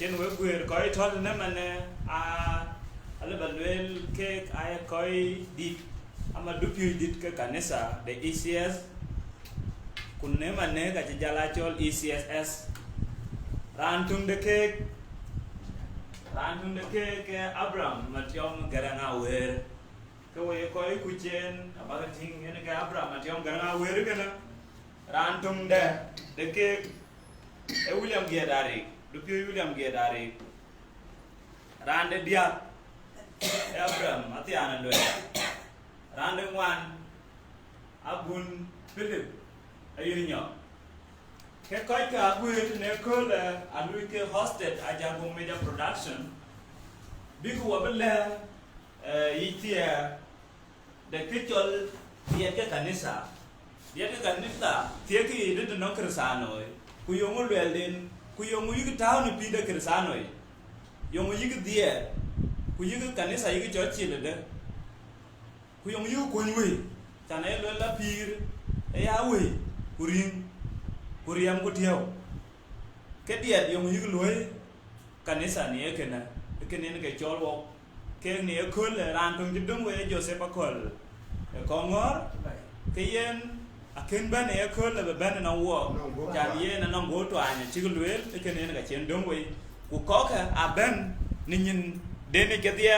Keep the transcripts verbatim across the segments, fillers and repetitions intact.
Cïn wek guëër kɔc tɔ̈ tënë manë, a, alë ba lueel keek aa ye kɔc dït, ama dupiööc dït ke kanitha de E C S, ku në manë ka cï jal aa cɔl E C S S. Raan töŋ de keek, raan töŋ de keek ke Abraham Matiɔm Garaŋ Aweer. Ke we ye kɔc kuc en, abäk tïŋ, yen ke Abraham Matiɔm Garaŋ Aweer kënë. Raan töŋ de, de keek, ee William Giet Arik, dupiööc William Giet Arik. Raan de diäk, ee Abraham Athiaan Aluel. Raan de ŋuan, Abun Philip Ayïr Nyɔk. Ke kɔc ke aguëër në köölë, alui ke hosted Ajaŋ Media Production, bïk wɔ bï lɛ̈k, eh, yic thiɛɛr de kë cɔl diɛt ke kanitha. Diɛt ke kanitha, thiëëk yic dït nɔŋ Kërthianoi, ku yöŋ luɛlden, ku yöŋ yïk tääu në pïïr de Kërthianoi, yöŋ yïk dhiɛɛr, ku yïk kanitha yïk cɔl cil ëdë, ku yöŋ yïk kuny wëi, can ee luel la pïïr, ee ya wëi, ku riŋ, ku riɛm, ku tiɛ̈u. Ke diɛt yöŋ yïk luɔ̈i kanitha në ye kënë, ee kënë yen ke cɔl wok, keek në ye köölë, raan töŋ cï döŋ wei ee Joseph Akol, ee Kɔŋɔ̈ɔ̈r, ke yen akën bɛ̈n në ye köölë bï bɛ̈n ënɔŋ wok, can yen anɔŋ guɔ tuany acïk lueel, ee kënë yen ka cïn döŋ wei. Ku kɔ̈kkë abɛ̈n në nyin den ë kedhie,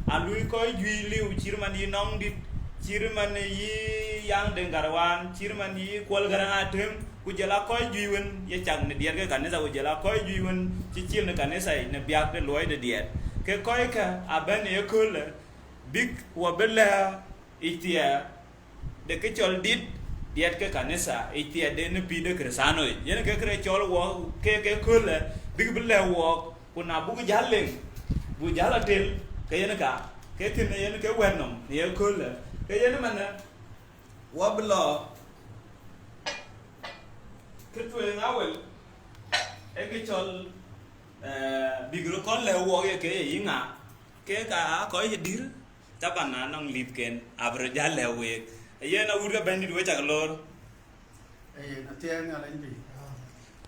alui kɔc juëc liu, cït man yï Nɔŋdït, cït man yï Yaŋ Deŋ Garwan, cït man yï Kuɔl Garaŋ Atem, ku jɔl aa kɔc juëc wën ye cak në diɛt ke kanitha, ku jɔl aa kɔc juëc wën cï cil në kanitha yic në biäk de luɔi de diɛt. Ke kɔckë abɛ̈n ë ye köölë, bïk wɔ bï lɛ̈k yic thiɛɛr de kë cɔl dit, diɛt ke kanitha yic thiɛɛr de në pïïr de Kërthianoi. Yen ke kërɛɛc cɔl wɔ ke ke köölë, bïk bï lɛ̈k wɔɔk, ku na buk jäl leŋ, buk jäl atel, ke yen ka, ke kënë yen ke wɛ̈t nɔm në ye köölë. Ke yen manë, wɔ bï lɔ kë tueŋ awel, ee kë cɔl, eh, bïk röt kɔn lɛ̈k wɔɔk ye ke ye yï ŋa, ke ka aa kɔc cï dïr, taban na nɔŋ lipken, abï röt jäl lɛ̈k week. Yen awut ke Bɛ̈nydït we cak loor. Ee, yen athiɛɛn Nhialic bï.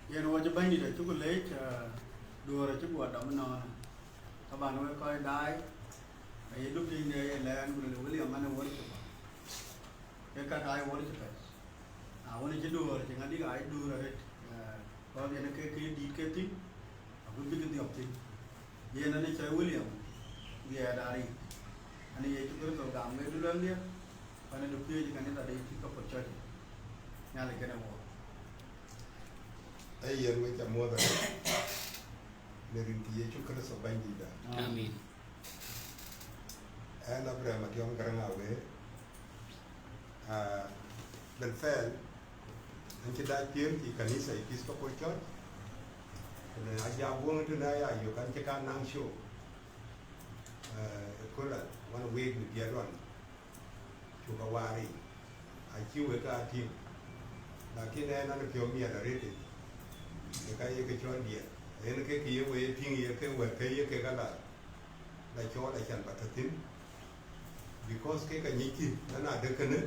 Yen wɔ cï Bɛ̈nydït acuk leec, eh, duöör acï guɔ dɔm ënɔɔnë. Taban wek kɔc daai, aye dupiööc de ye lɛɛn ku luel William man ë worshipper. Ke ka daai worshipper. Na wën cï duöör cï ŋadï aa duöör arëët, eh, kɔc yen ke ke dït ke thïn, agut bïk dhiɔp thïn. Yen anë cɔl William, dhiɛɛt Arik. Anë Yecu Kërtho gam ke duluɛ̈ŋdiɛ̈, ku anë dupiööc kanitha de Episcopal Church. Nhialic kënë wɔ. Ee yen we ca muɔ̈th arëët, në rin ke Yecu Kërtho Bɛ̈nydïtda. Amin. Ɣɛn Abraham Atiɔm Garaŋ Aweer, ah, بالفعل, ɣɛn cï dac piëëu cï kanitha Episcopal Church, ku në aja guɔ̈ŋ tënë aya yök ɣɛn cï ka naŋ show, eh, ë kööl ɣɛn, wan week në diɛt ɣɔn, cuk awaar yic, acï wek aa tïŋ, lakin ɣɛn an piɔ̈u miɛt arëët yic, ë ka ye ke cɔl diɛt, yen ke kë ye we ye tïŋ ye ke wɛ̈t ke ye kek alar, la cɔɔl acan ba tɔ̈ thïn, because kek anyickï, na na de kënë,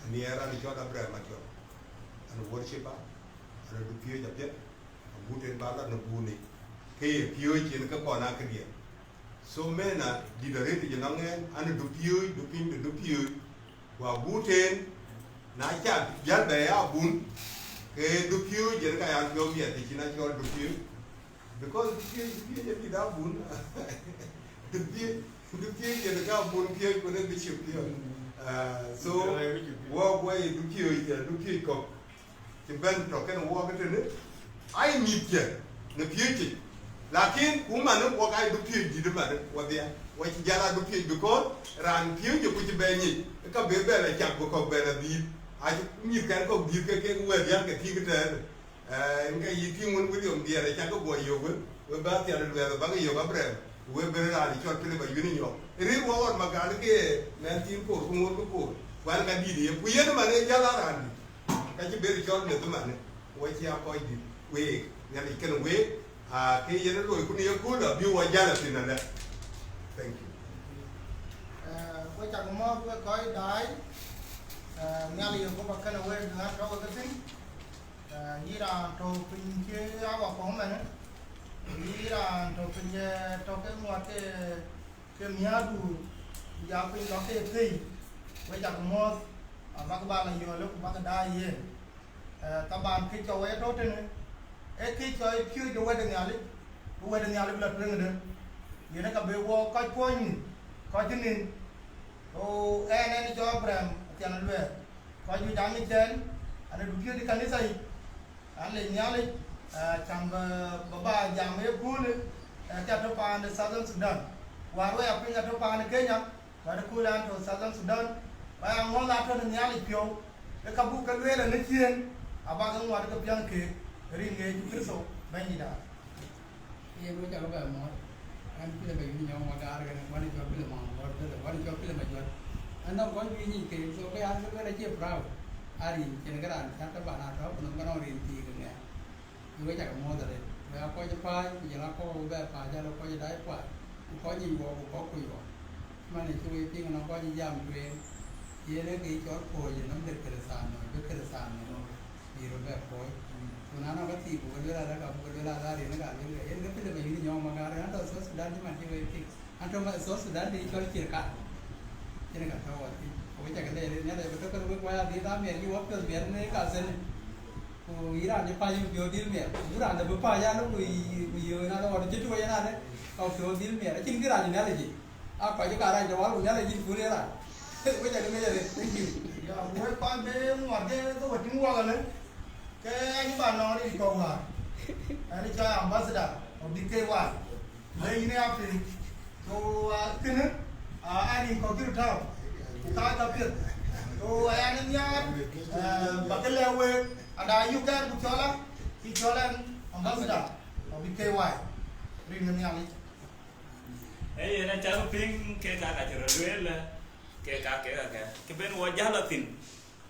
anhiɛɛr an cɔl Abraham Atiɔm, an worshipper, an dupiööc apiɛth, agut en ba lat në buunic, ke ye piööc yen ke kɔn aa këdiɛ̈. So mɛn a dït arëët yic ënɔŋ ɣɛn, an dupiööc, dupiny de dupiööc, ku agut en, na ca jäl bɛ ya bun, ke dupiööc yen ka ya piɔ̈u miɛt të cïn a cɔl dupiööc. Because dupiööc, dupiööc ë dït abun. Dupiööc, dupiööc yen ka bun piööc ku në bishop piɔ̈u. Ah, so, wɔ, wɔ ye dupiööc, eh, dupiööc kɔ̈k cï bɛ̈n tɔ̈ kenë wɔɔk ëtënë, aa ye mïthkiɛ̈ në piööc yic. Lakin ku manë wɔk aa ye dupiööc dït manë wɔdhia, wɔ cï jäl aa dupiööc, because raan piööc ë ku cï bɛ nyic, ka bï bɛ la cak bï kɔ̈k bɛ la dhïïr. Acï mïthkɛn kɔ̈k dhïïr ke kek wɛ̈ɛ̈t yäŋ ke tïŋ tɛ̈ɛ̈n. Eh, yen ka yï tïŋ wën William Diɛɛr, aca ke guɔ yök wën, we bä thial luɛth abäk yök Abraham, we bë raan cɔl Philip Ayuen Nyɔk. Rëër wɔ ɣɔn magal ke mɛn thiin koor, ku ŋoot ke koor, ku an ka dït ye, ku yen man ee jäl a raan dït, ka cï bë cɔl meth manë, we cï a kɔc dït, week, Nhialic kenë week, aa, ke yen looi ku në ye kööl abï wɔ jäl athïn alë. Thank you. Eh, we cak mɔ̈ɔ̈th we kɔc daai, eh, Nhialic ye guɔ̈p akënë week, ŋa tɔ̈ we ke thïn. Ah, yïn raan tɔ̈ piny cï awa kɔ̈u mɛnë, Yï raan tɔ̈ piny, eh, tɔ̈ ke ŋuɔt ke, ke miäkdu, ku ya piny lɔ ke thëi, wek cak muɔ̈th, abäk ba la yɔ̈ɔ̈l, ku bäk daai yen. Eh, taban kë cɔk wek tɔ̈ tënë, ee kë cɔk piööc de wɛ̈t de Nhialic, ku wɛ̈t de Nhialic bï la tueŋde. Yen ë ka bï wɔ kɔc kuɔny nïn, kɔc cï nïn. Ku ɛn, ɛn cɔl Abraham Athian Luɛɛr, kɔc juëc aŋic ɛn, an, ë dupiööc de kanitha yic. An lec Nhialic, ah, can bä, bä ba jam ë köölë, eh, ke atɔ̈ paan de Southern Sudan. Wäär wek a piny atɔ̈ paan de Kenya, wäär ë köölë an tɔ̈ Southern Sudan, ba ya ŋuɔ̈th atɔ̈ në Nhialic piɔ̈u, ë ka buk ke lueel ë në ciëën, abak ë ŋuɔt ke piɛŋ keek, rin ke Yecu Kërtho, Bɛ̈nydït. Yen wek cakë bɛ mɔ̈ɔ̈r, an Philip Ayuth Nyɔŋ Magaar kënë, wän cɔl Philip Maŋ Bɔ̈r Philip, wän cɔl Philip Ajuɔt. An nɔŋ kɔc juëc nyic keek, so ke an ke lueel acie proud. A rin cïn kë raan cäk ke ban a tɔ̈u, ku nɔm ke nɔŋ rin thii ke ŋɛɛr. Ku wek cakë muɔ̈ɔ̈th arëët. Wek aa kɔc ë pääc, ku jɔl aa kɔc bɛ pääc, jɔl aa kɔc ë daai kuac, ku kɔc nyic wɔ, ku kɔc kuc wɔ. Man ë cï wek piŋ nɔŋ kɔc ë jam tueŋ, yen ee kë cɔl kuɔ̈c ë nɔm de Kërthiano, bï Kërthiano bï rɔt bɛ kuɔ̈c. Ku na nɔŋ ka thii, ku ke lueel ala ka, ku ke lueel ala rin ka lueel ke. Yen ke Philip Ayuth Nyɔŋ Magaar, an tɔ̈ South Sudan cï man cï wek piŋ. An tɔ̈ South Sudan de cɔl Cirkat. Yen ka tɔ̈ wɔ thïn. Ku wek cakë leer, Nhialic abï tɔ̈ ke wek waya dhil amiɛt, yï wɔ piɔ̈th miɛt në ka thënë. Ku yï raan cï päc yïn piɔ̈u dhil miɛt. Ku raan de bï päc ya lok ku yï, ku yï na lɔ wɔ cï tuɔɔc ënɔɔnë, ka piɔ̈u dhil miɛt. Acïn kë raan Nhialic yic. A kɔc ë ka rac de wal ku Nhialic yïn pur ë raan. Wek cakë leer, thank you. Ya, wek kɔc bï ŋuɔt ke, ke we tïŋ wɔ alë. Ke an ba nɔŋ rin kɔ̈k wäär. An cɔl ambassador of D K Y. Le yïn ya piŋ. So, ah, kënë, ah, an rin kɔ̈k cï röt tääu. Ku ka ka piɛth. So, ayan nhiaar, eh, ba ke lɛ̈k week, ada yök kɛn ku cɔl a, cï cɔl an ambassador of D K Y. Rin në Nhialic. Ee, yen acä piŋ ke ka ka cï röt lueel, ke ka ke ka ke. Kë ben wɔ jäl a thïn.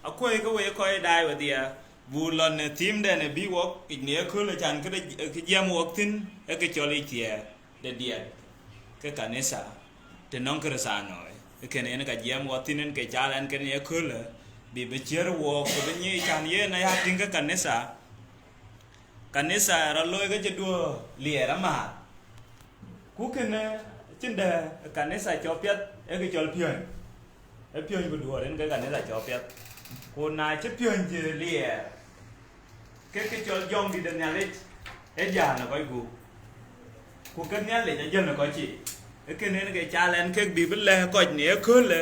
Akuɔ̈i ke wek kɔc daai wedhie, buk lɔ në thimden ë bï wok yic në ëköölë, can këde, kë jiɛɛm wok thïn, ee kë cɔl yic thiɛɛr de diɛt ke kanitha, të nɔŋ Kërthiano. Ee kënë yen ka jiɛɛm wok thïn, yen ke cal ɛn kënë ëköölë, bï bï ciër wok, ku bï nyic can yen aya tïŋ ke kanitha. Kanitha rɔt looi ke cï duɔ̈ɔ̈r liɛɛr amääth. Ku kënë cïn dɛ kanitha cɔk piɛth, ee kë cɔl piöny. Ee piöny ku duɔ̈ɔ̈r yen ke kanitha cɔk piɛth. Ku na cï piöny cï liɛɛr, ke kë cɔl jɔŋdït de Nhialic ee jäl në kɔc gup. Ku ke Nhialic ajël në kɔc cï. Ee kënë yen ke cal ɛn kek bï bï lɛ̈k kɔc në ëköölë,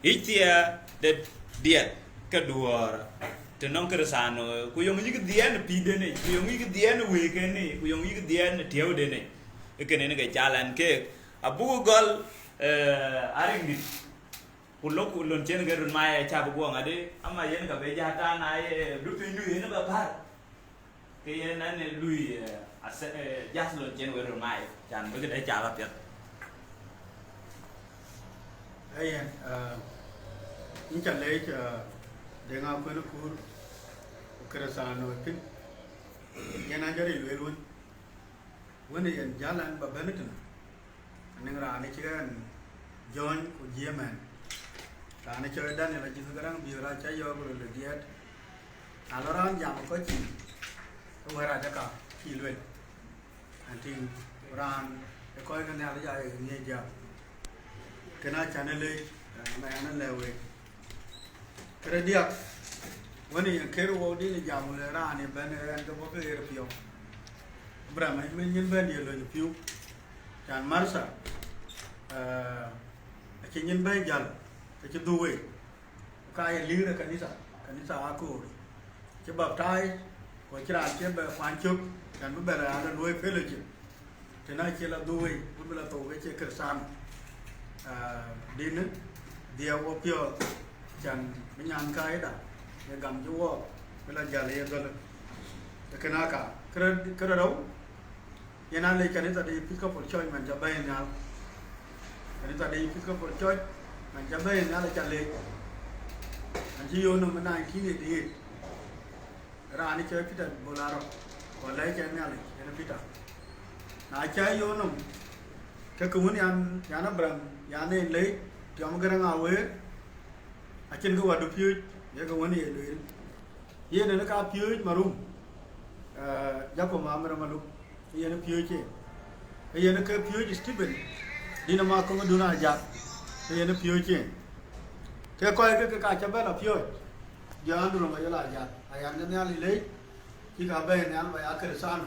yic thiɛɛr de diɛt ke duɔ̈ɔ̈r të nɔŋ Kërthiano, ku yöŋ yïk dhiɛɛn ë pïïrden yic, ku yöŋ yïk dhiɛɛn ë wëëken yic, ku yöŋ yïk dhiɛɛn ë tiɛ̈uden yic. Ee kënë yen ke cal ɛn keek, abuk gɔl, eh, ariŋdït, ku lok lon cïn ke röt mac acä bï guɔ ŋadï, ama yen ka bï jat tän aa ye dupinydu yen bɛ päl. Ke yen ɛn ë lui, eh, ase-, eh, jäth lon cïn wek röt mac, can bï këde cak apiɛth. Ayen, eh, yïn ca leec, eh, Deŋ Akuën Kuur, ku Kërthiano thïn, yen ajɔ ril lueel wën, wën ë yen jäl ɛn ba bɛ̈n tënë. Anɔŋ raan ë cï ɣɛn jɔ̈ɔ̈ny ku jiëëm ɛn. Raan ë cɔl Daniel Ajïth Garaŋ Biöör acä yɔ̈ɔ̈k röl ë diɛt. Na lɔ raan jam ë kɔc cin, ke wɛ̈ɛ̈r adeka cï lueel. Ɛn tïŋ, raan ë kɔc ke Nhialic aa ye ŋiɛc jam. Kën acän ë leec, eh, na yan ë lɛ̈k week. Këde diäk, wën ë yen kër wok dïn ë jam, le raan ë bɛ̈n ë ɣɛn ke bɔ̈ ke ɣer piɔ̈u. Abraham, acï nyin bɛ̈n ye löny piu. Can Martha, eh, acï nyin bɛ̈n jäl, ke cï dhuk wei. Ku ka ye liir ë kanitha, kanitha akoor. Cï baptize, ku cï raan cï bɛ kuany cök, can bï bɛ raan ë luɔi fellowship. Tënë acï la dhuk wei, bï bï la thou ke cie Kërthiano. Ah, dïnë, dhiëëu wɔ piɔ̈ɔ̈th, can bï nyan kääcda, ye gam cï wɔɔk, bï la jäl ye dhöl. Ee kën aka, kërë, kërë rou, yen a lec kanitha de Episcopal Church man ca bɛ̈ɛ̈i nhial. Kanitha de Episcopal Church man ca bɛ̈ɛ̈i nhial aca lec. Man cï yöök nɔm ë nineteen eighty-eight. Raan ë cɔl Peter Bol Arok, ku lɛc ë Nhialic, yen ë Peter. Na ca yöök nɔm, ke ke wën yan, yan Abraham, yan en lec, tiɔm Garaŋ Aweer, acïn kë wä dupiööc, ye ke wën ye lueel. Yen en ka piööc marum, eh, Jacob Amir Maluk. Yen piööc en. Yen ke piööc Stephen, dïn ama Koŋ Dun Ajak, yen piööc en. Ke kɔc ke, ke ka ca bɛ̈n la piööc, jɔ Andrew Mayol Ajak, ayan ke Nhialic leec, cï ka bɛ̈ɛ̈i nhial ba ya Kërthiano,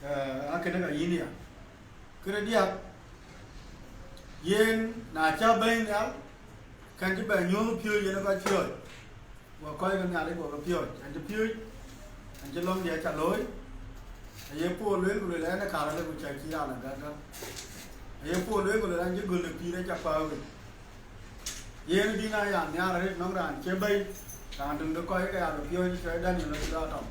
eh, akënë ka yïn ya. Këde diäk, yen na ca bɛ̈ɛ̈i nhial, kɛn cï bɛ nyuɔ̈th piööc yen ë kɔc piööc. Wɔ kɔc ke Nhialic wɔ ke piööc, an cï piööc, an cï lɔ̈ŋdiɛ̈ ca looi, aye Paul lueel ku lueel, ɛn ë kaar ale ku ca cï raan agäk gäk. Aye Paul lueel ku lueel, an cï göl de pïïr aca kuääu wei. Yen dïn aya nhiaar arëët nɔŋ raan cie bɛ̈i, raan döŋ de kɔc ke ya ke piööc cï cɔɔi Daniel acï lɔ tɔŋ.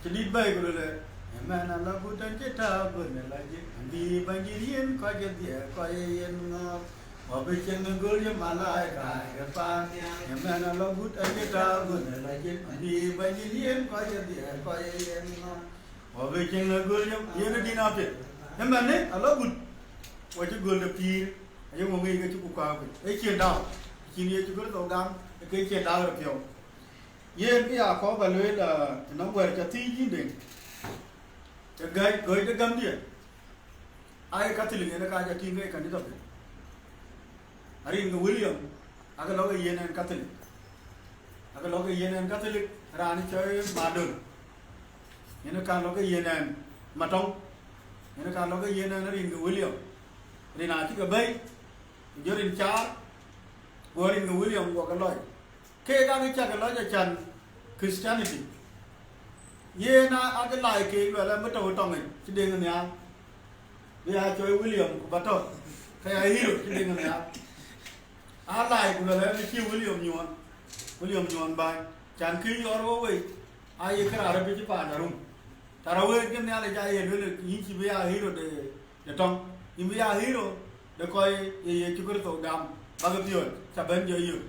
Cï dït bɛ̈i ku lueel, ëmɛn ala gut an cï tääu göl ë lɔ jik, an bï Bɛ̈nydït yiën kɔc ë dhiɛɛr kɔc ë yen ŋɔ̈ɔ̈th. Wɔ bï cieŋ ë göl ye malaika ke paannhial, ëmɛn ala gut an cï tääu göl ë lɔ jik, an bï Bɛ̈nydït yiën kɔc ë dhiɛɛr kɔc ë yen ŋɔ̈ɔ̈th. Wɔ bï cieŋ ë göl ye, yen ë dïn apiɛth. Ëmɛn ë ala gut, wɔ cï göl de pïïr, aye ŋö ŋic ke cï ku kuääu piny. Ee cien dau, cïn Yecu Kërtho gam, ke cien dau ë piɔ̈u. Yen kë ya kɔɔr ba lueel, ah, ënɔŋ wɛ̈t ca thiic yïn Deŋ, ke gäi, gɔ̈i de gämdiɛ̈. Aye Catholic yen ë ka ca tïŋ ke ye kanitha piny. Arin ke William, ake lɔ ke yiën ɛn Catholic. Ake lɔ ke yiën ɛn Catholic, raan cɔl Madol. Yen ë ka lɔ ke yiën ɛn Matɔŋ. Yen ë ka lɔ ke yiën ɛn arin ke William. Rin acï ke bɛ̈i, ku jɔ rin caar, guɔ rin ke William guɔ ke lɔc. Keek aa ke cak lɔc acan Christianity. Yen aa, aa ke laai keek luɛl an bï tɔ̈u ë tɔŋic cï Deŋ nhial. Bï aa cɔɔi William ku ba tɔ̈, ke ya hero cï Deŋ nhial. Aa laai ku luɛl an bï cï William nyuɔɔn, William nyuɔɔn bäny. Can kë yɔɔr wɔ wei, aa ye kë raan rɔt bï cï paanda rum. Tara wëët ke Nhialic aa ye lueel yïn cï bï ya hero de de tɔŋ, yïn bï ya hero de kɔc ye Yecu Kërtho gam, bäk piööc, ca bɛ̈n jɔ yök.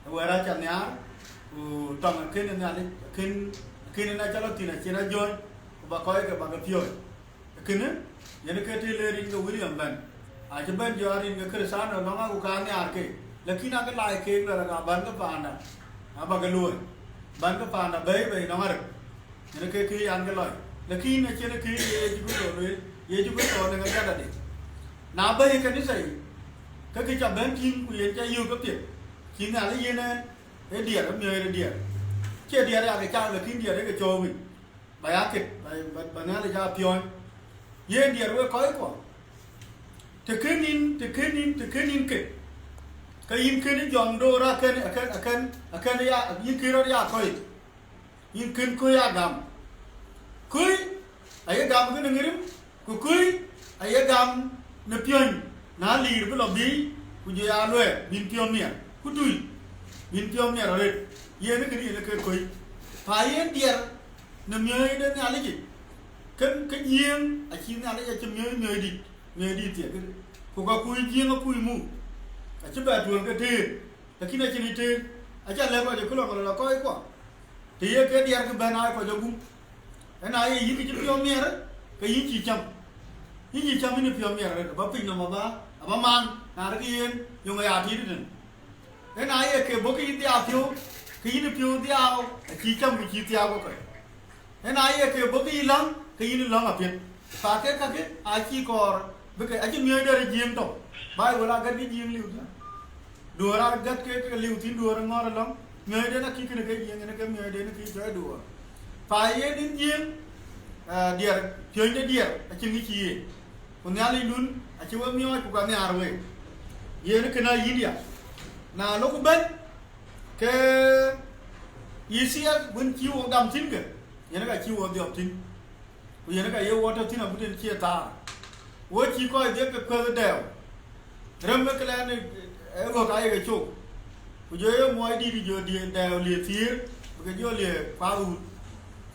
Ë wɛ̈ɛ̈r aca nhiaar, ku tɔŋ akën ë Nhialic, akën, akën ën aca lɔ thïn acïn ajɔ̈ɔ̈ny, ku ba kɔc ke bäk piööc. Kënë, yen ke të le rin ke William bɛ̈n, acï bɛ̈n jɔ rin ke Kërthiano lɔ̈ŋ aku ka nhiaar ke, lakin ake laai keek luɛl aka bän ke paanda, abäk luööi, bän ke paanda bɛ̈ɛ̈i bei nɔŋ arëk. Yen ke kë yan ke lɔc. Lakin acïn kë ye Yecu Kërtho lueel, Yecu Kërtho në ŋadï adade. Na bɛ̈i ë kanitha yic, ke kë ca bɛ̈n tïŋ ku yen ca yök ke piɛth, cï Nhialic yiën ɛn ë diɛɛr, ë miɔ̈c ë diɛɛr. Cie diɛɛr ya ke cam, lakin diɛɛr ë ke cɔɔk wïc. Ba ya ket, ba, ba, ba Nhialic aa piɔ̈ɔ̈ny. Yen diɛɛr wek kɔckuɔ. Të kën yïn, të kën yïn, të kën yïn ket, ke yïn kën jɔŋ door akën, akën, akën, akën ya, yïn kën rɔt ya kɔc. Yïn kën kuc aa gam. Kuc aye gam kënë ŋirim, ku kuc aye gam në piɔ̈ny, na liir bï lɔ biic, ku jɔ ya luɛɛk, bïn piɔ̈u miɛt, ku tui, bïn piɔ̈u miɛt arëët. Yen kënë yen ke kuc. Pa yen diɛɛr në miɔ̈c de Nhialic yic. Kën ke Jiëëŋ acï Nhialic acï miɔ̈c, miɔ̈c dït, miɔ̈c dït thiek. Ku ka kuc Jiëëŋ akuc muk, acï bɛ tuöl ke tëër. Lakin acïn ë tëër, aca lɛ̈k kɔc ë këlɔŋ lɔ kɔckuɔ. Të ye ke diɛɛr kë bɛ̈n aa kɔc agum. Ëna ye yïn kë cï piɔ̈u miɛt, ke yïn cï cam. Yïn cï cam yïn ë piɔ̈u miɛt arëët, aba piny nɔm aba, aba man, na rëk yen, yöŋ aya tiit tëtën. Ëna ye ke bɔ̈ ke yïn dhiau piɔ̈u, ke yïn ë piɔ̈u dhiau, acï cam ku cï thiaak wekɔc. Ëna ye ke bɔ̈ ke yï läŋ, ke yïn läŋ apiɛth. Pa ke kakë acï kɔɔr bï ke, acï miɔ̈c dɛ̈t ë Jiëëŋ tɔ̈. Baibul agät ke Jiëëŋ liu thïn. Duöör agät ke, ke liu thïn, duöör ŋɔ̈ɔ̈r ë lɔ̈ŋ. Miɔ̈cden akï kënë ke Jiëëŋ, kënë ke miɔ̈cden akï cɔɔi duöör. Pa yen yïn Jiëëŋ, eh, diɛɛr, piööny de diɛɛr, acïn kë cï ye. Ku Nhialic dun acï we miɔɔc ku ka nhiaar we. Yen kënë ayï diɛɛr. Na lok bɛ̈n, ke yï thiɛɛk wën cï wo gam thïn ke, yen ka cï wo dhiɔp thïn, ku yen ka ye wo tɔ̈ thïn agut en cie thaar. Wo cï kɔc dhiëk ke kuëth dɛɛu, rem ë këlɛɛn ë ɣöök ayeke cok, ku jɔ ye muɔɔc dït jɔ diëër dɛɛu liëë thiëër, bï ke jɔ liëë kuath wut.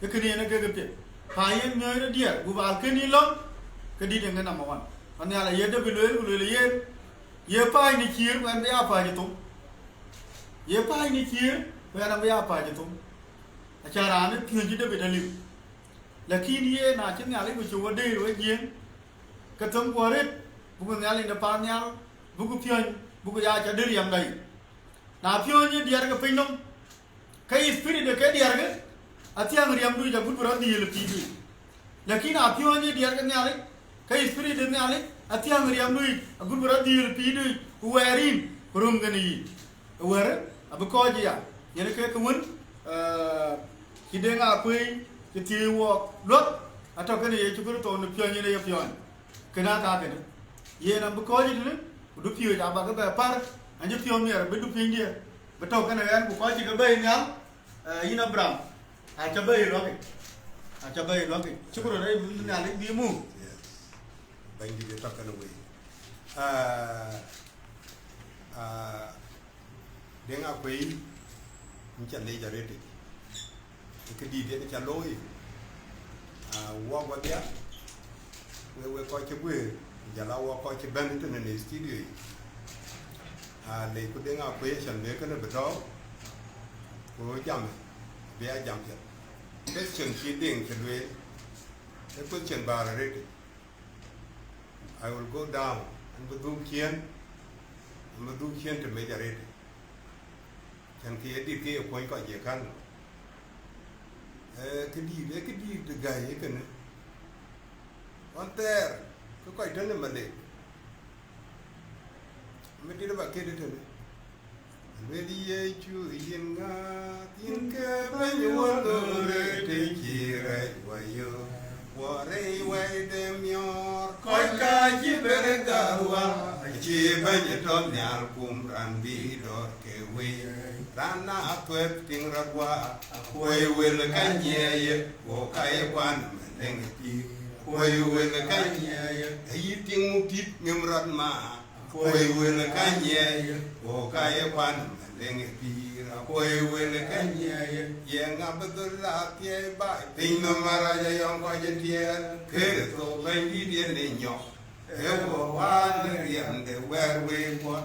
Ee kënë yen ee kek piɛth. Pa yen miɔ̈c rɔt diɛɛr, gup al kën yï lɔ̈ŋ, ke dït en ke number one. Anhial aye David lueel, ku lueel yen, ye pääc në ciëër, ku ɛn bï ya pääc ë thom. Ye pääc në ciëër, ku ɛn abï ya pääc ë thom. Aca raan ë piööny cï David aliu. Lakin yen acï Nhialic ku cï wo deer we Jiëëŋ, ke thom guɔ rët, buku Nhialic në paannhial, buku piööny, buku ya ca dï riɛmda yic. Na piööny ë diɛɛr ke piny nɔm, ke yï spirit de ke diɛɛr ke, athiäŋ riɛmdu yic agut bï rɔt dhiëël ë pïïrdu yic. Lakin apiɔ̈ɔ̈ny ë diɛt ke Nhialic, ke spirit de Nhialic athiäŋ riɛmdu yic, agut bï rɔt dhil pïïrdu yic, ku wɛɛr yïn, ku röm kënë yïn. Ë wɛ̈ɛ̈rë abï kɔc aya, yen ke kë wën, eh, cï Deŋ Akuei cï thiëëc wɔɔk luɔth, atɔ̈ kënë Yecu Kërtho në piɔ̈ny yen ë ye piɔ̈ɔ̈ny. Kënë aka kënë, yen abï kɔc tënë, ku dupiööc abäkï bɛ pär, an cï piɔ̈u miɛr bï du pinydiɛ̈, bï tɔ̈ kënë ɣɛn ku kɔc cï ke bɛ̈ɛ̈i nhial, eh, yïn Abraham, aca bɛ̈ɛ̈i luɔ̈kic, aca bɛ̈ɛ̈i luɔ̈kic. Cï ku röt rɛɛc bï Nhialic bï muk. Yes. Bɛ̈nydït ë tɔ̈ kënë wei. Ah, ah, Deŋ Akuei, yïn ca leec arëtic. Ë këdït yen ca looi, ah, wɔk wadhia, wek, wek kɔc cï guëër, ku jɔl a wɔk kɔc cï bɛ̈n tënë në studio yic. Ah, leec ku Deŋ Akuei, acän bï kënë bï tɔ̈u, ku jam, bï a jam piɛth. Question cï Deŋ cï lueel, ë question bäär arëtic. I will go down, an bï dhuk ciëën, an bï dhuk ciëën të mec arëtic. Cän kë ye dït kë ye kuɔny kɔc ye kän. Eh, këdït, eh, këdït de gäi ye kënë. Ɣɔn thɛɛr, ke kɔc tɔ̈ në Malek. Madït ba këdï tënë. Luel Yecu, yïn ŋa, yïn ke bɛ̈ny wä lore të cï rɛc wä yök. Wä rɛc wɛi de miɔɔr, kɔc ka cï ber gäär wä, acï bɛ̈ny tɔ̈ nhial kum raan bï dɔ̈ɔ̈r ke wei. Raan athuɛth piŋ rɔt wä, akuɔi wël ka nyiɛɛi, wo ka ye kuan Malek pïïr. Akuɔi wël ka nyiɛɛi, ayï tiŋ muk tït ŋëm rɔt ma. Akuɔi wël ka nyiɛɛi, wo ka ye kuan Malek pïïr. Akuɔi wël ka nyiɛɛi, ye ŋa bï dhöl la thiɛɛi baai? Piny nɔm arac ayɔŋ kɔc ë tiɛɛl, Kërtho Bɛ̈nydït yen ë nyɔk. Ee wo wään ë riɛmde wɛɛr wei guɔ,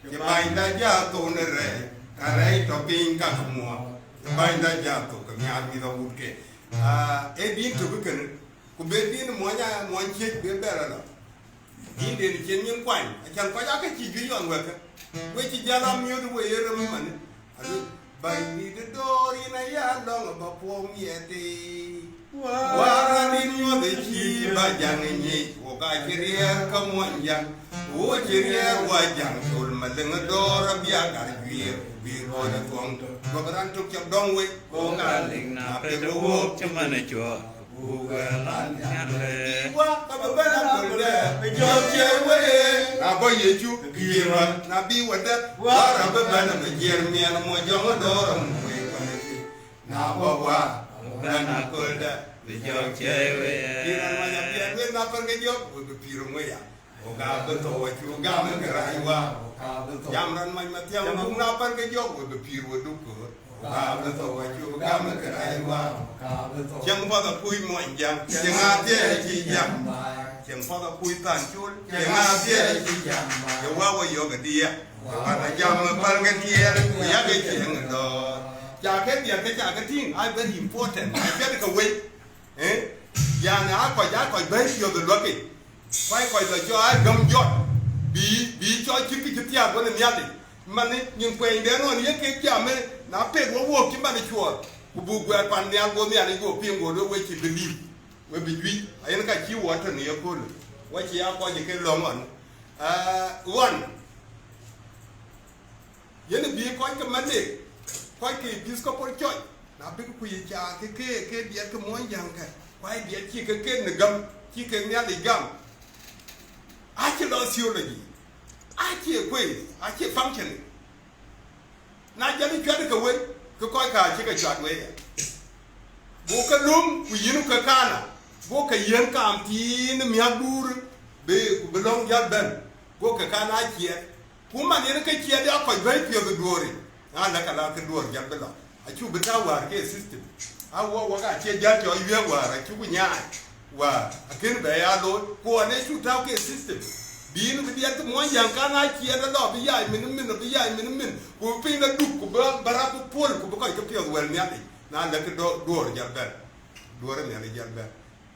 cï bänyda jɔ thou në rɛɛc, ka rɛɛc tɔ̈ piny ka ke muɔɔk, cï bänyda jɔ thou ke nhiaar mïth awutke. Ah, ee din tök kënë, ku be din muɔny a, muɔny ciëc be bɛ̈r alɔ. Din den cïn nyin kuany, acän kɔc aa ke cï juëc ɣɔn wɛ̈kkë. We cï jäl a miööt we ye rem ëmënë. Adu, Bɛ̈nydït ë dɔ̈ɔ̈r yïn aya lɔ̈ŋ ë bä puɔ̈u miɛt ë. Wäär adït nyuɔ̈th ë cï bä jäŋ ë nyic, wok aa cï riɛɛr ke muɔny jäŋ. Wo cï riɛɛr wä jäŋ, col Malek ë dɔ̈ɔ̈r abï agar juiir, bï rɔɔc ë thuɔŋ tök. Duɔ̈k raan tök cä dɔ̈ŋ wei, wok aa lik na pet ë wok cï man ë cuɔɔr. Buk wɛ̈ɛ̈r an, Nhialic. Wä, ka bï bɛ̈n aköldɛ, bï jɔ̈ɔ̈k ciëë wei. Na bɔ̈ Yecu, bï yï ruäl, na bï wä dɛ̈t, wä, ka bï bɛ̈n, bï jiɛɛr miɛɛl, muɔnyjɔŋ ë dɔ̈ɔ̈r, amuk wei kuɛn ë thiëc. Na bɔ̈ wä, ka bï bɛ̈n aköldɛ, bï jɔ̈ɔ̈k ciëë wei. Bï raan mac apiɛth wek na pɛ̈n ke jɔ̈ɔ̈k, we bï pïïr ë ŋö ya? Wok aa bï thou, acuk gam ë kërac wä. Jam raan mac mathiäŋ, buk na pɛ̈n ke jɔ̈ɔ̈k, we bï pïïr we duk köör. Wok aa bï thou, acuk gam ë kërac wä. Cieŋ path akuc muɔny jäŋ, cieŋ athiɛɛi cï jam. Cieŋ path akuc than col, cieŋ athiɛɛi cï jam. Ye wä we yɔ̈k ë diɛɛr, ye wä na jam ë päl ke tiɛɛl, ku yak ë cieŋ ë dɔ̈ɔ̈r. Ca ke diɛɛr ke ca ke tïŋ, aa very important, apiɛth ke wei. Eh? Yani, aa kɔc, aa kɔc bɛ̈ɛ̈i piɔ̈ɔ̈th ë luäk yic. Ku aa kɔc lɔ jɔ aa gäm jɔt, bï, bï cɔl cït kë cï thiaak wën ë Nhialic. Mani, nyin kuɛɛnyden ɣɔn ye kek jam ë, na pet wä wook cï man ë cuɔɔr, ku buk guɛɛr pan nhial, go Nhialic go piŋ, go lueel we cï believe, we bï juëc, ayen ka cï wɔ tɔ̈ në yeköölë, wä cï aa kɔc ë ke lɔ̈ŋ ɣɔn. Ah, ɣɔn, Yen bï kɔc ke Malek, kɔc ke Episcopal Church, na bïk kuc ë ca ke, ke, ke diɛt ke muɔny jäŋ kë, ku aa diɛt cï ke ken në gäm, cï ke Nhialic gam. Acï lɔ theology, acï kueeth, acï functioning. Na jɔl ë cuɛt ke wei, ke kɔc ka cï ke cuat wei ya. Go ke löm, ku yïn ke kana, go ke yiën kaam thiin ë miäk duur, bï, ku bï lɔ̈ŋ jäl bɛ̈n, go ke kan aa ciɛɛt. Ku man yen ke ciɛɛt ya kɔc bɛ̈ɛ̈i piɔ̈ɔ̈th ë duööric, na lɛ̈k ala ke duöör jal bï lɔ. Acuk bï tääu wäär ke system. A wɔ, wɔ ka cie jäl cɔl wiëëk wäär, acuk nyaai wäär, akën bɛ ya looi. Ku ɣɔn ë cuk tääu ke system, bï yïn bï diɛt ke muɔny jäŋ kan aa ciɛɛt ë lɔ, bï yai min min, bï yai min min, ku bï piny la duk, ku bï barak bï puɔl, ku bï kɔc ke piɔ̈ɔ̈th wɛl Nhialic, na lɛ̈k ke dɔ-, duöör jal bɛ̈n, duöör ë Nhialic jal bɛ̈n.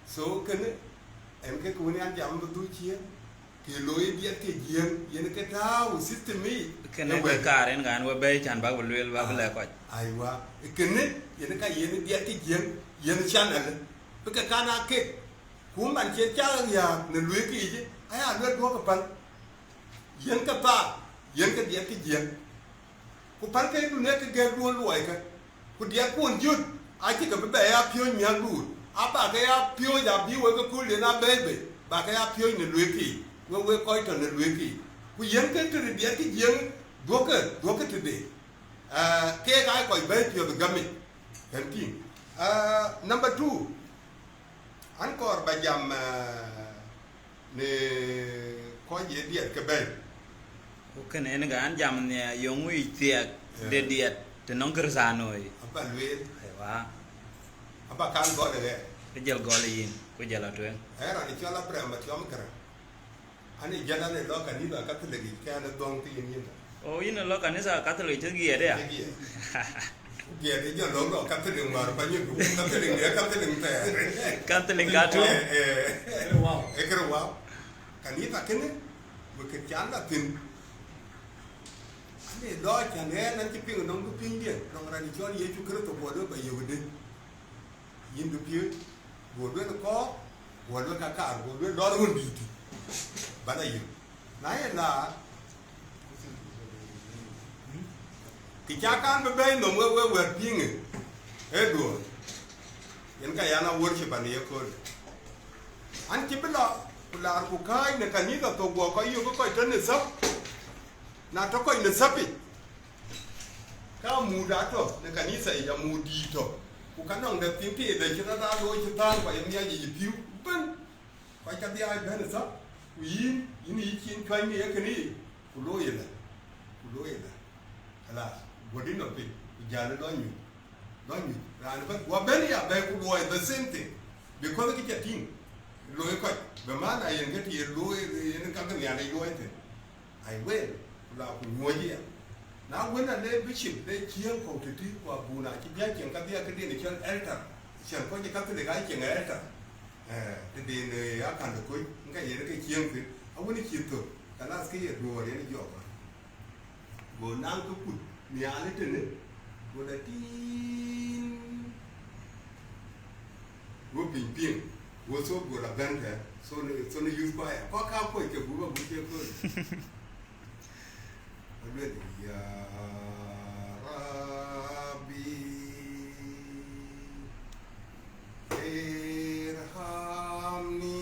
So, kënë, ɛn ke kë wën yan jam bï dhuk ciëën, ke looi diɛt ke Jiëëŋ, yen ke tääu system yic. Kënë ë ke wɛ̈t kaar en ɣɛn we bɛ̈ɛ̈i can bäk bï lueel, bäk bï lɛ̈k kɔc. Aiwa, kënë, yen ka yen diɛt ke Jiëëŋ, yen channel, bï ke kan aa kek, Ku man cï cak riääk në luëëk yiic, aya luel duɔ̈kkë päl, yiɛ̈nkë thaar, yiɛ̈nkë diɛt kë jiëk. Ku pälkë dunë ke gɛ̈kduɔ̈n luɔikë, ku diɛtkuɔ̈n jöt, acï ke bï bɛ ya piööc miäkduur, aba ke ya piööc abï wek ë köölden aa bɛ̈ɛ̈i bei, ba ke ya piööc në luëëk yiic, wek wek kɔc tɔ̈ në luëëk yiic. Ku yiɛ̈nkë tëde diɛt kë jiëk, duɔ̈kkë, duɔ̈kkë tëde. Ee, keek aa kɔc bɛ̈ɛ̈i piɔ̈ɔ̈th ë gamic, kën tïŋ. Ee, number two, an kɔɔr ba jam, ee, në kɔc ye diɛt ke bɛ̈ɛ̈i. Ku kënë en ke an jam nhial, yöŋ yic thiɛɛk de diɛt të nɔŋ Kërthanoi. Aba lueel. Aiwa. Aba kan gɔl ë ɣɛɛr. Ke jël gɔl ë yïn, ku jël atueŋ. Ee raan cɔl Abraham Atiɔm Kërë. An ë jël an ë lɔ kanitha Katholik yic, ke an ë dhɔ̈ŋ ke yïn yïn. O, yïn ë lɔ kanitha Katholik cï giɛɛt aya? Cï giɛɛt. Giɛɛt ë jɔ lɔ lɔ Katholik ŋuar bäny ë duk, Katholik de Katholik thɛɛr. Katholik ka tu? Ee, ee. Ee kërë wau. Kanitha kënë, wek kë can la thïn. An ë lɔ can ɣɛn an cï piŋ nɔŋ bï pinydiɛ̈, nɔŋ raan cɔl Yecu Kërtho guɔ lɔ ba yök ëdë. Yïn bï piööc, go luel kɔɔr, go luel ka kaar, go luel lɔr wën dïït tïc, bän a yök. Na ye laar, kë ca kan bï bɛ̈ɛ̈i nɔm wek, wek wɛ̈t piŋë, ee duɔ̈ɔ̈r. Yen ka yan a worship an ye kööl. An cï bï lɔ, ku laar ku kääc në kanitha thok guɔ kɔc yök kɔc tɔ̈ në thäp, na tɔ̈ kɔc në thäpic, ka mut atɔ̈ në kanitha yic, amut dïït tɔ̈, ku ka nɔŋ dɛ thïn tëë dɛ cï rɔt aa looi cï thään, ku aye miac yic ë pïu ëbën, kɔc ka dhiaai bɛ̈n ë thäp, ku yïn, yïn yï cin cuany në ye kënë yic, ku looi ëlä, ku looi ëlä. Kalas, guöt yï nɔm piny, ku jäl ë lɔ nyuc, lɔ nyuc. Raan ëbën guɔ bɛ̈n ya bɛ̈ɛ̈i ku luɔi the same thing, because kë ca tïŋ, looi kɔc, bï man a yen ke të ye looi, yen ka ke Nhialic luɔi thïn. Ai wël, ku la ku nyuɔ̈c aya. Na wën, ale bishop le ciëëŋ kɔ̈u tëtï, ku abun acï bï a cieŋ kadhia këden cɔl elder, cän kɔc ë Katholik aa cieŋ elder. Ee, tëden, ee, akän de kony, ŋa yen ke ciëëŋ thïn, awën cï thök, kalas ke ye duɔ̈ɔ̈r yen jɔɔk. Go naŋ ke kut nhial ëtënë, go la tïŋ, go piny piŋ, go thok go la bɛ̈n kë, thon, thon youth choir, kɔc ka kuɔc ke gup agup cï kööl. Aluel, ya Rabbi, irhamni,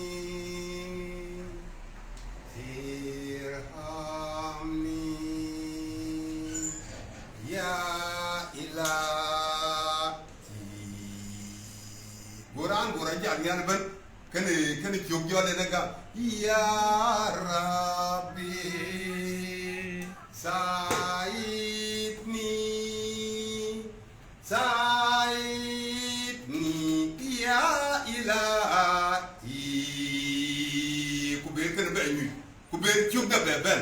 irhamni, ya Ilahi. Go raan go rɔt jal nhial ëbën, kënë, kënë cök jɔl en ë gam, ya Rabbi, saidni, saidni, ya Ilahi. Ku ber kënë bɛ nyuc, ku ber cök dɛ bɛ bɛ̈n,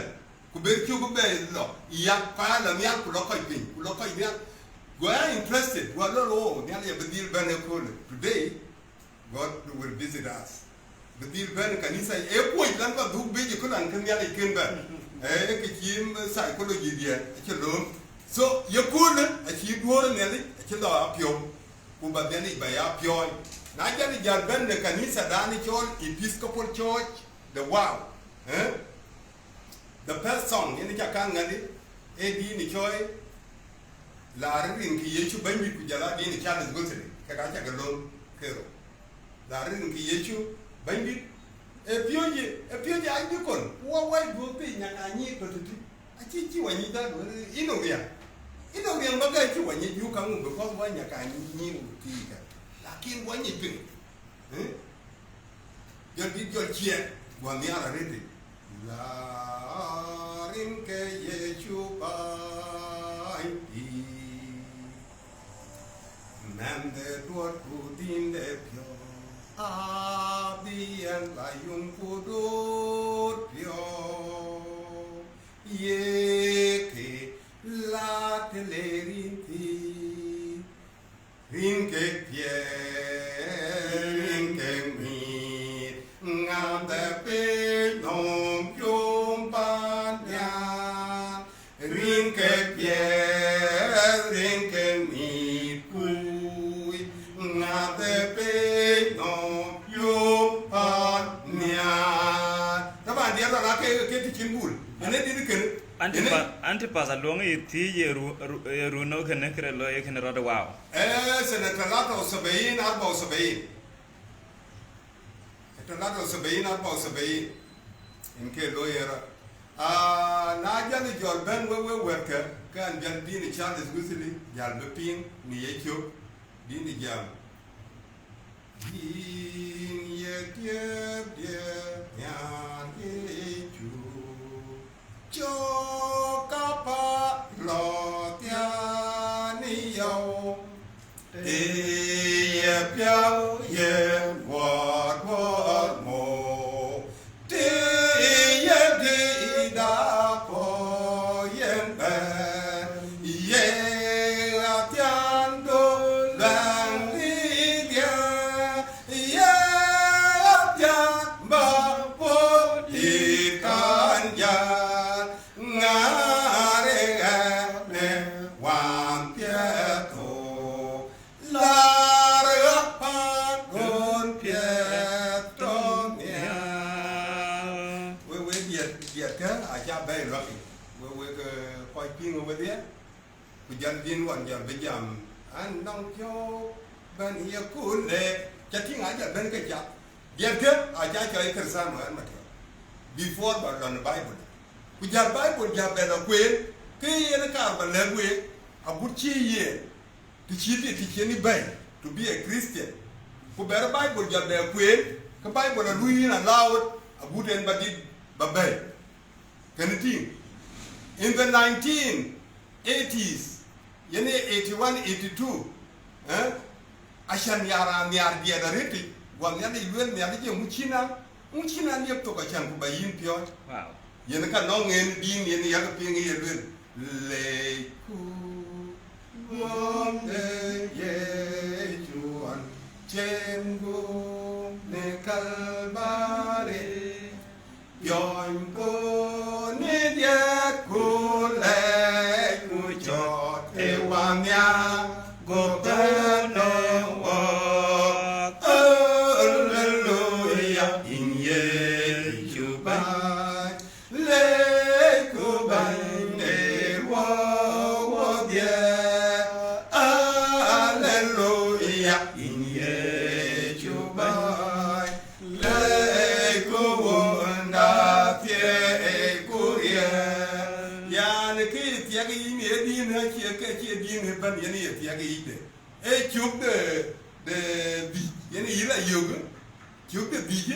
ku ber cök bɛ lɔ, yak paal lɔ nhial, ku lɔ kɔc piny, ku lɔ kɔc nhial. Go ya interested, go lɔ, oh, Nhialic abï dhil bɛ̈n ëköölë. Today, God will visit us. Bï dhil bɛ̈n ë kanitha, ee kuɔc lan ba dhuk biic ë kölan kë Nhialic kën bɛ̈n. Ee, kë cï psychology diɛn acï lööm. So, ye köölë acï duöör ë Nhialic acï lɔ apiɔ̈u, ku ba Nhialic ba ya piɔ̈ɔ̈ny. Na jal jäl bɛ̈n në kanitha dan cɔl Episcopal Church, the wow. Eh? The first song, yen ca kan ŋadi, ee dïn cɔɔi, laar rin ke Yecu Bɛ̈nydït ku jɔl a dïn Charles Wesley, ke ka ca ke lööm kerou. Laar rin ke Yecu Bɛ̈nydït, ee piööcë, ee piööcë a deacon, ku wa wai duööp piny nyan a nyic tɔ̈ tëtï. Acï cï wa nyic dhadu, ë, ë nɔŋ riɛm. Ë nɔŋ riɛm ba gɛ̈i cï wa nyic yuk kaŋu, because wa nyak a nyic ŋu thiikë. Lakin wa nyic piŋ. Eh? Jɔl bï jɔl ciɛɛŋ, guɔ nhial arëët. La rin ke Yecu Bɛ̈nydït, mɛnhde duɔ̈t ku dhïnde piɔ̈u, abï yɛn la yum ku duut piɔ̈u, ye ke la të le rin thïn. Rin ke piɛth, rin ke ŋic, ŋadë piny nɔm yom pan nhial. Rin ke piɛth, rin ke ŋic kuc, ŋadë piny nɔm yom pan Dït kënë. Antipa-, Antipas aluɔŋ ë thiëëc ye ru-, ru-, ye run ë kënë kërë looi ë kënë rɔt, wow. Eh, sene talata wa sabain, arba wa sabain. Talata wa sabain, arba wa sabain. Yen ke looi ë rɔt. Ah, na jal jɔl bɛ̈n we, we wɛ̈tkë, ke an jal dïn Charles Wesley, jal bï piŋ në yecök, dïn jam. Yïn ye tiɛɛp diɛɛr Nhialic Yecu, cök kapäl lɔ thiani yɔu, të ye piɔ̈u ye guɔ̈t guɔ̈t mou, të ye dït apuɔ̈u yen bɛ̈n, ye athian du luɛŋ dït diɛ̈, ye athian bä puɔ̈u dït kan jäl, ŋäär ë ɣɛn ë wään piɛth thok. Lar ɣa pan ɣön piɛth tɔ̈ nhial. We, we diɛt, diɛt kë aca bɛ̈i luäk yic. We, we ke kɔc piŋ we wedhie. Ku jal dïn wan jal bï jam. An nɔŋ piɔ̈u bɛ̈n ye kule. Ca tïŋ ajal bɛ̈n ke cath. Diɛt kë aca cɔl Kërthiano ɛn matɔ̈. Before ba lɔn Bible. Ku jal Bible jal bɛ̈n akueen. Ke yen kaar ba lɛ̈k week. Agut cï yen. Të cït, të cïn ë bɛ̈i, to be a Christian, ku bɛ̈r Bible jɔt bɛ kueen, ke Bible alui yïn allowed, agut en ba dït ba bɛ̈i. Kënë tïŋ, in the nineteen eighties, yen ee eighty-one, eighty-two, eh? Acan ya raan nhiaar diɛt arëtic, guɔ Nhialic lueel Nhialic ye ŋu cïn a, ŋu cïn a liep thok acan ku ba yïn piɔ̈ɔ̈c. Wow. Yen ka nɔŋ en dïn yen yak piŋ ye lueel. Leku guɔ̈m de Yecu ɣɔn cen guɔ̈m në Kalbari. Piɔ̈nyku në diɛt ku lɛc ku cɔt ë wanhiar, go bɛ̈n ë wɔɔk. Aleluya, yïn Yecu Bɛ̈ny. Leku Bɛ̈ny de wɔ wɔdhiɛ. Aleluya, yïn Yecu Bɛ̈ny. Leku Wunda thiëëku riɛl. Yan, kë thiɛk yic në dïn, acie ke cie dïn ëbɛ̈n, yen ye thiɛk yic de. Ee cök de, de dhïc, yen yï la yök, cök de dhïc.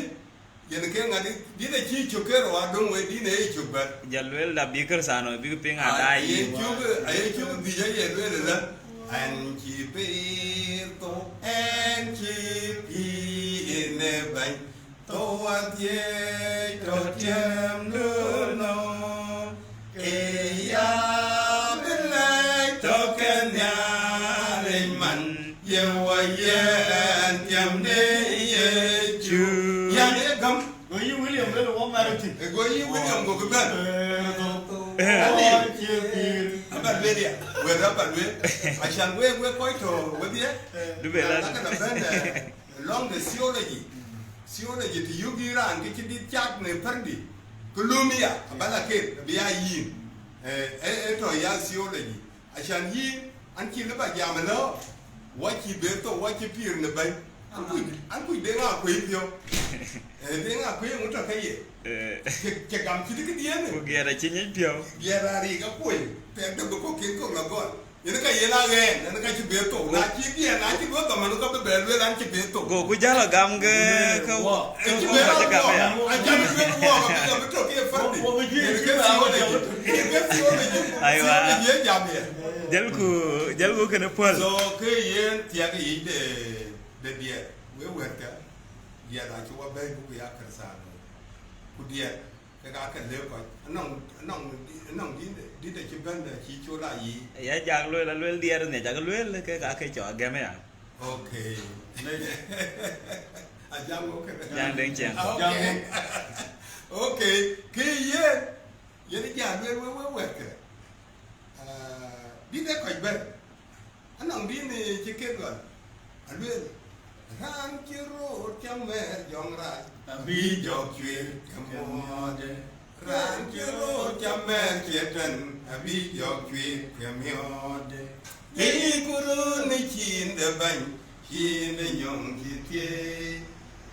Yen ke ŋa dï, dït acï cök ke rou adöŋ wei, dït ë cök bɛ̈n. Jɔl lueel da bï Kërthiano bïk piŋ adaai. Aye cök, aye cök dhïc aye lueel ëlä, ɛn cï pïïr thou, ɛn cï pïïr në bɛ̈ny, thou adhiëc tɔ̈ tiɛɛmdu nɔm. Ke ya bï lɛc tɔ̈ ke Nhialic man, ye wɔ yɛn tiɛm de Yecu. Yan ë gäm. Go yï William lël wɔ mɛr thïn. Go yï William go kë bɛ̈n. Aba lueel ya, wek aba lueel. Acan wek, wek kɔc tɔ̈ wedhie. Du bɛ la. Lakë la bɛ̈n, eh, lɔŋ de theology. Theology të yök yï raan ke cï dït cak në pärdi, ke löm ya, abala ket, abï ya yïn. Eh, eh, eh, tɔ̈ ya theology. Acan yïn, an cï lë ba jam ëlä, wa cï bë thou, wa cï pïïr në bɛ̈ny. An kuc, an kuc de ŋa kuëi piɔ̈u. Eh, de ŋa kuëi ŋu tɔ̈ ke ye. Eh. Cï, cï gam cït këdiën. Ku giɛɛr acï nyic piɔ̈u. Giɛɛr arik akuɔi, pɛk de bï kɔ̈k kën kɔ̈k la gɔl. Yen ka yen aɣɛn, yen ka cï bë thou. Na cï diɛn, na cï bë thou, man ka bï bɛ lueel an cï bë thou. Go ku jäl agam ke, eh, ke wɔ, ke cï wɔ bë cï gam ya. Acan bï bë wɔ, ka bï, ka bï tɔ̈ ke färdi. Yen ke theology. Yen ke theology. Aiwa. Theology ye jam ye. Jälku, jälku kënë puɔl. So, ke yen thiak yic de, de diɛt. We wɛ̈t ka, diɛt acï wɔ bɛ̈i buk ya Kërthiano. Ku diɛt. Kek aake lëk kɔc, anɔŋ, anɔŋ, anɔŋ dït, dït acï bɛ̈n, acï col a yic. Ya jak lueel, alueel diɛɛr nhiac, jak lueel, kek aake cɔk agɛm ya. Okay. Ajam, okay. Jaŋ deŋ ciɛŋ. Okay. Okay. Kë yen, yen jak lueel we, we wɛ̈tkë. Ah, dït ë kɔc bɛ̈n. Anɔŋ dïn ë cï ket ɣɔn, alueel, raan cï röör cä mɛɛr jɔŋrac, abï jɔk cuëër ke muɔɔcde. Raan cï röör cä mɛɛr cï tɛ̈n, abï jɔk cuëëc ke miɔɔrde. Bï ku röör në ciin de bäny, ciin de nyɔŋ cï thiëëc,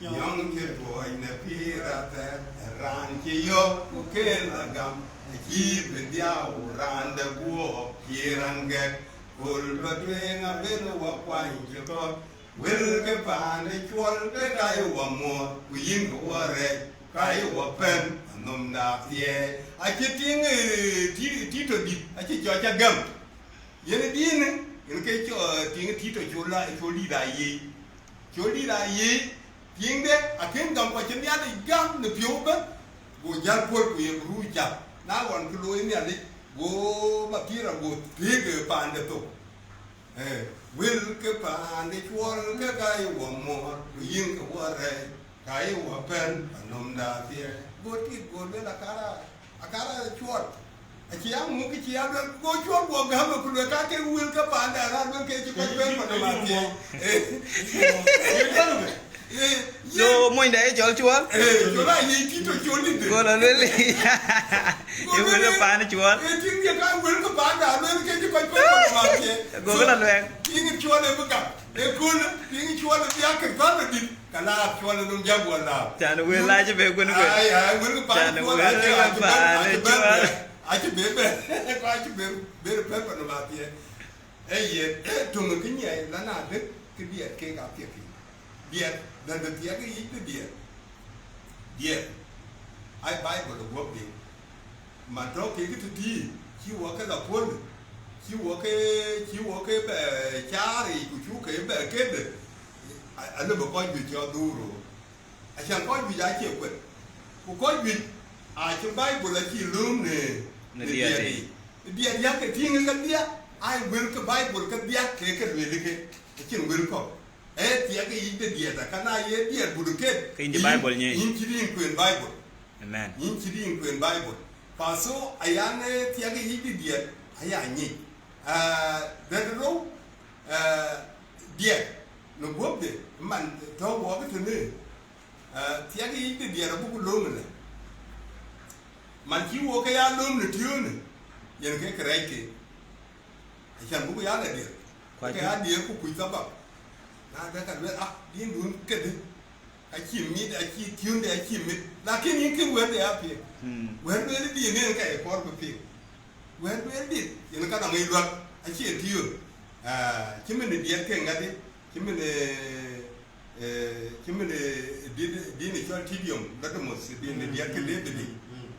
nyɔŋ cï tuɔɔc në pïïr athɛɛr. Raan cï yɔ̈ɔ̈k ku kën la gam, acï bï dhiau raan de guɔ̈ɔ̈p cï raan gɛ̈k. Kööl bä tueŋ abël wä kuany cï kɔ̈k. Wël ke paan ë cuɔl ke ka ye wä muɔɔr, ku yïn ke wä rɛɛc, ka ye wä pɛ̈n anhomda thiɛɛi. Acï tiŋ, eh, Ti-, Tito dït, acï cɔc agäm. Yen ë dinë, yen ke cɔ-, tiŋ Tito col la, col dït ayic. Col dït ayic, tiŋde akën gam, ku acï Nhialic gam në piɔ̈u ëbɛ̈n, go jäl puɔ̈l ku ye ruuc cak. Na ɣɔn kë looi Nhialic, go mapira go thiëëk paande thok. Eh, wël ke paande cuɔl ke ka ye wä muɔɔr, ku yïn ke wä rɛɛc, ka ye wä pɛ̈n anhomda thiɛɛi. Go tik, go lueel, akara, akara cuɔl. Acï ya ŋuk, cï ya lueel, go cuɔl, go gäm, ku lueel, ka ke wël ke paande, ara lueel ke cï kɔc pɛ̈n pa nɔm athiɛɛi. Eh. Eh, So, monyda ye cɔl cuɔl? Eh, cɔl ayic Tito col dït. Go la lueel. Ye wël ke paan cuɔl. Eh, tiŋ ye ka wël ke paande, ara lueel ke cï kɔc pɛ̈n pa nɔm athiɛɛi. Go la lueel. Tiŋ cuɔl ë bï gam. Ë kööl, tiŋ cuɔl ë bï ya kë gam ë dït, ka la cuɔl ë nɔm jak wä la. Can wël la cï be guën guën. Ai, ai, wël ke paan cuɔl acï, acï bɛ̈n, acï bɛ̈n, acï bɛ̈n, acï bɛ̈n, bɛ̈n pɛ̈n pa nɔm athiɛɛi. Ee yen, ee töŋ kë nyiɛɛi la na dëk kë diɛt kek apiɛth yic. Diɛt, dɛ̈t bï thiɛk yic bï diɛt. Diɛt, ai Baibol ë guɔ̈p diŋ. Man tɔ̈ kek tëtïï, cï wɔ ke la puɔ̈l, cï wɔ ke, cï wɔ ke bɛ caar yic, ku cuk ke bɛ ket, a, alëbë kɔc juëc cɔl dhuur. Acan kɔc juëc acie kuet, ku kɔc juëc acï Baibol acï lööm në, në diɛt yic. Diɛt yak ke tïŋ kedhie, ai wël ke Baibol kedhie ke ke lueel ke, acïn wël kɔ̈k. Ee thiɛk yic de diɛt, akana ye diɛt but ket, ke yïn cï Baibol nyic. Yïn cï yïn kueen Baibol. Amen. Yïn cï yïn kueen Baibol. Pa so ayan, ee thiɛk yic de diɛt, aya nyic. Ah, dɛ̈t rou, ah, diɛt, në guɔ̈pde, man tɔ̈ wɔk tënë, ah, thiɛk yic de diɛt abuk lööm ëlë. Man cï wok ke ya lööm në tiöönë, yen ke kërɛc ke. Acan buk ya la diɛt. Ku ke acï ya diɛt ku kuc thabap. Na dɛ ka lueel, ah, din dun kedï. Acï mit, acï tiöönde, acï mit. Lakin yïn kën wɛ̈tde apiɛth. Hmm. Wɛ̈t lueel din en ka ye kɔɔr bï piŋ. Wɛ̈t lueel dit, yen ka dɔŋ ë luäk, acie tiöön. Ah, cï min ë diɛt ke ŋadï, cï min ë, eh, cï min ë din, din ë cɔl Tidium, Dodimus, din ë diɛt ke David. Mm.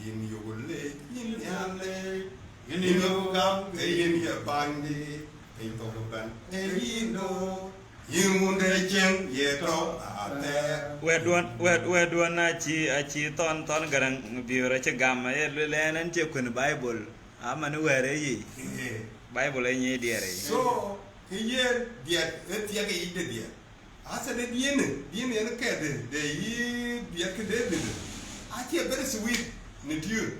Yïn yök leec, yïn ya leec, yïn yök gam, ke yïn ye bänydi, piny thok ëbɛ̈n, ee yïn do. Yïn wun de cieŋ ye tɔ̈ athɛɛr. Wɛ̈tduɔn, wɛ̈t, wɛ̈tduɔn acï, acï Thɔn, Thɔn Gäräŋ Biöör acï gam, aye lueel ɛn, ɛn cie kuën Baibol, aman wɛ̈ɛ̈r ë yic. Ee. Baibol ë nyic diɛɛr ë yic. So, ke yen diɛt, ë thiɛk ë yic de diɛt. Asa de diɛn, diɛn yen kɛ̈t de, de yï diɛt ke David. Acie very sweet në tiöör.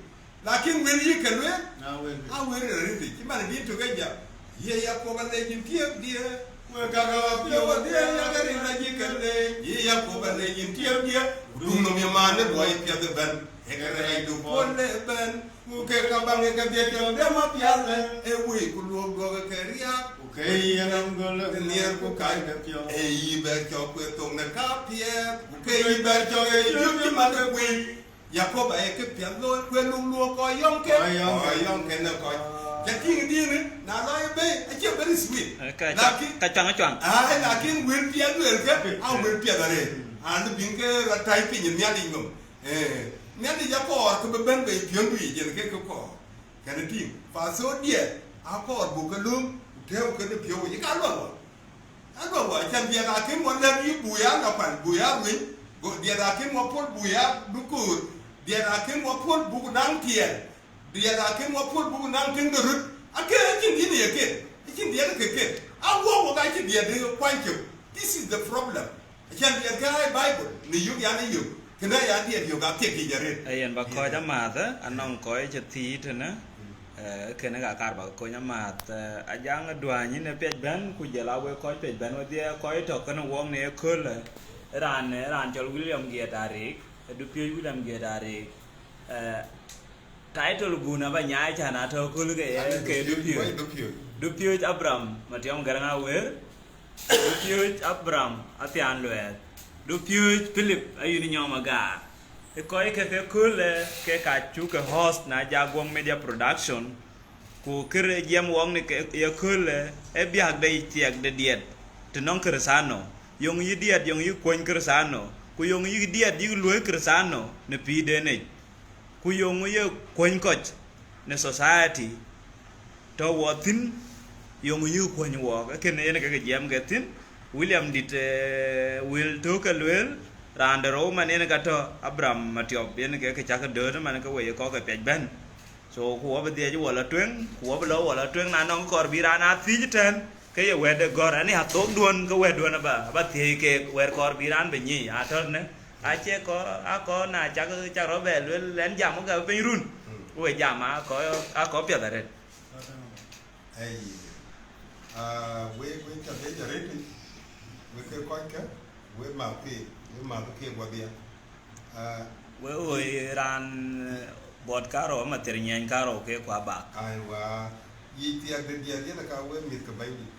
Lakin wël yï ke lueel, a wël, a wël ril arëtic, cï man din tök ë jam, ye Yakob alec yïn tiëpdiɛ̈, wek ka rɔ̈ɔ̈k piɔ̈u adhiëc, yak ril ayï ke leec, ye Yakob alec yïn tiëpdiɛ̈, ku duŋ nɔm ye man ë luɔi piɛth ëbɛ̈n, ee kërɛɛcdu puɔl ëbɛ̈n, ku kek ka baŋ ë kedhie cɔl dem apiath lë, ee wëi ku luɔk duɔ̈k ë ke riääk, ku ke yï yen gɔl ë nhiɛɛr ku kac ke piɔ̈u, ee yï bɛ̈r cɔk kueer thok në kapiɛth, ku ke yï bɛ̈r cɔk ë yï jur cï man ë kuëi. Yakob aye kë piɛth looi, ku ë luk luɔk kɔc yɔŋ ke, kɔc yɔŋ ke në kɔc. Ca tïŋ dinë, na lɔ ye bei, acie very sweet. Eh, ka, lakin, ka cuaŋ, cuaŋ. Ai, lakin wël piɛth lueel ke, a wël piɛth arëët. An, bï ke rɔt tai piny ë Nhialic nɔm. Eh, Nhialic akɔɔr ke bï bɛ̈n bei piɔ̈ndu yic, yen ke kë kɔɔr. Kɛn tïŋ, pa so diɛt, akɔɔr buk ke lööm, ku tɛ̈ɛ̈u ke në piɔ̈u yic, ka luɔk wä. Aduɔ̈k wä, cän diɛt akën wä lɛ̈k yï buk ya lɔ pan, buk ya rueny, go diɛt akën wä puɔ̈l buk ya duköör, diɛt akën wä puɔ̈l buk naŋ tiɛɛl, diɛt akën wä puɔ̈l buk naŋ tiŋ de röt, ake acïn diɛt ye ket, acïn diɛt ke ket, a wok wok acï diɛt de kuany cök. This is the problem. Acän diɛt ke ai Bible, në yök yan ë yök, kënë aya diɛt yök athiek yic arëët. Ee yen ba kɔc amääth, eh, anɔŋ kɔc cï thiëëc tënë, eh, kënë ka kaar ba kony amääth, eh, Ajaŋ Duany yïn ë piɛc bɛ̈n, ku jɔl a wek kɔc piɛc bɛ̈n wedhie, kɔc tɔ̈ kënë wɔk në ëköölë, raan, raan cɔl William Giet Arik, ë dupiööc William Giet Arik, Eh, title bun aba nyaai can atɔ̈ köl ke ye ke dupiööc. Dupiööc Abraham Matiɔm Garaŋ Awer, dupiööc Abraham Athian Luɛɛth, dupiööc Philip Ayuni Nyɔm Agaar. Ë kɔc ke ke köl ke ka cuk ke host na Jaguɔŋ Media Production, ku kërë jiɛm wɔŋ në ye köl ë biäk de thiɛk de diɛt të nɔŋ Kërëthäno, yöŋ yï diɛt yöŋ yï kuɔny Kërëthäno, ku yöŋ yï diɛt yï luɔ̈i Kërëthäno në pïïrden yic, ku yöŋ ye kuɔny kɔc në society tɔ̈ wɔ thïn, yöŋ yï kuɔny wɔɔk. Ee kënë yen ke ke jiɛm ke thïn. William dït, eh, wël tök ke lueel, raan de rou man yen ka tɔ̈ Abraham Matiɔp, yen ke ke cak dööt man ke wei kɔ̈k ke piac bɛ̈n. So ku wɔ bï dhiɛc wɔ la tueŋ, ku wɔ bï lɔ wɔ la tueŋ, na nɔŋ kɔɔr bï raan a thiëc tɛ̈n, ke ye wɛ̈t de gɔ̈r, ani athokduɔ̈n ke wɛ̈tduɔ̈n aba, aba thiëc keek, wɛ̈t kɔɔr bï raan bï nyic atɔ̈ në. Acie kɔɔr, a kɔɔr na cak, cak rɔt bɛ lueel ɛn jam ke piny run, ku we jam a kɔɔr, a kɔɔr piɛth arëët. Ei, ah, wek, wek ca leec arëët, wek ke kɔckë, wek math keek, wek math keek wadhia. Ah, wek ɣoi raan, eh, buɔt karou, ama thir nyiɛny karou ke kua bak. Aiwa, yic thiak de diɛt yen aka wek mïth ke Bɛ̈nydït.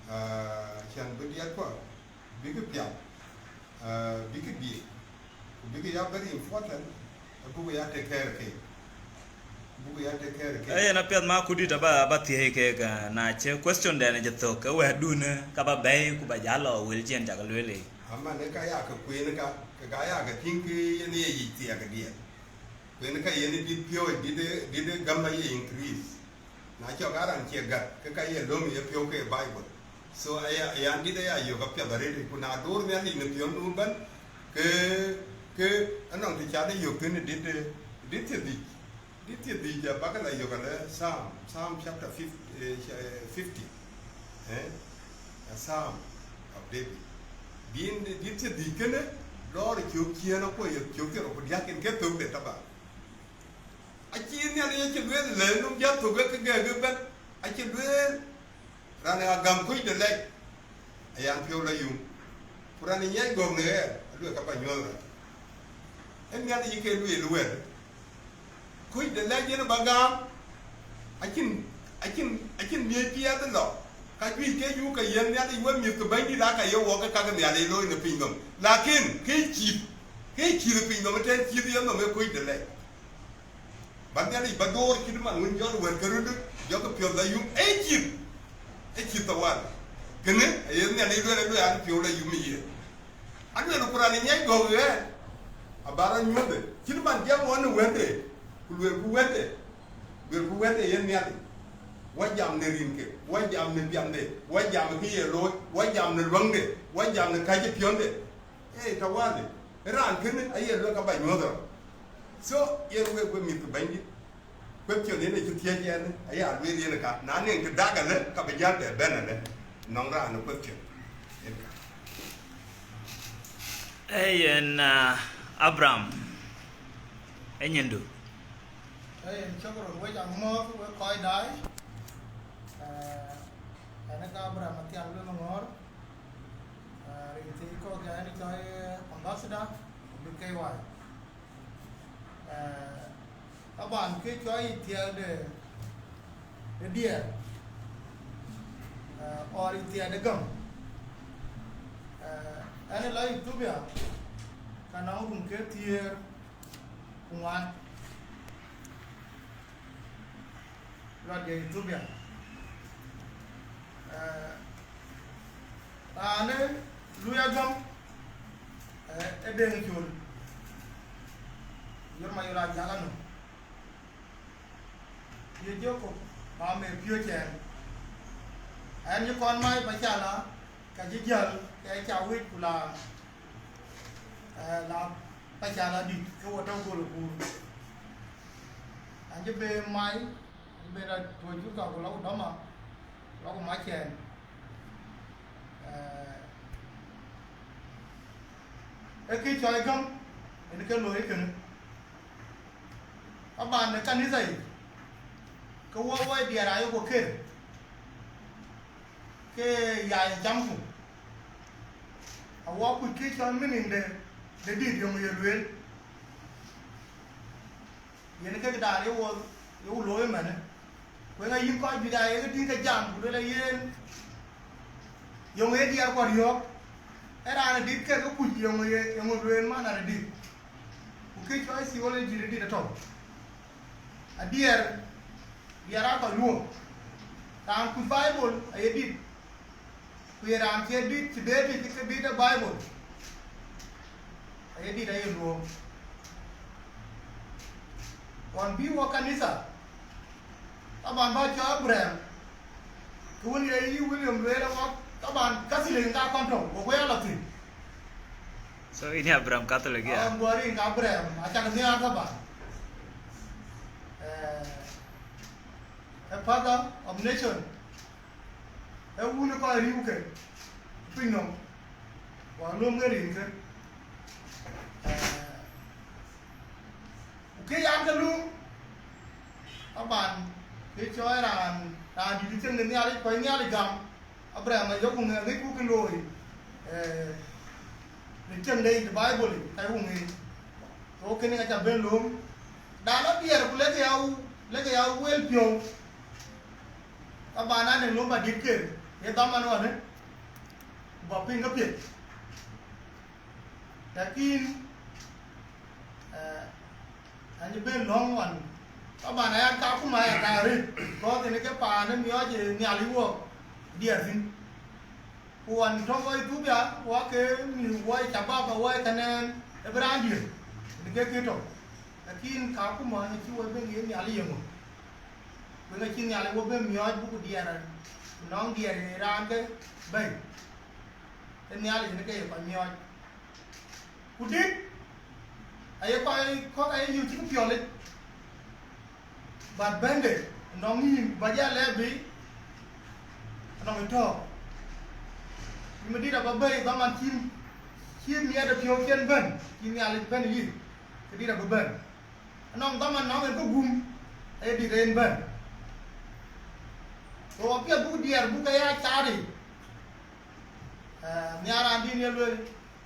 Ah, can bï diɛt kua, bïkï piath, ah, bïkï diëk, ku bïkï ya very important, abuk ya take care ke, abuk ya take care ke. Ee, yen apiɛth ma kudït aba, aba thiëëc kek, ah, na cï question dɛn cï thök, ke wɛ̈tdun, eh, ka ba bɛ̈i, ku ba jal lɔ wël cïn cak lueel yic. Aman, ee ka ya ke kueen ka, ke ka ya ke tïŋ ke yen ye yic thiak diɛt. Kueen ka yen dït piɔ̈ɔ̈c, dït, dït gäm aye increase. Na cɔk a raan cie gät, ke ka ye löm ye piɔ̈u ke Bible. So, aya, ayan dït aya yök apiɛth arëët, ku na door Nhialic në piɔ̈ndu ëbɛ̈n, ke, ke anɔŋ të ca de yök thïn dït, dït thiërdhïc. Dït thiërdhïc abäk la yök alë Psalm, Psalm chapter fifty, eh, fifty. Eh? A Psalm of David. Dïn, dït thiërdhïc kënë, lɔɔr cök ciëën akuɔ yök cök thiërrou ku diäk yen ke thök de taba. Acï Nhialic acï lueel lɛ̈k nɔm jɔ thök ke gɛ̈k ëbɛ̈n, acï lueel, raan ë agäm kuc de lɛc, ayan piɔ̈u la yum, ku raan ë nyiɛc gɔ̈k në ɣɛɛr, aluel ka ba nyuɔ̈th raan. Ee Nhialic ke lueel wɛ̈t, kuc de lɛc yen ba gam, acïn, acïn, acïn miëc piɛth lɔ, ka juëc ke yuk ke yen Nhialic wek mïth ke Bɛ̈nydït aa ka ye wɔ ke ka ke Nhialic looi në piny nɔm. Lakin ke cït, ke cït ë piny nɔm ëtɛ̈n cït yen nɔm ee kuc de lɛc. Ba Nhialic ba door cït man wën jɔl wɛ̈t ke röt jɔkï piɔ̈th la yum, ee cït, ee cït thawal. Kënë aye Nhialic lueel, alueel an, piɔ̈u la yum ë yen. Alueel ku raan ë nyiɛc gɔ̈k ɣɛɛr, aba rɔt nyuɔ̈thë. Cït man jiɛɛm ɣɔn në wɛ̈tde, ku lueel ku wɛ̈tde, lueel ku wɛ̈tde yen Nhialic. Wɔ jam në rinke, wɔ jam në piɛmde, wɔ jam në kë ye looi, wɔ jam në luäŋde, wɔ jam në kääc ë piɔ̈nde. Ee, tawali, raan kënë aye lueel ka ba nyuɔ̈th rɔt. So, yen wek, wek mïth ke Bɛ̈nydït, question yen acï thiëëc yen, aya lueel yen ka, na nɛŋ të dak alë, ka bï jäl bɛ bɛ̈n alë, nɔŋ raan ë question. Yen ka. Ee, yen, ah, Abraham, ee nyindu. Ee, yen cök röt wec amɔ̈ɔ̈th wek kɔc daai. Eh, ɛn ë ka Abraham Athian Lueth Ŋɔ̈ɔ̈r, eh, rin thiëc kɔ̈k ɛn cɔl, eh, ambassador, B K Y. Eh, taban kë cɔl yï thiɛɛk de, de diɛɛr, eh, or yï thiɛɛk de gäm. Eh, ɛn ë la Ethiopia, ka nɔŋ run ke thiëër ku ŋuan. Lɔ de Ethiopia. Eh, raan ë luui agäm, eh, ë Deŋ Col. Yor Mayol Ajak anɔm. Ye Jacob, ba me piööc ɛn. Ɛn cï kɔn mac ba ca la, ka cï jäl, ke ca wec ku la, eh, la ba ca la dït, ke wɔ tɔ̈ gol ë kuur. An cï be mac, an cï be la tuɔɔc cuk ka ku la ku dɔma, la ku mac ɛn. Eh, ee kë cɔl gäm, en ke looi kënë. Taban në kanitha yic, ke wɔ wɔ diɛɛr ayok ker, ke ya ye camku. Awɔ kuc kë cɔl meaning de, de dït yöŋ ye lueel. Yen kek daan ye wo, ye wo looi ëmënë. Ku eeŋa yïn kɔc juëc aa ye ke tïŋ ke jam, ku luel yen, yöŋ ye diɛɛr kuɔ riɔ̈ɔ̈k, ee raan ë dit kek ë kuc yöŋ ye, yöŋ lueel man arëdït. Ku kë cɔl theology dït atɔ̈u. Adiɛɛr, diɛɛr aa kɔc luɔ̈k. Raan kuc Bible aye dit. Ku ye raan cie dit, cï deet, cï ke dit ë Bible, aye dit, aye luɔ̈ɔ̈k. Ɣɔn bï wɔ kanitha, taban bä cɔl Abraham, ke wën ye yï William lueel awak, taban Catholic ka kɔn tɔ̈u, wok wek ala thïn. So, yïn Abraham Catholic, ya? Ɣɔn guɔ rin ka Abraham, acak nhiaar taban. Eh, a father of nation. Ee wun ë kɔc riëëu ke piny nɔm, wak lööm ke rin ke. Eh, ku kë yan ke lööm, taban, kë cɔɔc raan, raan dït ë cieŋ de Nhialic, kɔc Nhialic gam, Abraham ayok ŋɛk, ŋic ku kë looi, eh, në cieŋ de yic, Bible yic, ka ku ŋic. So, kënë ka ca ben lööm. Dan adiɛɛr ku lek ya, lek ya wel piɔ̈u. Taban, ade lööm adït ke, ye dhaman ɣɔnë, ku bä piŋ ke piɛth. Lakin, eh, an cï ben lɔ̈ŋ ɣɔn, taban, aya ka kuma ya ka rëët, kɔɔth ënë ke paan ë miɔɔc ë Nhialic wuɔk diɛɛr thïn. Ku ɣɔn tɔ̈ wɔ Ethiopia, wɔ ke mïth wɔ ë shabab, wɔ ë kenɛɛn, ë bï raan diëër, në ke kë tɔ̈. Lakin ka kuma ë cï wɔ ben yen Nhialic yeŋö? Wek acï Nhialic wɔ ben miɔɔc buk diɛɛr, nɔŋ diɛɛr ë raan ke bɛ̈i. Ë Nhialic në ke ye kɔc miɔɔc. Ku dït, aye kɔc kɔ̈k aye yöök cï piɔl yic. But bɛ̈nde, nɔŋ yïn bä jal lɛ̈k bï, nɔŋ ë tɔ̈ɔ̈k. Yïn madït abä bɛ̈i dhaman cïn, cïn miɛt ë piɔ̈u cïn bɛ̈n, cïn Nhialic bɛ̈n yï, ke dït abä bɛ̈n. Anɔŋ dhaman nɔŋ en ke gum, aye dït en bɛ̈n. So apiɛth buk diɛɛr buk ke ya caar yic. Eh, nhiaar raan dïn ye lueel,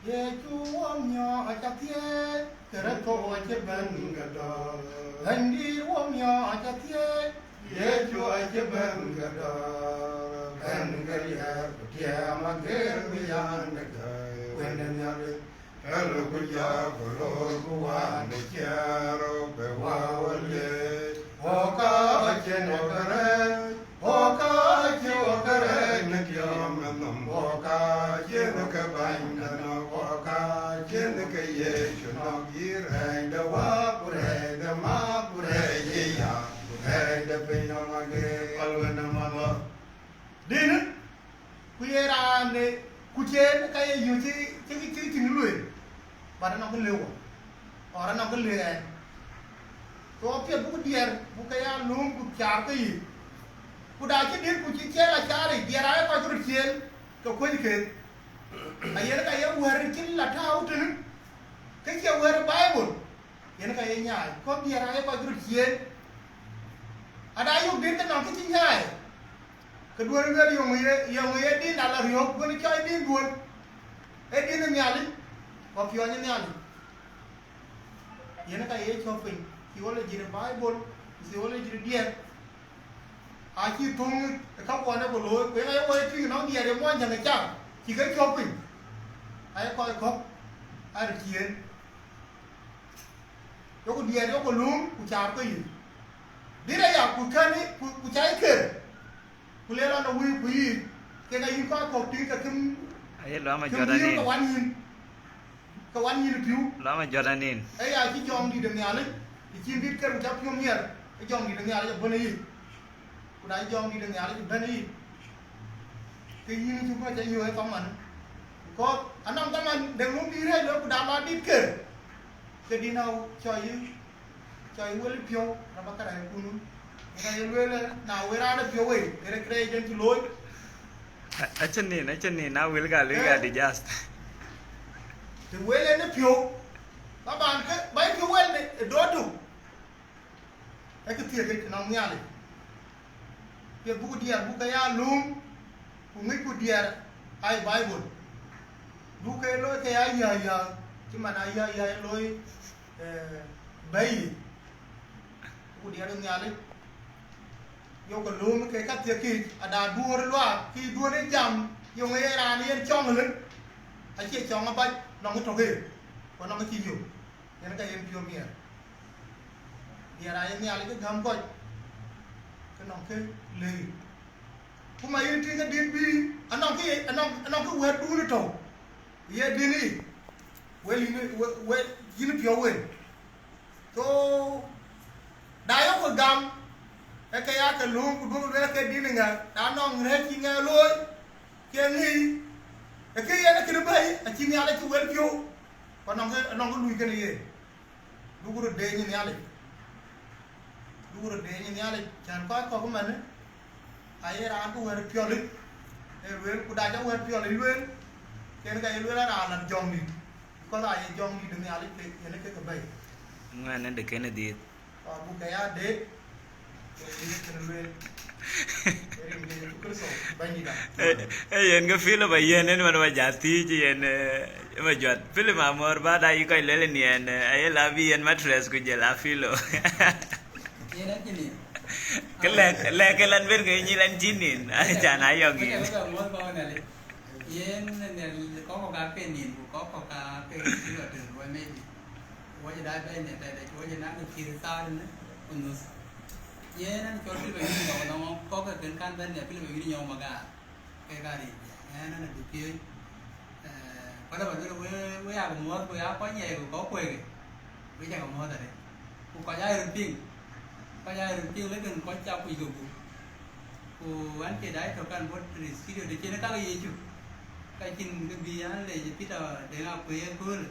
Yecu wɔ miɔɔc acä thiëëc, Kërtho acï bɛ̈n ke dɔ̈ɔ̈r. Bɛ̈nydït wɔ miɔɔc acä thiëëc, Yecu acï bɛ̈n ke dɔ̈ɔ̈r. Bɛ̈n ke riɛɛr ku tiɛɛm ageer bï yɛn de gäi. Wën de Nhialic, Ëlë ku jɔku röör ku wään de ciɛɛr, röör bï wä wä liec. Wɔ ka cïn wɔ kärɛc, wɔ ka cï wɔ kärɛc në tiɔm ë nhom, wɔ ka cïn ke bäny de nɔ̈k, wɔ ka cïn ke Yecu nɔ̈k, yï rɛɛc de wä ku rɛɛc de ma ku rɛɛc ë ya ku rɛɛc de piny nɔm ageer, kɔl wën ë mɔ̈lɔ. Dïnë, ku ye raan de, ku cien ka ye yöök cï, cï, cï, cï tïŋ lueel, but anɔŋ kë lëu wɔ, or anɔŋ kë lëu ɛn. So apiɛth buk diɛɛr, buk ke ya lööm, ku caar ke yic. Ku da cï dït, ku cï ciɛɛl a caar yic, diɛɛr aa ye kɔc röt ciëën, ke kuöc keek. Ayen ka ye wɛ̈ɛ̈r cïn la tääu tënë, ke cie wɛ̈ɛ̈r ë Bible. Yen ka ye nyaai, kɔ̈k diɛɛr aa ye kɔc röt ciëën. Ada yök dït ke nɔŋ kë cï nyaai, ke duöör lueel yöŋ ye, yöŋ ye dïn ala riɔ̈ɔ̈k, duöör cɔɔc dïn duöör, ee dïn ë Nhialic, ku piɔ̈ɔ̈ny ë Nhialic. Yen ka ye cɔ̈k piny, theology de Bible, theology de diɛɛr. Acï thöŋ ë kakuɔn ë ku looi, ku yen aye wɔ ye tïŋ nɔŋ diɛɛr ye muɔnyjäŋ ë cam, cï ke cɔ̈k piny. Aye kɔc kɔ̈k, aa röt ciëën. Yoku diɛɛr, yoku lööm, ku caar ke yïn. Dït aya, ku kɛ̈n, ku, ku cä yï ker, ku leel an, awïïk, ku yïïk, kek ayïn kɔc kɔ̈k tïŋ ke kïm, aye lɔ̈m kïm ajɔt dïïr anin. Ke wan yïn, ke wan yïn ë pïu. Lɔ̈m ajɔt anin. Aya cï jɔŋdït ë Nhialic, të cïn dït ker, ku cä piɔ̈u miɛt, ke jɔŋdït ë Nhialic abɔ̈ në yic. Ku na cï jɔŋdït ë Nhialic bɛ̈n yic, ke yïn cuk ŋɔ̈c ayï ë thaman. Because anɔŋ thaman de ŋö bï rɛ̈ɛ̈c lɔ ku da lɔ dït ker, ke dïn au cɔl yï, cɔl yï wël piɔ̈u, raba kärɛckun. Yen aye lueel, na wël raan ë piɔ̈u wei, kërɛɛc, kërɛɛc den cï looi. A-, acïn nin, acïn nin, na wël ka lueel ka, eh, di just. Të wël en ë piɔ̈u, thaman ke, ba yï piɔ̈u wël de, ë dɔ̈ɔ̈r tök. Ee kë thiek yic nɔŋ Nhialic. Piɛth buk diɛɛr buk ke ya lööm, ku ŋicku diɛɛr aa ye Bible. Duk ke looi ke ya yäyäi, cï man aa yäyäi looi, eh, bɛ̈i yic. Ku diɛt ë Nhialic, yökë lööm ke ka thiek kic, ada duöör luaak, kï duöör ë jam, yöŋ ë ye raan yen cɔŋ ëlë, acie cɔŋ abac, nɔŋ ë tök ë, ku nɔŋ ë cï yök, yen ka yen piɔ̈u miɛɛr. Diɛt aa ye Nhialic ë gäm kɔc, ke nɔŋ kë lëi. Ku ma yïn tïŋ adït bï, anɔŋ kë, anɔŋ, anɔŋ kë wɛ̈tdun ë tɔ̈u, ye dïn yic, wel yïn, wel, wel yïn piɔ̈u wel. So, da yök gam, ee ke ya ke lööm, ku duökï lueel ke dïn ŋa, na nɔŋ rɛ̈ɛ̈c cï ŋɛk looi, ke ŋic, ee ke yen ee kënë bɛ̈i, acï Nhialic cï wel piɔ̈u, ku anɔŋ kë, anɔŋ kë lui kënë yen. Duk röt deeny ë Nhialic. Duk röt deeny ë Nhialic, cän kɔc kɔ̈k ëmënë, aye raan bï wɛ̈t piɔl yic, ee lueel, ku dac awɛ̈t piɔl yic lueel, ken ka ye lueel a raan lat jɔŋdït, because aye jɔŋdït ë Nhialic ke, yen ee kek ë bɛ̈i. Ŋuɛ̈n ënde kënë dhiëëth. Kɔɔr buk ke ya deet, ke yen ee kën lueel. Ee rin ke Yecu Kërtho, Bɛ̈nydït. Eh, eh, yen ke Philip ayen, en man ba ja thiëëc yen, eh, ma juat. Philip amor ba da yï kɔc lueel ni en, eh, aye la bï yen mattress ku jël a pillow. Yen acï nin. Ke lɛ̈k, lɛ̈k ke lan ben ke nyin lan cï nin, acan ayɔŋ nin. Yen, yen kɔ̈k kɔ̈k ka ke nin, ku kɔ̈k kɔ̈k ka ke pillow tën ruɔi maybe. Wacï daai bɛ̈ɛ̈i nhial tɛ̈dɛ̈, wacï naŋ kë cït thaar ënë ku nuth. Yen an cɔl Philip ayï nyɔk nɔŋ kɔ̈k ke kën kan bɛ̈n nhial Philip ayï nyɔk Magar. Ke ka rin, yen an adu piööc. Eh, ku ala ba luel we, we yak muɔ̈ɔ̈th ku ya kɔc nyɛɛi ku kɔ̈k kueek. We cak muɔ̈ɔ̈th arëët. Ku kɔc aa röt piŋ. Kɔc aa röt piŋ, lekin kɔc ca kuc ke gup. Ku an cï daai tök kan bɔ̈ tëde studio, të cïn kak Yecu. Ka cïn kë bï an lec Peter Deŋ Akuëi ëköölë.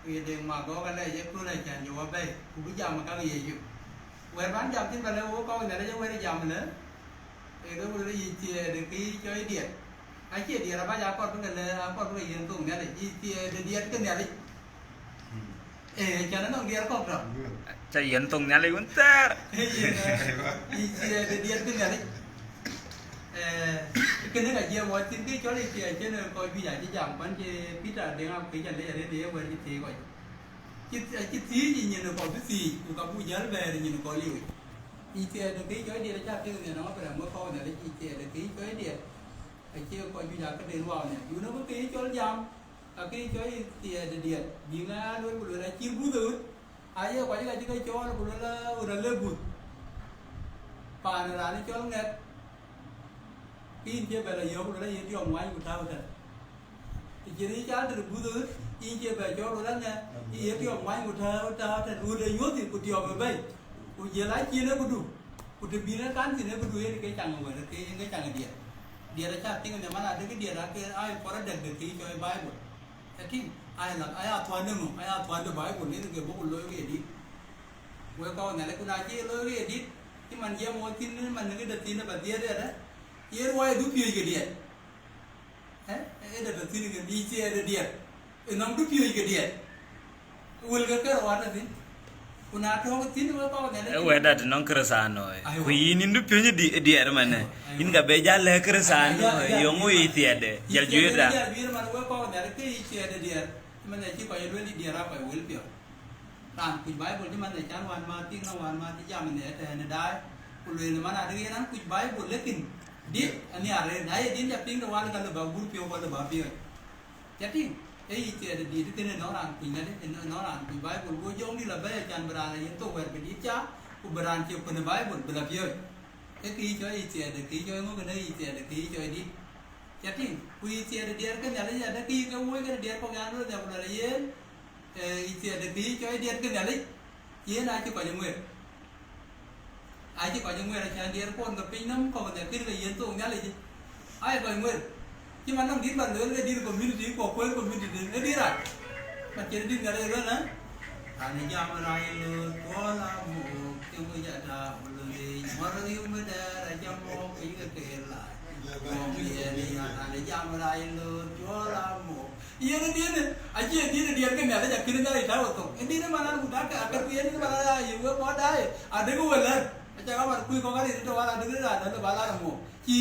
Ku ye Deŋ Magɔ̈k alɛc ëköölë acän jɔ wä bɛ̈i, ku bï jam ë kak Yecu. Wɛ̈t ban jam thïn ba lɛ̈k wok kɔ̈k Nhialic ë wɛ̈t ë jam ëlë, ee ke wël yic thiëëdë kë cɔl diɛt. Acie diɛt abac akɔr bï ke lɛ̈k, akɔr bï ke yiën thoŋ Nhialic, yic thiëëdë diɛt ke Nhialic. Ee, cän anɔŋ diɛt kɔ̈k tɔ. Ca yiën thoŋ Nhialic wën thɛɛr. Ee, yen, ee, yic thiëëdë diɛt ke Nhialic. Eh, kënë ka jiɛɛm wɔ thïn, kë cɔl ë thiëëc acïn kɔc juëc acï jam, kuan cï Peter Deŋ Akuëi cän lec arëët ë ye wɛ̈t cï thiëëc kɔc. Cï, acï thiëëc ë nyin ë kɔc bï thiëëc, ku ka buk jäl bɛ̈ɛ̈r ë nyin ë kɔc liu yic. Yic thiëëdë kë cɔl diɛt acä piŋ nhial nɔŋ Abraham wek kɔ̈u Nhialic, yic thiëëdë kë cɔl diɛt. Acie kɔc juëc aa këden wau nhial. Yun ë kë cɔl jam, ka kë cɔl yic thiëëdë diɛt. Bï ŋa luel ku luel acï buth ë ɣöt. Aye kɔc ka cï ke cɔɔl ku luel ɣöt ale buth. Paan raan ë cɔl ŋɛk. Ke yïn cie bɛ lɔ yɔ̈ɔ̈k, ku luel aye tiɔp ŋuany ku tääu tɛ̈n. Të cïn yï cal tëde buth ɣöt, yïn cie bɛ cɔɔl, ku luel aŋɛ, yï ye tiɔp ŋuany ku tääu, tääu tɛ̈n, ɣöt ë nyuɔ̈th thïn ku tiɔp ë bɛ̈i. Ku jiël acin ë këdu, ku të bïn ë kan thïn ë këdu yen ke caŋ ë wɛ̈t, ke yen ke caŋ ë diɛt. Diɛt acä piŋ ë nhiam, man adï ke diɛt ake aa ë kɔr adɛ̈k de kë cɔl Baibul. Ë tïŋ, aa ë lak, aa ë thuan de ŋö, aa ë thuan de Baibul, yen ke bɔ̈ ku looi ke ye dït. Wek kɔc Nhialic, ku na cï looi ke ye dït, cï man jiɛɛm wɔ thïn, man ke de thïn ë ba dhiëëth ëdë, ye ruɔi ë dupiööc ke diɛt. Eh, ë de tɔ thïn ke yic thiëëdë diɛt, ë nɔm dupiööc ke diɛt, wël ke kërë wat tɔ thïn. Ku na tɔ̈ ke thïn wek kɔc Nhialic, ë wɛ̈t dat nɔŋ Kërëthänooi. Aiwa. Ku yïn yïn dupiööc di-, diɛt manë. Aiwa. Yïn ka be jal lɛ̈k Kërëthänooi, yïn yöŋ wïc thiëëdë, jal juëëtda. Diɛt, diɛt man wek kɔc Nhialic ke yic thiëëdë diɛt, man acï kɔc lueel diɛt aa kɔc wël piɔ̈ɔ̈th. Raan kuc Baibul cï man ë can wään mäth tik, na wään mäth cï jam në ëtɛ̈ɛ̈n ë daai, ku lueel man adï yen an kuc Baibul, lekin diɛt anhiar rëër, na ye diɛt ca piŋ de wal ka lë ba gur piɔ̈u, ka lë ba piɔ̈ɔ̈c. Ca tïŋ, ee yic thiëëdë diɛt kënë nɔŋ raan kuc ŋadï, nɔŋ raan kuc Baibul, go jɔŋdït la bɛ̈ɛ̈i can bï raan la yen thok wɛ̈t bï diɛt cak, ku bï raan cie kuën ë Baibul bï la piɔ̈ɔ̈c. Ee kë yï cɔl yic thiëëdë, kë yï cɔl ŋö kënë yic thiëëdë, kë yï cɔl dït. Ca tïŋ, ku yic thiëëdë diɛt ke Nhialic, adï kë yï ke woi kënë diɛt kɔ̈k yan lueel nhial ku luɛl yen, Ee, yï thiëëdë kë yï cɔl diɛt ke Nhialic, yen acï kɔc ŋuëër. Acï kɔc ŋuëër, acän diɛt kuɔn ke piny nɔm kɔ̈k nhial kën ke yiën thook Nhialic. Acï kɔc ŋuëër. Cï man nɔm dït ba lueel ke dït community, ku kuëër community, ë dït rac. Man cïn dït Nhialic lueel, ë? Raan ë jam rac ë lööth, cuɔl amuk, cï ŋö jata, ku lueel, ŋuɔ̈t riu mëdɛ̈ɛ̈r, acä mɔ̈k, piny ke keel lac. Wok yen ya, raan ë jam rac ë lööth, cuɔl amuk. Yen ë diɛt, acie diɛt, diɛt ke Nhialic akën Nhialic tääu ë thok. Ë diɛt ë man an, ku dak ke akër ku yen ë man an, aye wek kɔc daai, adek ë we lɛ̈r. Aca ka man kuc kɔ̈k arëët tɔ̈ wal adek ë raan lɛ̈r bä lar ë muk. Cï,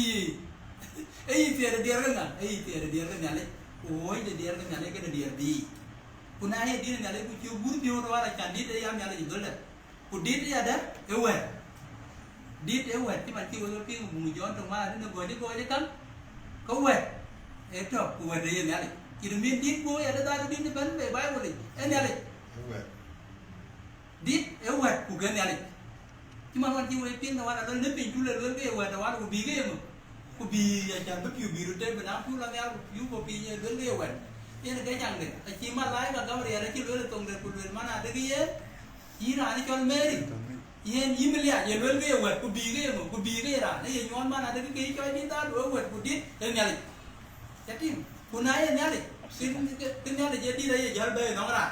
ë yï thiëëdë diɛt ke ŋa? Ë yï thiëëdë diɛt ke Nhialic. Ku wööc de diɛt ke Nhialic kënë diɛt bï. Ku na ye diɛt Nhialic ku cï gur piɔ̈u tɔ̈ wal acan dït ë ya Nhialic ë dhöl dɛ̈. Ku Ku dit yadë ë wɛ̈t. Dit ë wɛ̈t cï man cï wek piŋ buŋ Jɔn tök man adï në gɔ̈c ë gɔ̈c ë käŋ, ke wɛ̈t ë tɔ̈, ku wɛ̈t ë ye Nhialic. It mean dit guɔ yadë dhaadu dit ëbɛ̈n bei Baibul yic, ë Nhialic. Ë wɛ̈t. Dit ë wɛ̈t ku ke Nhialic. Cï man wan cï wek piŋ tɔ̈ wan alɔ në piny cul ë luel ke ye wɛ̈t tɔ̈ wan, ku bï ke ye ŋö? Ku bï ya can bï piu bï röt tëë bï na piu lɔ nhial ku piu bɔ̈ piny ë luel ke ye wɛ̈t. Yen ke caŋde, acï malaika Gabriel acï luel ë thoŋde ku luel man adï ke ye, yïn raan ë cɔl Mary, yen yï Maria, ye luel ke ye wɛ̈t, ku bï ke ye ŋö? Ku bï ke ye raan, ë ye nyuɔɔn man adï ke ye cɔl dit dhaadu ë wɛ̈t ku dit ë Nhialic. Ca tïŋ, ku na ye Nhialic, kën, kën Nhialic ye dit aye jäl bɛ̈ɛ̈i nɔŋ raan.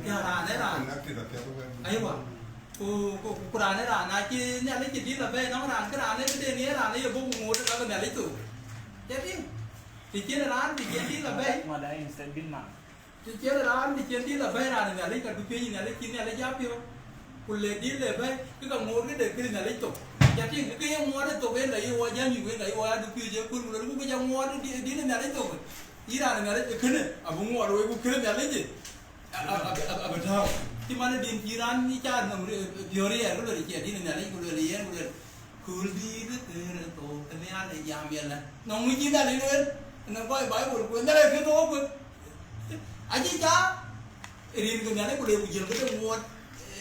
Ya raan ë raan. Aywa. Ku, ku, ku raan ë raan, na cï Nhialic cï dit lɔ bɛ̈ɛ̈i nɔŋ raan, ke raan ë këden ye raan ë ye bɔ̈ ku ŋoot ë ka ke Nhialic thou. Ca tïŋ, të cïn raan, të cïn dit lɔ bɛ̈ɛ̈i. Madai instead bin man. Të cïn raan, të cïn dit lɔ bɛ̈ɛ̈i raan ë Nhialic, ka dupiööc ë Nhialic, cï Nhialic ya piɔ̈u. Ku le dit le bɛ̈ɛ̈i, ke ka ŋoot këde kën Nhialic thou. Ca tïŋ, ke ye ŋuɔɔt ë thou en ka ye wɔ jäl nyuc en ka ye wɔ ya dupiööc ë köl, ku lelku ke ca ŋuɔɔt ë di-, dit ë Nhialic thou. Yïn raan ë Nhialic ë kënë, abï ŋuɔɔt wei ku kën Nhialic ë. A, a, a, a, abï tääu. Cï man ë din cï raan ë ca nɔm ri-, piɔ̈u riɛɛr, ku luel cie dit ë Nhialic, ku luel yen, ku luel, kööl dïït ë Kërtho, ke Nhialic jam yelë. Nɔŋ ŋö cï Nhialic lueel? Në kɔc Baibul, ku Nhialic kën thou ku. Acï ca rin ke Nhialic ku le ku jël këde ŋuɔɔt,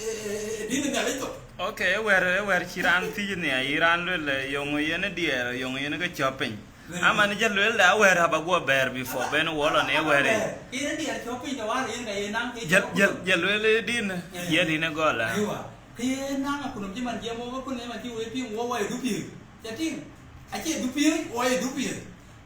eh, eh, eh, din ë Nhialic thou. Okay, ë wɛ̈t, ë wɛ̈t cï raan thiëc nhial, yï raan luel, eh, yöŋö yen ë diɛɛr, yöŋö yen ke cɔ̈p piny. Very good. Aman jël lueel da wɛ̈t aba guɔ bɛ̈ɛ̈r before ben wɔ lɔ në wɛ̈t ë. Yen ë diɛɛr cɔ̈p piny de wal, yen ka ye naŋ ke jël, cɔ̈p jël, piny. Jël lueel ë din, eh, ye din ë gɔl, ah. Aywa. Ke ye naŋ akunɔm cï man jiɛɛm wok, akun ë man cï wek piŋ wɔ wai dupiööc. Ca tïŋ? Acie dupiööc, wɔ ye dupiööc.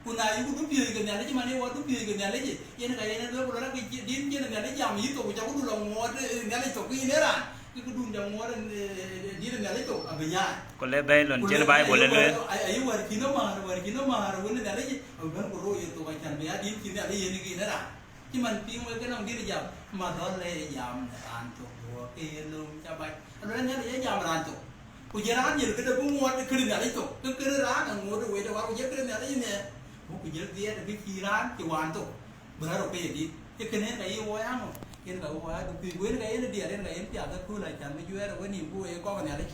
Ku na yïku dupiööc ke Nhialic, man ye wɔ dupiööc ke Nhialic, yen ka yen ë lueel ku lɔ rɔt ke cï din cïn Nhialic jam yï thou, ku ca ku du lɔ ŋuɔɔt, eh, Nhialic thou, ke yïn ë raan, ke ku dun ca ŋuɔɔt, eh, eh, din Nhialic thou, abï nyaai. Ku le bɛ̈ɛ̈i lon cïn Baibul ë lueel. Ayï wɛ̈t cïn ë määr, wɛ̈t cïn ë määr, wën ë Nhialic, abï bɛ̈n ku rou ye thou, acan bï ya din cïn Nhialic yen ke yen ë raan. Cï man piŋ wek ke nɔŋ dït jam, ma dhɔl le jam në raan thok, duɔ̈k ke ye löŋ ca bac. Aluel Nhialic ye jam raan thok. Ku jël raan jël këde bï ŋuɔɔt ë këde Nhialic thok. Ke këde raan aŋoot ë wec de war, ku jël këde Nhialic ë nhiɛɛr. Ku jël dhiɛɛt ë kë cï raan cï wään thok. Bï rɔt rou ke ye dït. Ke kënë en ka ye wɔ ya ŋö? En ka ye wɔ ya dupiööc. Ku en ka yen ë diɛɛr, en ka yen piath ë kööl acan bï juɛɛr ë wenïïm ku wek kɔc Nhialic.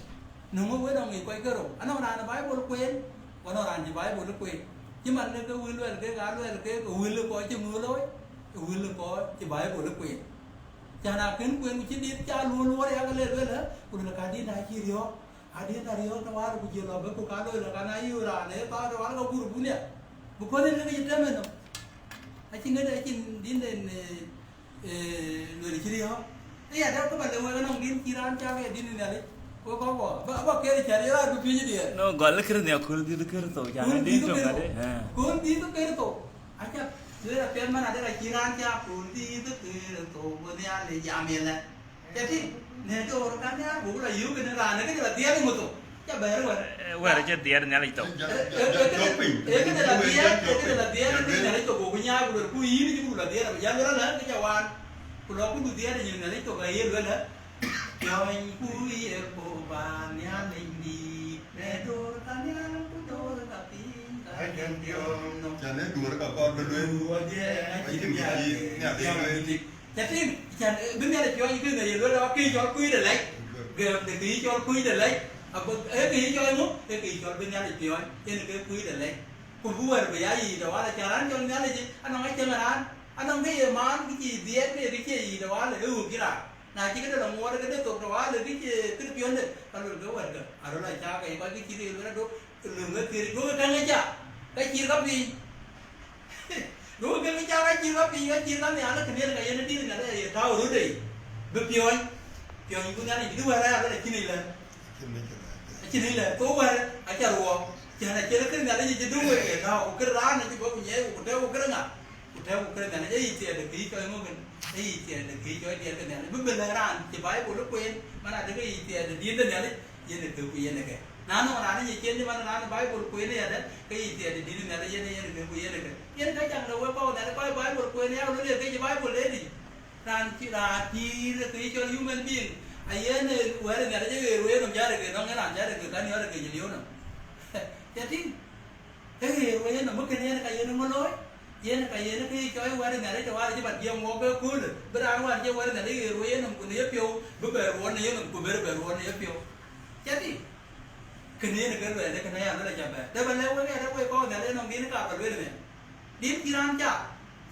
Në ŋö wek nɔŋ ŋic kɔc ke rou? Anɔŋ raan ë Baibul kueen, ku anɔŋ raan cï Baibul kueen. Cï man në ke wël luɛl kek, aa luɛl kek, ke wël ë kɔc cï ŋö looi? Ë wël ë kɔc cï Baibul kueen. Can akën kueen ku cï dit ca luɔ̈ɔ̈r luɔ̈ɔ̈r yak le lueel, ë, ku luel ka dit na cï riɔ̈ɔ̈k, a dit na riɔ̈ɔ̈k tɔ̈ waar ku jël lɔ bï ku ka looi lɔ ka na yï raan ë thaar tɔ̈ waar ka gur bun ya. Because en ke cï tɛm ënɔm. Acïn ŋët acïn din den, eh, eh, luel cï riɔ̈ɔ̈k. Ë ya dap ke ba le wek nɔŋ din cï raan cak ye din Nhialic. Ku kɔ̈k wɔ, ba, ba ker cä ye raan bï piöc diɛɛr. No, gɔl kër nhial kööl dhil kër thou, can kööl din dhil tök kër ade, thou. Eh. Kööl dhil kër thou. Aca, lueel apiɛth man adek acï raan cak kööl dhil kër thou, ku Nhialic jam yelë. Ca tïŋ, në door ka nhial, buk la yök në raan, ë këde la dhiɛɛr ŋö thou? Ca bɛ̈ɛ̈r wɛ̈t. Eh, wɛ̈t acï dhiɛɛr Nhialic thou. Eh, eh, eh, këde, eh, këde la dhiɛɛr, eh, këde la dhiɛɛr, këde Nhialic thou, ku nyaai, ku luel, ku yïn, ku la dhiɛɛr, abï jal luel alä, ke ca waan. Ku lɔ, ku du dhiɛɛr, nyin Nhialic thou, aye luel, eh, piɔ̈ny, ku ye ku ba Nhialic dïït, në door ka nhial, ku door ka piny, ka cïn piɔ̈n nɔm. Can ë door ka kɔɔr bï luel. Duɔ̈ɔ̈r dhiɛɛr, acïn piɔ̈n. Ca tïŋ, can, eh, bï Nhialic piɔ̈ɔ̈ny kënë ye luel, aa kë cɔl kuc de lɛc. Gɛm de kë cɔl kuc de lɛc. Abï, ee kë cɔl ŋö? Ee kë cɔl bï Nhialic piɔ̈ɔ̈ny. Yen ke kuc de lɛc. Ku bï wɛ̈t bï ya yic de wal, acan raan cɔl Nhialic, anɔŋ acieŋ raan, anɔŋ kë ye maan, kë cï dhiɛɛt, kë ye kë cie yic de wal, ee ɣööc cï raan. Na cï këde la ŋuɔɔt këde thok de wal, kë cie këde piɔ̈nde, ka luel ke wɛ̈t ke, aröl acak, ke kɔc kë cït ye luel ado, löŋ ke thiëëric, duökï käŋ ë cak, ka cïïr ka piny. Duökï käŋ ë cak, ka cïïr ka piny, ka cïïr ka nhial, kënë yen ka yen dït nhial ye tääu röt yic, bï piɔ̈ɔ̈ny, piɔ̈ɔ̈ny ku Nhialic, bï wɛ̈t aya luel acïn yic lɛ̈k. Acïn yic lɛ̈k, ku wɛ̈t aca ruɔɔk, cän acïn këde Nhialic cï döŋ wek ye tääu, ku këde raan acï bɔ̈ ku nyiɛɛi, ku tɛ̈ɛ̈u ku këde ŋa? Ku tɛ̈ɛ̈u ku këde Nhialic, ee yic thiɛɛt de kë cɔl ŋö kën? Ee yic thiɛɛt de kë cɔl diɛɛr ke Nhialic. Bï bɛ̈n raan cï Baibul kueen, man adï ke yic thiɛɛt de diɛɛr de Nhialic, yen ë kë ku yen ë kë. Na nɔŋ raan ë nyic cïn cï man raan Baibul kueen ë yadɛ̈, ke yic thiɛɛt de diɛɛr de Nhialic, yen, yen ë kë ku yen ë kë. Yen ka caŋ de wek kɔc Nhialic, kɔc Baibul kueen, ya luel ye kë cï Baibul de dï. Raan cï, raan cï kë cɔl human being, ayen, eh, wɛ̈t ë Nhialic ë ɣer wei nɔm, jat ë ke nɔŋ, ë raan jat ë ke ka niɔt ë ke cï lieu nɔm. Ca tïŋ? Ee ɣer wei nɔm, ë kënë yen ka yen ŋö looi? Yen ka yen kë cɔɔi wɛ̈t ë Nhialic tëwäär cï bä jiɛɛm wok ke köölë, bï raan wäär cie wɛ̈t ë Nhialic ɣer wei yenhom ku në yepiɔ̈u, bï bɛ ruɔɔt në yenhom ku bï bɛ ruɔɔt në yepiɔ̈u. Cä tïŋ, kënë yen ke luɛɛl, kënë aya luel acä bɛ̈ɛ̈r. Dë bä lɛ̈k wek, ë lɛ̈k wek kɔc Nhialic nɔŋ din kaar bä lueel ëmën. Din cï raan cak,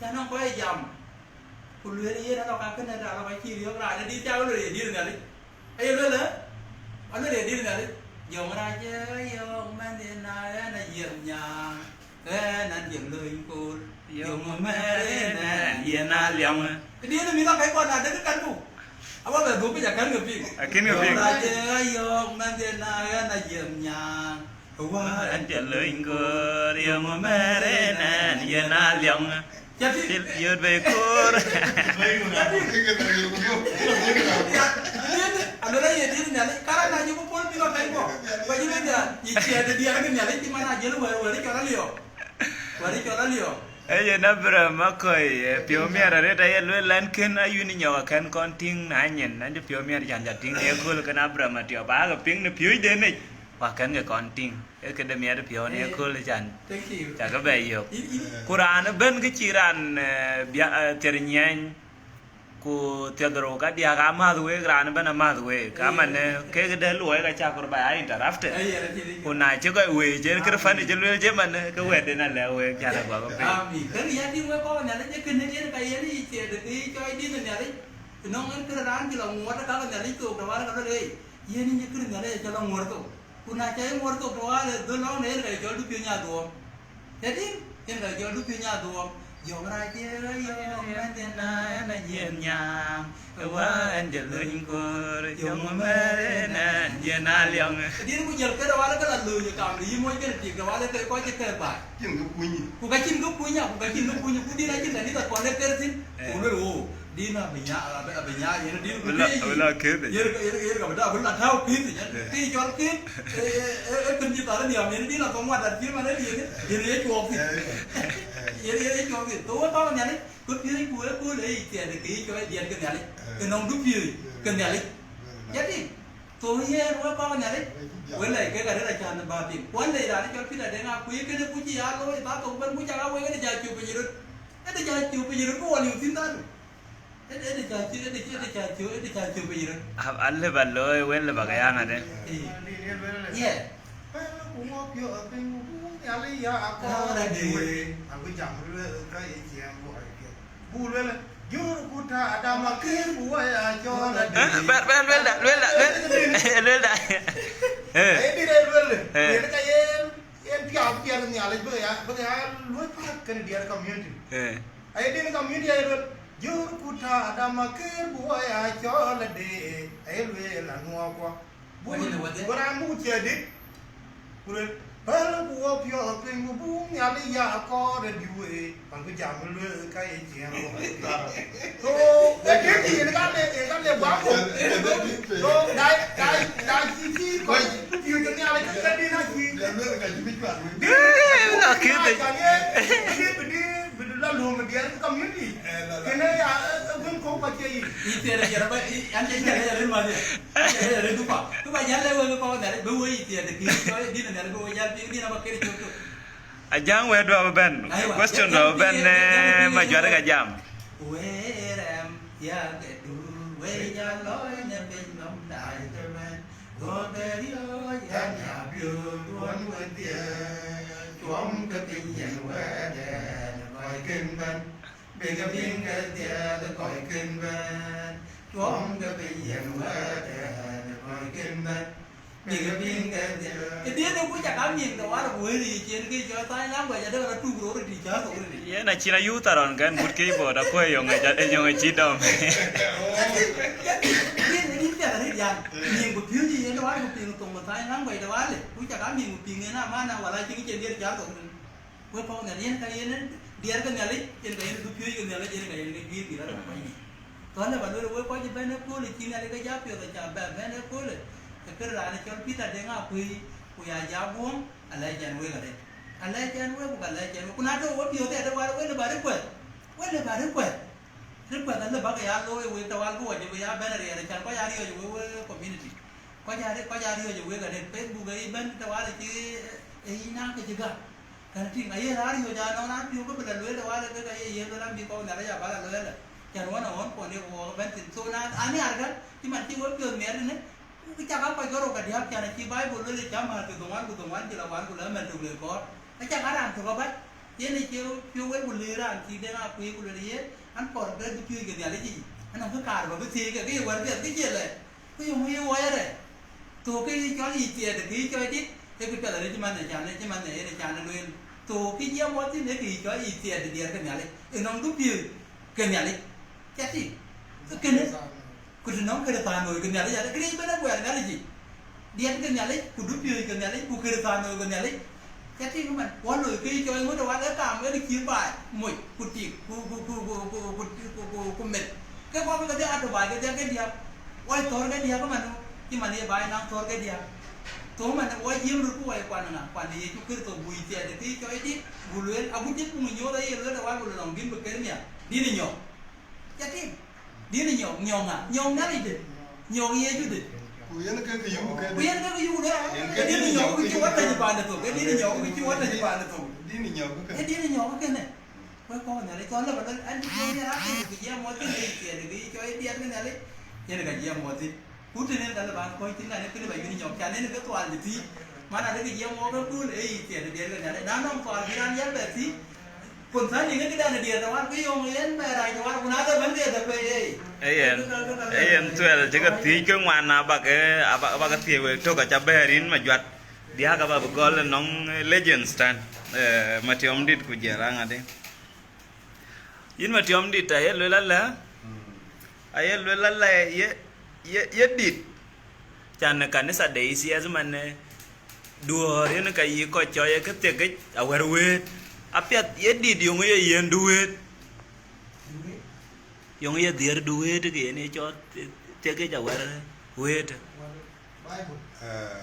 cä nɔŋ kɔc ë jam. Ku lueel yen alɔ ka kënë alɔ ka cï riɔ̈k raan ë dit cak lueel ye dït Nhialic. Aye lueel ë, alueel ye dït Nhialic. Jɔŋ rac ë yɔ̈ɔ̈k mɛnhdiɛn na ɣɛn ayiɛth nyaaŋ, ɣɛn an jël lööny koor. Yöŋ mɛɛr ënɛn yen aliɔŋ. Këdiën ë mïth akɛc kɔn na dek kän ku. Aba bɛ dhuk pic akän ke piŋ. Akën ke piŋ. Jɔŋ rac ë yɔ̈ɔ̈k mɛnhdiɛn na ɣɛn ayiɛth nyaaŋ. Wään cä lööny koor, yöŋ mɛɛr ënɛn yen aliɔŋ. Cït yöt bei koor. Aluel aye dït Nhialic, kara na yök pol bï lɔ tɛ̈ny kɔ̈k. Ku acï lëk ya, yï ciɛɛt de diɛɛr ke Nhialic cï man a jël wɛ̈ɛ̈r, wɛ̈ɛ̈r cɔl aliɔɔk. Wɛ̈ɛ̈r cɔl aliɔɔk. Ee yen Abraham akɔ̈i, ee, piɔ̈u miɛt arëët aye lueel an, kën ayun nyɔk akën kɔn tïŋ na nyin, an cï piɔ̈u miɛt can ca tïŋ në ëkööl kën Abraham atiɔp, aake piŋ në piööcden yic. Ku akën ke kɔn tïŋ, ee këde miɛt piɔ̈u në ëkööl can. Thank you. Cakë bɛ yök. Ku raan ëbɛ̈n kë cï raan, eh, bia-, eh, thiër nyiɛɛny, ku thiërdhorou kadiäk amäth week, raan ëbɛ̈n amäth week. Ka man, eh, kek de luɔi ka cak kɔɔr ba ya interrupted. Ku na cï kɔc weec, en kërë fani cï lueel cï man, eh, ke wɛ̈tden alɛ̈k week can agua bä piny. Amin. Kën ya tïŋ wek kɔc Nhialic, ee kënë yen ka yen yic thiëëdë kë cɔɔi dït Nhialic. Nɔŋ en kërë raan cï lɔ ŋuɔɔt ka Nhialic thok tëwäär ka luel, ee, yen yen kërë Nhialic acï lɔ ŋuɔɔt thok. Ku na ca ye ŋuɔɔr thok tëwäär ë dhöl lɔ̈ŋ, yen ka ye cɔl dupiööny adhuɔɔm. Cä tïŋ, yen ka ye cɔl dupiööny adhuɔɔm. Jɔŋ rac ë yɔ̈ɔ̈k mɛnhdiɛn na ɣɛn ayiɛth nyaaŋ, ë wään jël lööny koor, yöŋ mɛɛr ënɛn yen aliɔŋ. Dït ku jël këde wal ke la lööny kam de yï moc këde tik de wal ke kɔc cï kɛ̈ɛ̈k baai. Cïn kë kuny. Ku ka cïn kë kuny ya, ku ka cïn kë kuny, ku dït acïn kanitha kɔn ë ker thïn. Ku luel wo. Dïn abï nya-, abï, abï nya-, yen dïn bï la, bï la këth. Yen, yen, yen ka bï da, bï la tääu këth, yen, eh, kë cɔl këth, eh, eh, eh, eh, kën cï thar nhiam, yen dïn la thɔŋ ŋuat dat cï man ë yen, yen ye cuɔɔk thïn. Eh, eh, eh. Yen, yen ye cuɔɔk thïn. Thou wek kɔc Nhialic, bï piööc ku wek kööl ë yic thiɛɛdë kë yï cɔɔi diɛt ke Nhialic. Eh. Ke nɔŋ dupiööc ke Nhialic. Eh. Cä tïŋ. Thou yen wek kɔc Nhialic, wek lɛc kek arëët acan bä piŋ. Ku an lɛc raan cɔl Peter Deŋ Akuëi kënë ku cï ya looi ba thok bɛ̈n ku cak a wek ëdï ca cop piny röt. Ëdï ca cop piny röt, ku wɔ liu thïn dhadu. Ëdë, ëdë ca cï, ëdë, ëdë ca cï, ëdë ca cï piny röt. A, a lëu ba looi, wën lëu ba ke yaŋ adë. Ee. Yeah. Pɛ̈l ku ŋɔ piɔ̈ɔ̈th piny ku buk Nhialic ya akɔɔr adï. An bï jam lueel ka ye ciɛɛŋ luɔi piɛth. Buk lueel, jur ku ta dam akër ku wɔ ya cɔɔl adï. Eh, bɛ̈n, bɛ̈n, lueel da, lueel da, lueel, lueel da. Eh. Ee dït ee lueel. Eh. Yen ka yen, yen piath piɛth Nhialic bï ya, bï ya luɔi path kën diɛɛr community. Eh. Aye din community aye luel, jur ku ta dam akër bu wɔ ya cɔl adë, aye lueel anuɔɔkuɔ. Bu, ku raan bu ciɛɛt dït, ku luel, pɛ̈l ku wɔ piɔ̈ɔ̈th piny ku bu Nhialic ya akɔɔr ë diu ë, pan ku jam lueel ka ye ciɛɛŋ wɔ. So, e kën yen ka le, yen ka le guaŋ. So, dai, dai, dai ci, ci, kɔc, piööc Nhialic ka dïn a ci. Dïn, dïn, dïn, dïn, dïn, dïn, dïn, la luɔm diɛɛr ke community. Eh, la, la. Kënë ya, eh, eh, wën kɔ̈u ka cie yic. Yï thiëëdë yɛn ba, yï, an, yï thiëëdë yɛn rëër madhia. Yï thiëëdë yɛn rëër dupa. Kë ba jäl le wek kɔc Nhialic, bï wek yï thiëëdë kï, cɔɔi dïn Nhialic, bï wek jäl piŋ dïn aba kërë cök tök. Ajäŋ wɛ̈t duɔ̈ɔ̈p ëbɛ̈n. Aywa, question duɔ̈ɔ̈p ëbɛ̈n, eh, ma juarë ka jam. Wek rɛm ya gɛdu, wek ya lɔc në piny nɔm daai tëmɛn. Go ke riɔ̈ɔ̈c ɛn ya piööc wën wedhie, cuɔm ke piny yen wɛ̈ɛ̈t ɛn kɔc kën bɛ̈n, bï ke piŋ ke dhiɛɛth kɔc kën bɛ̈n, cuɔm ke piny yen wɛ̈ɛ̈t ɛn kɔc kën bɛ̈n, bï ke piŋ ke dhiɛɛth. Këdiën ë kuc aka miŋ de wal ku wël yic yen ke cɔl sign language adek rɔt tuk röör ë tïc cäär thok röt. Yen acïn ayuth arɔn kɛn but keyboard akuɔ̈c yɔŋ ë ca-, yɔŋ ë cï dɔm. Yɛn, yɛn, yɛn, yɛn piɛth arëët yan. Miŋ ku piööcë yen de wal ku piŋ thoŋ sign language de wal, ku cak a miŋ ku piŋ en amana wala cïn cïn diɛt cäär thok rin. Wek kɔc Nhialic, yen ka yen diɛɛr ke Nhialic, yen ka yen dupiööc ke Nhialic, yen ka yen ke guiir guiir arëët kuany yic. Thɔn ë ba lueel wek kɔc cï bɛ̈n ëköölë cï Nhialic ke ja piɔ̈ɔ̈th aca bɛ bɛ̈n ëköölë, ke kërë raan cɔl Peter Deŋ Akuëi, ku ya ja guɔ̈ŋ, alɛc ɛn wek arëët. Alɛc ɛn wek, ku ka lɛc ɛn wek. Ku na tɔ̈ we piɔ̈ɔ̈th ë de wal, wek lë ba request. Wek lë ba request. Request alë bäk ya looi wek tawal ku wacë bï ya bɛ̈n ariɛɛr, acan kɔc aa riɔ̈ɔ̈c wek, wek community. Kɔc aa ri-, kɔc aa riɔ̈ɔ̈c wek arëët. Facebook ë bɛ̈n tawal cï, ë, ë yïn na ke cï gam. Kan tïŋ, aye raan riɔ̈ɔ̈c anɔŋ raan piɔ̈u ke bï la lueel ë wal ke ka ye yen lueel an bï kɔ̈k Nhialic abä la lueel. Cän wën a ɣɔn puɔ̈n ye wɔ bɛ̈n thïn. So na ani arkä, cï man cï wek piɔ̈ɔ̈th miɛt tënë, ku cak aa kɔc ke rou ka diäk, cän acï Baibul lueel ë cä määr ke dhoŋuan ku dhoŋuan cï la wan ku la mɛl tök le kɔɔr. Acak aa raan tök abac. Yen ë cie piɔ̈u wël ku le raan cï deŋ akuëëc ku lueel yen, an kɔɔr ke bï piööc ke Nhialic yic. Anɔŋ kë kaar bä bï thiëëc ke, ke ye wɛ̈t piɛth ke cie lɛ. Ku yöŋ ye wɔɔc arɛɛc. Thok ke yï cɔl yic thiɛɛt, ke yï cɔc dït, ee kë piɛth arëët cï man ë can, cï man ë yen ë can ë lueel. Thok kë jiɛɛm wɔ thïn, ee kë yï cɔl yic thiɛɛt diɛɛr ke Nhialic. Ënɔŋ du piööc ke Nhialic. Cä tïŋ. Kënë. Ku të nɔŋ Kërthanoi ke Nhialic, adë këriëëc bɛ̈n aguɛɛr Nhialic yic. Diɛt ke Nhialic, ku du piööc ke Nhialic, ku Kërthanoi ke Nhialic. Cä tïŋ ëmën, wɔ loi ke yï cɔc ŋöt ë wal ë kaam ë kë cï baai moc, ku tik, ku, ku, ku meth. Ke kɔ̈k kedhie atɔ̈ baai kedhie ke diäk. Wɔ thɔ̈r ke diäk ëmën, cï man ye baai naŋ thɔ̈r ke diäk. Thou man wɔ jiëm röt ku wɔ ye kuan ŋa? Kuan ë Yecu Kërtho, bui thiɛɛt ë kë yï cɔc dït, ku lueel, agut cï kuŋ nyuɔɔth aye lueel ë wal ku lɔ lɔŋ dïn bï ker nhial. Dïn ë nyɔk. Cä tïŋ. Dïn ë nyɔk, nyɔk ŋa? Nyɔk Nhialic dï? Nyɔk Yecu dï? Ku yen ke kë yuk ke Ku yen ke kë yuk lueel, yen ke dïn ë nyɔk kë cï wɔ tɛ̈c paan ë thok, ke dïn ë nyɔk kë cï wɔ tɛ̈c paan ë thok. Dïn ë nyɔk kë ke. Ee dïn ë nyɔk kë kënë. Wek kɔ̈k Nhialic, cɔl lɔ ba luel, an cï piɔ̈u yen raan tëëk ku jiɛɛm wɔ thïn, ee yï thiɛɛt kë yï cɔc diɛt ke Nhialic, yen ka jiɛɛm wɔ thïn. Ku tënë ka lë ban kɔc thïn, kan ee kënë ba yïn nyɔk, can en ke thual bï thïn. Man adë kë jiɛɛm wɔ ke kööl, ee yï thiɛɛt diɛt ke Nhialic. Na nɔŋ thual bï raan yɛn bɛ thïn, kun thäl yïn këdan ë diɛt ë wal, ke yöŋ yen bɛ rac ë wal, ku na dë bɛ̈n ke dë pei, ee. Ee yen, ee yen thuɛl cï ke thiëc ke ŋuan, abak, abak, abak thiëc wek tök, aca bɛ̈ɛ̈r yïn Majuat. Diäk aba bï gɔl ënɔŋ, eh, legends tän, eh, Matiɔm Dït ku jël raŋ adï. Yïn Matiɔm Dït, aye lueel alä, aye lueel alä ye, ye, ye dït. Can kanitha de E C S man, eh, duɔ̈ɔ̈r yen ka yï kɔc cɔc ye kë thiekic awär wëët. Apiɛth ye dït yöŋ ye yen du wëët. Yöŋ ye dhiër du wëët ke yen ye cɔl thiekic awär wëët. Bible. Ah,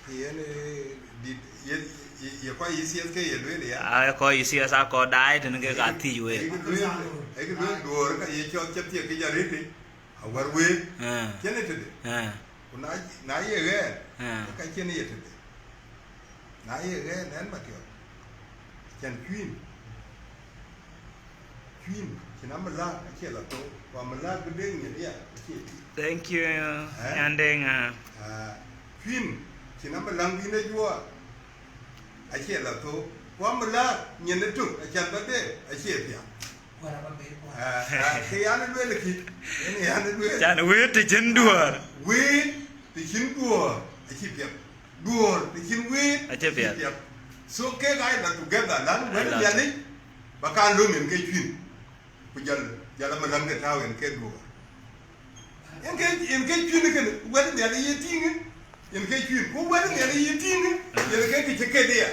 ke yen, eh, dït, ye, ye, ye kɔc yï thieth ke ye lueel ya? Ah, kɔc yï thieth a kɔc daai tënë ke ka thiëc wek. Ee kë lueel, ee kë lueel duɔ̈ɔ̈r ka ye cɔl cä thiek kë jɔ rëëtë, awär wëët. Ah. Cïn ë tëde. Ah. Ku na, na ye ɣɛɛr, ah, ka cïn ye tëde. Na ye ɣɛɛr ɛn Matiɔm, cän cuïn. Cuïn, cïn amëlak acie la thou, ku amëlak bï deŋ nyin ya acie tïŋ. Thank you, eh? Nyan Deŋ, ah. Ah, cuïn, cïn amëlak bï ne juɔɔr acie la thou, ku amëlak nyin ë tök acan ba deŋ acie piath. Ah, ah, ke yan ë lueel kï, yen yan ë lueel. Can wëët të cïn duɔ̈ɔ̈r. Wëët të cïn duɔ̈ɔ̈r acï piath. Duɔ̈ɔ̈r të cïn wëët acï piath. So kek aa la together, lan wël Nhialic ba kan löm en ke cuïn. Ku jɔl, jɔl amëlak de tääu en ke duɔ̈ɔ̈r. En ke, en ke cuïn kënë, wël Nhialic ye tïŋ, en ke cuïn. Ku wël Nhialic ye tïŋ, en ke kë cï ket ya.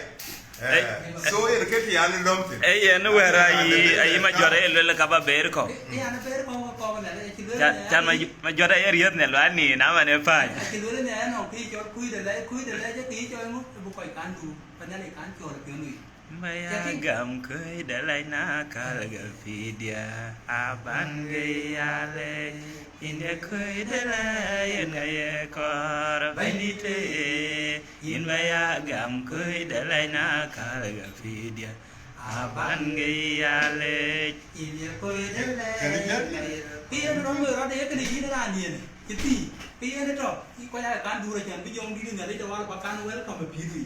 Eh, so en ke të yan lɔ̈m thïn. Eh, yen wɛ̈ɛ̈r ayï, ayï Majuat aye lueel ka ba ber kɔ̈u. Ke yan ber kɔ̈u, kɔ̈u Nhialic, acï lueel. Can, can Majuat aye riëth në lueel ni na man e pany. Acï lueel ni ɛn ɔŋ kë cɔl kuc de lɛc, kuc de lɛc, kë cɔl ŋö, bu kɔc kan du, pa Nhialic kan cɔl piɔ̈n wei. Ba ya gam kööc de lɛc na kal ga pidia, aban ge ya lɛc, yïn ye kööc de lɛc, yïn ka ye kɔɔr bɛ̈nydït, yïn ba ya gam kööc de lɛc na kal ga pidia, aban ge ya lɛc, yïn ye kööc de lɛc. Kë yen rɔm rɔt de ye kënë yïn raan yen, cï thii, kë yen tɔ̈, kɔc aa kan duur acän bï jɔŋdït Nhialic de wal ba kan welcome ë pïïr wei.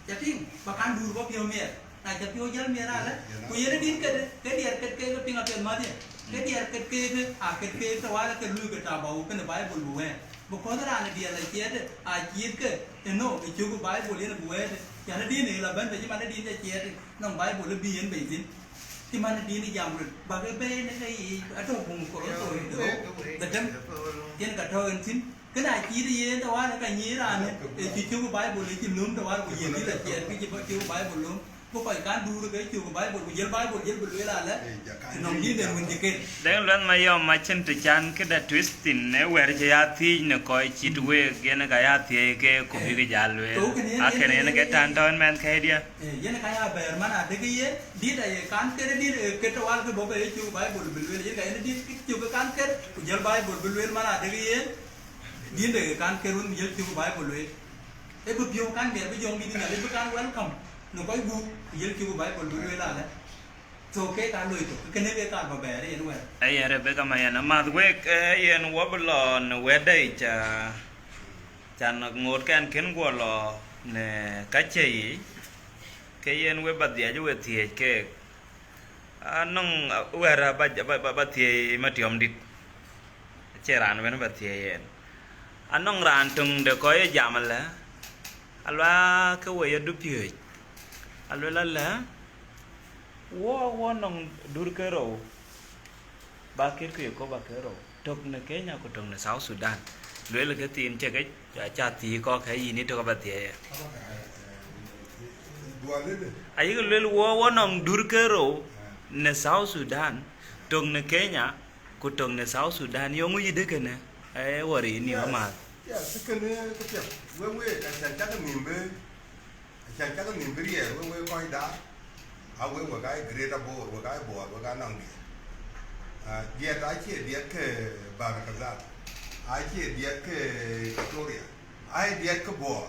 Ca tïŋ, ba kan duur bɔ̈ piɔ̈u miɛt. Na ca piɔ̈u jäl miɛt alë, ku yen ë dït kedë, ke diɛɛr ket keek ë piŋ apiɛth madhie. Ke diɛɛr ket keek ë, a ket keek të wal ke luui ke tabau kënë Baibul bï wɛɛr. Because raan ë diɛɛr la ciɛɛt, a ciɛɛt ke, ënö, ë cök ë Baibul yen bï wɛɛr. Can ë din ë la bɛ̈n bei cï man ë din ca ciɛɛt, nɔŋ Baibul ë bï yen bei thïn. Cï man ë din ë jam röt, bak ë bɛ̈ɛ̈i në ke yiic, atɔ̈ buŋ Korinth, dhetem, yen ka tɔ̈ en thïn. Kënë acït yen tɔ̈ wään ë ka nyic raan, ë cï cök ë Baibul, ë cï löm tɔ̈ wään, ku yen dït aciɛɛt, kë cï cök ë Baibul löm, bï kɔc kan duur ke cök ë Baibul, ku jël Baibul, jël bï lueel alë, të nɔŋ dïïtden wën cï ket. Deŋ Luɛth Mayɔm, acïn të can këda twist thïn, ë wɛ̈ɛ̈r cï ya thiëëc në kɔc cït week, yen ka ya thiëëc ke, ku bïk jal lueel. Akënë yen ke tän tɔ̈ ën mɛnhkëidiɛ. Eh, yen ka ya bɛ̈ɛ̈r man adëkë yen, dït aye kan ket, dït, eh, ket tɔ̈ wal ke bɔ̈ ke ye cök Baibul bï lueel, yen ka yen dït cök kan ket, ku jël Baibul bï lueel man adëkë yen, dït de kan ket wën bï jël cök Baibul lueel. Ee bï piɔ̈u kan miɛt bï jɔŋdït Nhialic bï kan welcome. në kɔc gup, ku yel cï ku Baibol bï lueel alë. So, ke ka loi thok, kënë ke ka bä bɛɛr yen wɛ̈ɛ̈r. Ee yen Rebeka Mayen, amath wek, ee yen wɔ bï lɔ në wɛ̈tde yic, ah, can ŋoot kɛn kën guɔ lɔ në ka cie yic, ke yen we bä dhiac we thiëëc keek. Anɔŋ, ah, wɛ̈ɛ̈r abä, abä, abä, abä thiëëc Matiɔm dït. Acie raan wën bä thiëëc yen. Anɔŋ raan töŋ de kɔc ye jam alë, aluaa ke we ye dupiööc. Aluel alë, wɔ, wɔ nɔŋ dur ke rou, ba kët ku ye kɔ̈u ba ke rou. Tök në Kenya ku tök në South Sudan. Luel ke thiin cï ke, aca thiëëc kɔ̈k ke yïn ë tök abä thiëëc ye. Ayïk luel wɔ, wɔ nɔŋ dur ke rou në South Sudan, tök në Kenya, ku tök në South Sudan. Yöŋ yï dë kënë, ee, wɔ riin nïm amääth. Yes, kënë këpiɛth. Wek, wek, acan cak nïm bï, acan cak nïm bï riɛɛr, wek, wek kɔc daar. A wek, wek aa Greater Bor, wek aa Bor, wek aa nɔŋ diɛt. Ah, diɛt acie diɛt ke Bahr el Ghazal. Acie diɛt ke Equatoria. Ai diɛt ke Bor.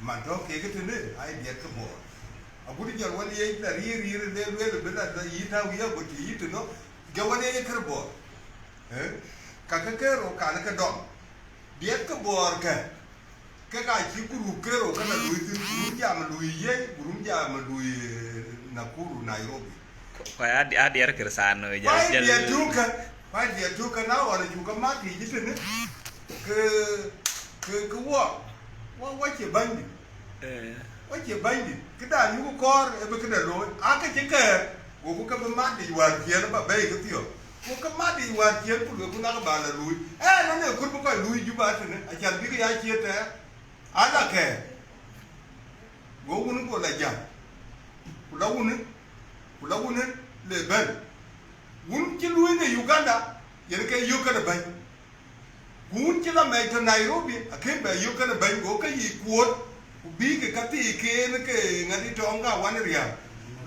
Man tɔ̈ kek tënë, ai diɛt ke Bor. Agut jɔl wën ye la riir riir le lueel bï la, la yï tääu yï agut yï tënɔ, jɔ wën ye kër Bor. Eh? Ka ke kër rou kan ke dɔm. Diɛt ke Bor kë, ke ka cï group kër rou ke la luui thïn, group jam luui ye, group jam luui, eh, Nakuru, Nairobi. Kɔc aa, aa diɛt Kristiano, jal, jal. Kɔc diɛt tök kë, kɔc diɛt tök kë na ɣɔn cuk ke mat yic tënë, ke, ke, ke wɔ, wɔ, wɔ cie bänydït. Eh. Wɔ cie bänydït. Këdan yuk kɔɔr ë bï këde looi. Aa ke cï kɛɛr, goku ke bï mat yic wäär ciëën bä bɛ̈i ke thiɔ̈k. Ku ke mat yic wäär ciëën ku luelku nak bä la luui. Ɛn, ɛn ee kut bï kɔc luui Juba tënë, acan bïk ya ciëën tɛɛr. Ala kɛɛr. Go wun go la jam. Ku la wun, ku la wun le bɛ̈n. Wun cï luui në Uganda, yen ke yök këde bɛ̈ny. Ku wun cï la mɛc tɔ Nairobi, akën bɛ yök këde bɛ̈ny, go ke yic kuɔɔt, ku bïï ke ka thii keen ke ŋadï tɔŋ ka wan riääk.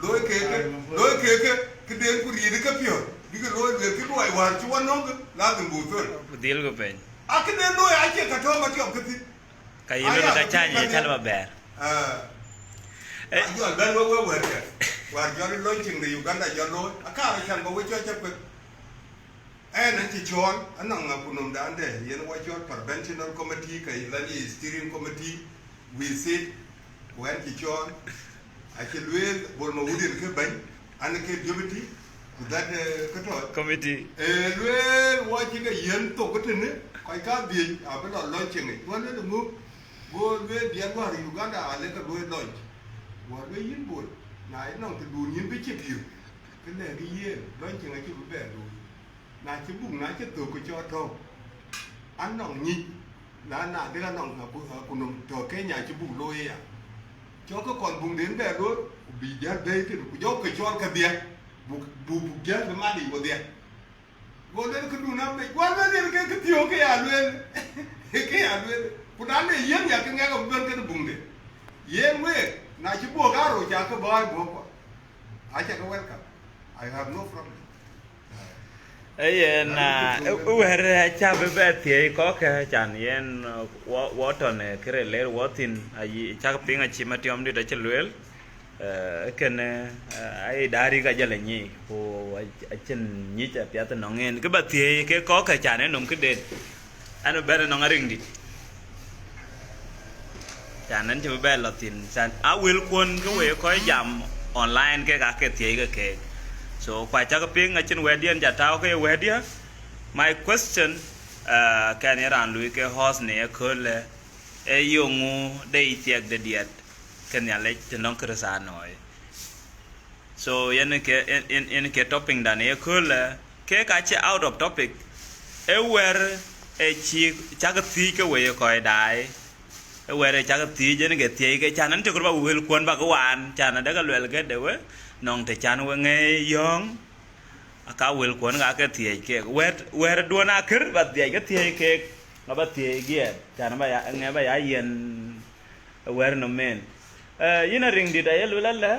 Looi keke, looi keke, këden ku riit ke piɔ̈ɔ̈th, bï ke looi lueel kë luɔi wäär cï wan nɔ̈k, lazim buk thöl. Ku dhil ku peny. A këden looi acie ka tɔ̈ Matiɔm ke thïn. Ka ye luel ka cäny ye cäl ba bɛ̈ɛ̈r. Ah. Eh. A jɔl bɛ̈n wek, wek wɛ̈ɛ̈tkɛ. Wäär jɔl launching de Uganda jɔl looi. Akaar can ba we cɔc cä kueth. Ɛn, ɛn cï cɔɔl, anɔŋ akunɔmdan de, yen wa cɔl preventional committee, ka lani steering committee, we sit, ku ɛn cï cɔɔl. Acï lueel Bol Mawudin ke bɛ̈ny, an ke deputy, ku that, eh, ke tɔ̈. Committee. Eh, lueel wɔ cï ke yiën thok tënë, kɔc ka dhiëc, abï lɔ launching yic. Wɔ lueel ŋö, go lueel diɛt wäär Uganda, ale ke lueel launch. Wɔ lueel yïn Bol, na ye nɔŋ të dun yïn bï cï piu, ke lɛ̈k yen, launching acï bï bɛ looi. Na cï buk, na cï thök ke cɔɔl tɔ̈u. An nɔŋ nyic, na, na dek anɔŋ aku-, akunɔm tɔ̈ Kenya cï buk looi aya. Cɔk ke kɔn buŋden bɛ looi, ku bï jäl bɛ̈ɛ̈i tënë, ku jɔk ke cɔɔl kedhie, buk, buk, buk jäl bï mat yic wodhie. Go lueel këdun amec, guɔ lueel yen ke këthiɔ̈k ke ya lueel, ke ya lueel. Ku na le yen ya ke ŋɛk abï bɛ̈n kënë buŋde. Yen week, na cï buk aa rou ca ke bɔ̈ aa buk kuɔ. Aca ke welcome. I have no problem. Ee yen, na, ah, ë, ë wɛ̈ɛ̈r, eh, acä bï bɛ thiëëc kɔ̈k, eh, can yen, eh, wɔ, wɔ tɔ̈ në kërë ler wɔ thïn, ayi, cäk piŋ acï Matiɔm dït acï lueel, eh, kënë, eh, aye darik ajɔl anyic, ku ac-, acïn nyic apiath ënɔŋ en. Kë bä thiëëc ke kɔ̈k, eh, can ë nɔm këden. Ɛn bï bɛ̈n ënɔŋ ariŋdït. Can ɛn cï bï bɛ lɔ thïn. Can a wëlkuɔn ke wek kɔc jam online kek aa ke thiëëc ke keek. So, ku acäk piŋ acïn wɛ̈tdiɛn ca tääu ke ye wɛ̈tdiɛ̈. My question, uh, kɛn ye raan lui ke host në ëköölë, ee yeŋö de thiɛk de diɛt ke Nhialic të nɔŋ Kërthianoi? So, yen ke, yen, yen, yen ke topic dan ye köölë, ke ka cï out of topic. Ë wɛ̈ɛ̈r ë cï cak thiëëc ke wei ë kɔc daai. Ë wɛ̈ɛ̈r ë cak thiëëc yen ke thiëëc ke can ɛn cï kɔɔr bä wëlkuɔn bä ke waan, can adek luɛl ke de we, nɔŋ të can we ŋɛi yɔ̈ɔ̈ŋ, aka wëlkuɔn ka ke thiëëc kek. Wɛ̈ɛ̈r, wɛ̈ɛ̈r duɔ̈n akër bä dhiac ke thiëëc kek, ŋa bä thiëëc giɛɛr, can bä ya, ŋɛ bä ya yen wɛ̈ɛ̈r nɔm en. Eh, yïn ariŋdït aye luel alë,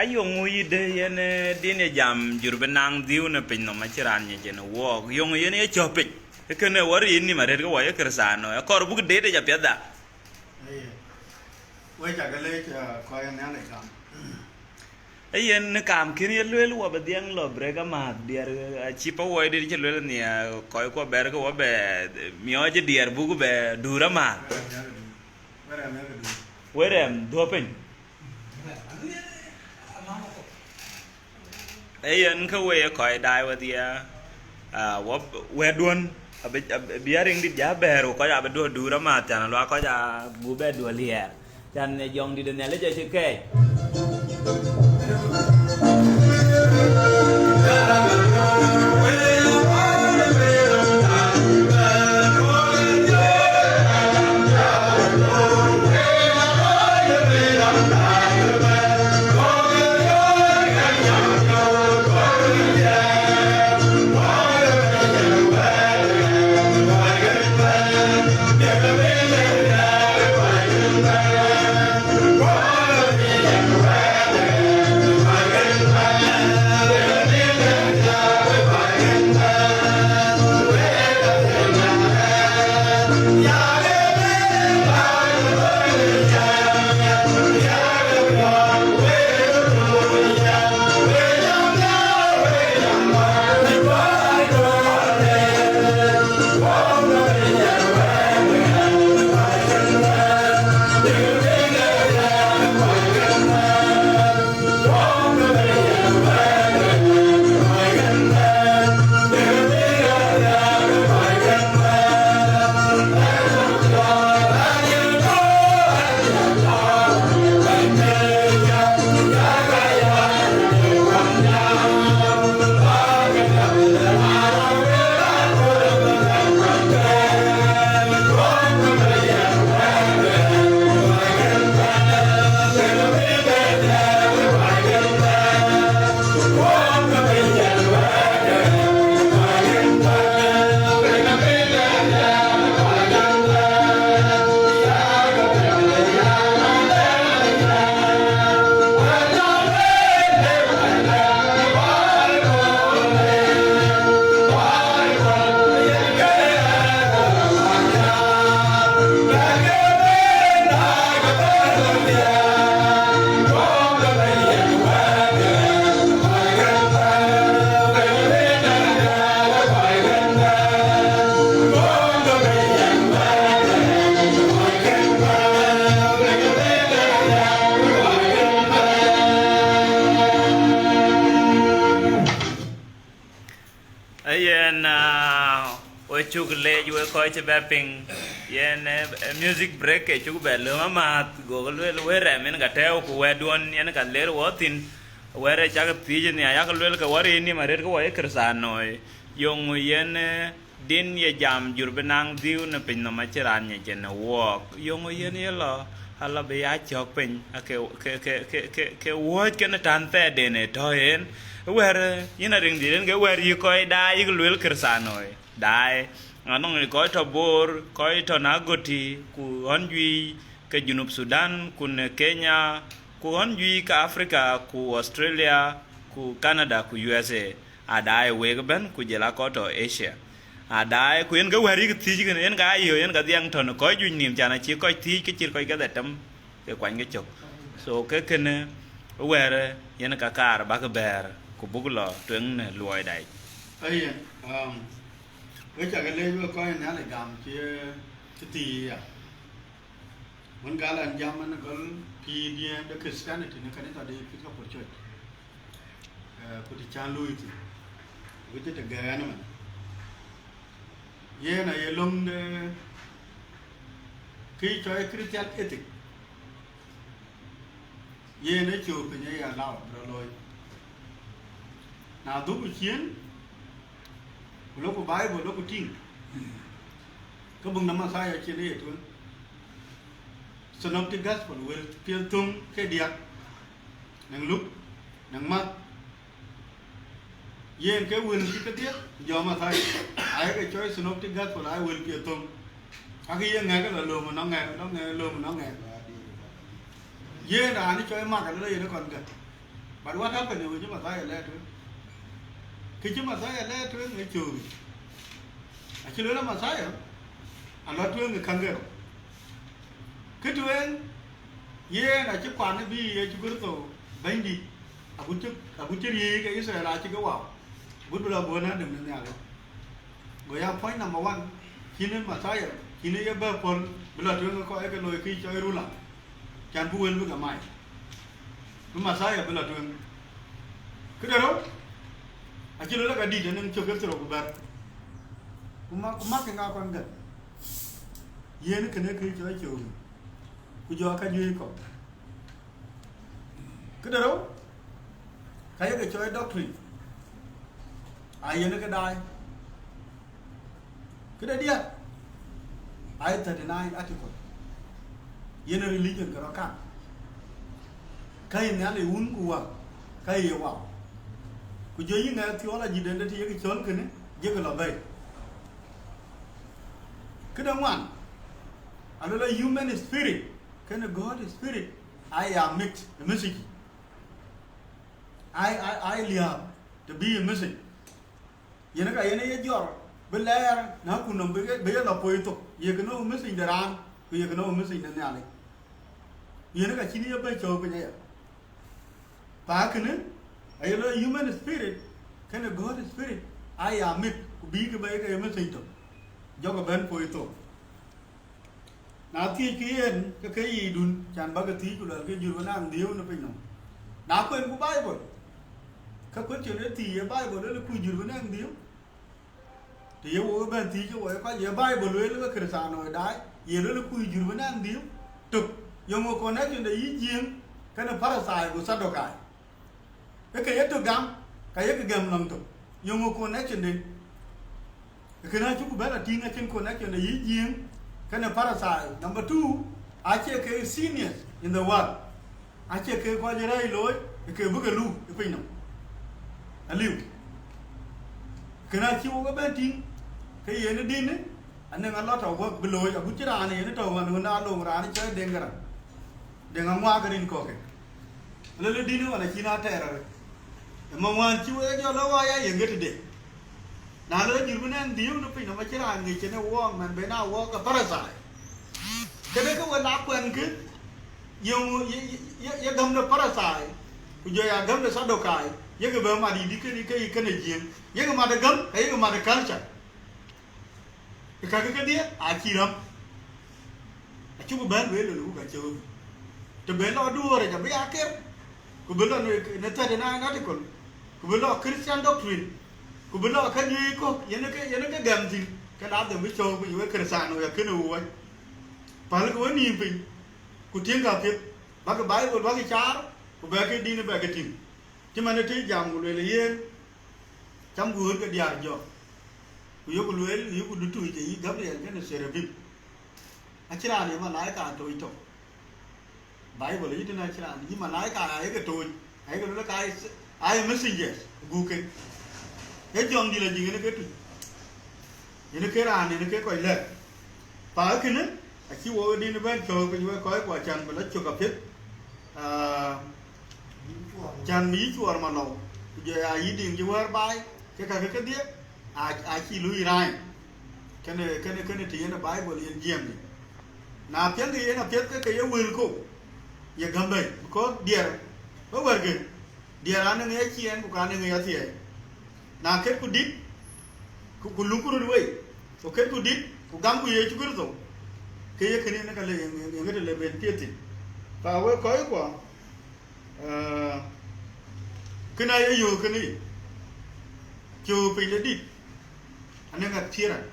Ayoŋu yï de yen, eh, din ye jam jur bï naŋ dhiu në piny nɔm acï raan nyic yen ë wook. Yoŋu yen ye cɔ̈p piny. Ee kënë wär yïn nïm arëët ke wɔ ye Kërthiano. Akɔɔr buk deet yic apiɛth da. Aye. Wek ca ke leec, ah, kɔc ë Nhialic gam. Ee yen në kaam kën ye lueel, wɔ bï dhiɛŋ lɔ break amääth, diɛɛr, ah, acï pa wuɔidït cï lueel nhiɛɛr, kɔc kuɔ bɛ̈ɛ̈r ke wɔ bɛ miɔɔc diɛɛr buk bɛ duur amääth. Wek rɛm, wek rɛm, wek rɛm, wek rɛm dhuɔ̈k piny. Ee yen ke wek ye kɔc daai wedhie, ah, wɔ, wɛ̈tduɔ̈n abï, abï, bï ariŋdït ja bɛ̈ɛ̈r, ku kɔc abï duɔ̈k duur amääth, can luaak kɔc abuk bɛ duɔ̈k liɛɛr, can ë jɔŋdït ë Nhialic acï kɛɛc. Ee yen, ah, we cuk leec wek kɔc cï bɛ piŋ. Yen, eh, eh, music break ke cuk bɛ lööm amääth, gokï lueel wek rɛm yen ka tɛ̈ɛ̈u, ku wɛ̈tduɔ̈n yen ka ler wɔ thïn. Wɛ̈t ë cak thiëëc nhial, yak lueel ke wär yï nïm arëët ke wɔ ye Kërthanoi. Yöŋ yen, eh, din ye jam jur bï naŋ dhiëëu në pinynhom acïn raan nyic yen ë wɔɔk. Yöŋ yen ye lɔ, ala bï ya cɔ̈k piny, ake, ke, ke, ke, ke, ke wuɔ̈c kenë tän thɛɛrden ë tɔ̈ yen. Wɛ̈t, eh, yïn ariŋdït yen ke wɛ̈t yï kɔc daai yïk lueel Kërthanoi. Daai, anɔŋ kɔc tɔ̈ Bor, kɔc tɔ̈ Nagoti, ku ɣɔn juëc ke Junub Sudan, ku në Kenya, ku ɣɔn juëc ke Africa, ku Australia, ku Canada, ku U S A. Aa daai wek ëbɛ̈n, ku jɔl a kɔc tɔ̈ Asia. Aa daai, ku yen ke wɛ̈t yïk thiëëc kënë, yen ka yöö, yen ka dhiɛŋ tɔ̈ në kɔc juëc nïïm, can acï kɔc thiëëc ke cït kɔc kedhie tëm ke kuany ke cök. So, ke kënë wɛ̈t yen ka kaar bäk bɛ̈ɛ̈r, ku buk lɔ tueŋ në luɔida yic. Ayen, um, wek ca ke leec wek kɔc ë Nhialic gam cï, cï thii ya. Wën gal an jam an gɔl pïïr diɛ̈n de Christianity në kanitha de Episcopal Church. Eh, ku të cän luui thïn, wëc të gɛ̈ɛ̈n ëmën. Yen aye löŋ de kë cɔl Christian ethic. Yen ë cöök piny aye allow bï rɔt looi. Na dhuk ciëën, ku lok ku Bible lok ku tïŋ, ke buk nɔm Mathayo cïn ë ye tueŋ. Synoptic Gospel, wël piɛth thöŋ ke diäk, nɛŋ Luk, nɛŋ Math, yen ke wël cï kedhie, ku jɔ Mathayo. Ayeke cɔl Synoptic Gospel, ayï wël piɛth thöŋ. Kakë ye ŋɛk lɔ lööm ënɔŋ ŋɛk, ënɔŋ ŋɛk, lööm ënɔŋ ŋɛk. Yen raan cɔl Mak alɔ yen ë kɔn gät. But what happened, wël cï Mathayo lɛɛr tueŋ? Kë cï Mathayo lɛɛr tueŋ ë cöök. Acï lueel Mathayo alɔ tueŋ ë käŋ ke rou. Kë tueŋ, Yen acï kuan bï Yecu Kërtho Bɛ̈nydït, agut cï, agut cï riëëc ke Yithriɛl acï ke wau, agut bï lɔ guɔ̈n adäŋ de Nhialic. Go ya point number one, cïn Messiah, cïn ye bɛ̈ puɔ̈l bï lɔ tueŋ ë kɔc ke looi kë cɔl ruler, can bï wël bï ke mai, bï Messiah bï lɔ tueŋ. Këde rou, acï lɔ lek adït anëŋ cök ke thirou ku bɛ̈t, ku mak, ku mak ke ŋa kɔn gɛ̈t. Yen kënë kë cɔl cöökë, ku jɔ ka juëc kɔ̈k. Këde rou, ka ye ke cɔl doctrine, a yen ke daai. Këde diäk, a ye thirty nine article, yen religion ke rɔt kaŋ. Ka ye Nhialic Wun ku Wä, ka ye Wau. Ku jɔ yï ŋɛk theology den de të ye ke cɔl kënë, jekë lɔ bɛ̈i. Këde ŋuan, aluel a human spirit, kënë God spirit, aa ya mix ë message. Ai, ai, ai liääp të bï ë message. Yen ka yen ye jɔr bï lɛɛr na ku nɔm bï, bï ye lɔ poi thok, ye kënë message de raan, ku ye kënë message de Nhialic. Yen ka cïn ye bɛ̈ cɔ̈u piny aya. Pa kënë, aye lɔ human spirit, kënë God spirit, aa ya mix, ku bï ke bɛ̈i ke ye message tök, jɔkë bɛ̈n poi thok. Na thiëckï yen, ke ke yiicdun, can bäkï thiëëc, ku luɛlkï jur bï naŋ dhiëëu në piny nɔm. Na kuɛnku Bible, ke question ë thiëëc, ye Bible luel ku jur bï naŋ dhiëëu? Të ye wok bɛ̈n thiëëc, ke wok ye kɔc, ye Bible lueel ke Kërthiano daai, ye luel ku jur bï naŋ dhiëëu? Tök, yeŋö connection de yï Jiëëŋ kenë Parithai ku Thadokai? Ë ke ye tök gam, ka yek gɛm nɔm tök. Yeŋö connection de? Ë kënë acuk bɛ̈n a tïŋ acïn connection de yï Jiëëŋ kenë Parithai. Number two, acie ke seniors in the world. Acie ke kɔc rɛɛc looi, ë ke bï ke lu ë piny nɔm. Aliu. Kënë acï wok ëbɛ̈n tïŋ, ke yen ë dïnë, anëŋ a lot of work bï looi, agut cï raan yen tɔ̈u ɣɔn ɣön aloŋ raan cɔl Deŋ Garaŋ. Deŋ Aŋuak rin kɔ̈kë. Lëlë dïnë ɣɔn acïn atɛɛr arëët. Ë man wään cï wek jɔ lɔ wɔ ya ye ŋet tëde. Na lɔ jur bï nɛn dhiëëu në piny nɔm acï raan ŋic cïn ë wɔɔk man ben a wɔɔk ke Parithai. Kënë ke we la kuɛnkï, ye, ye, ye, ye gäm de Parithai, ku jɔ ya gäm de Thadokai, yek bɛ mat yïdï kënë, ke yï kënë Jiëëŋ. Yek mat ë gäm, ke yek mat ë culture. Ë kakë kedhie acï räm. Acuk bɛ̈n lueel lon ku ka cöök. Të ben lɔ duöör yic abï ya ker, ku bï lɔ në, në thirty nine article, ku bï lɔ Christian doctrine, ku bï lɔ ka juëc kɔ̈k, yen ke, yen ke gɛm thïn, ke la dhëm bï cɔ̈ɔ̈k piny wek Kërthiano ya kënë wuɔc. Pälkï wenïïm piny, ku tiëŋkï apiɛth, bäkï Bible bäkï caar, ku bɛ̈kï dïnë bɛ̈kï tïŋ. Cï man ë tëë jam ku lueel yen, cam guöör ke diäär jɔk, ku yok lueel, yok dutuuc ke yï Gabriel kenë Cherubim. Acï raan ye malaika tooc tök. Bible ayï tënë acï raan, yï malaika ayek tooc, ayek lueel ka ai, ai messengers, guke. Ee jɔŋdït la jiŋ yen ke tuc. Yen ke raan, yen ke kɔc lɛ̈k. Pa kënë, acï wok dïn bɛ̈n cɔ̈ɔ̈k piny wek kɔc ku acan bï la cök apiɛth. Ah, can bï yï cuɔɔr malɔu, ku jɔ ya yï diŋ cï wɛ̈ɛ̈r baai, ke kakë kedhie, a, acï luui raany. Kënë, kënë, kënë të yen ë Bible yen jiɛɛmdï. Na piɛŋkï yen apiɛth ke ke ye wël kou, ye gäm bɛ̈i, because diɛɛr, bä wärkë, diɛɛr anëŋ ye ciɛɛn, ku ka anëŋ ye athiɛɛi. Na ketku dït, ku, ku lukku röt wei, ku ketku dït, ku gamku Yecu Kërtho, ke ye kënë yen ka le, yen, yen, yen ŋët le ben piɛth thïn. Pa wek kɔc kuɔ, eh, kënë aye yöök kënë yic, cöök piny de dït, anëŋ appearance,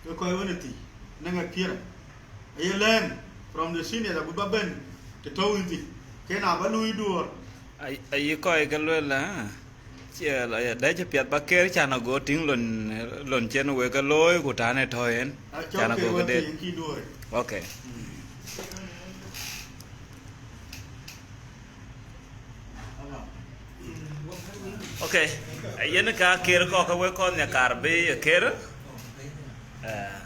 ke kɔc wën ë thii, anëŋ appearance. Aye learn from the seniors, agut bä ben të tɔ̈u yïn thïn, ke na bä luui duöör. Ay-, ayï kɔc ke lueel, ah, cie, dɛ cï piɛth bä ker can ago tïŋ lon, lon cen wek ke looi, ku tän ë tɔ̈u yen, ah, can cɔk ke ago wä ke det. Tïŋ kï duöör. Okay. Mm. Okay. Yen ka ker kɔ̈k ke wek kɔn nya kar bï ker. Eh,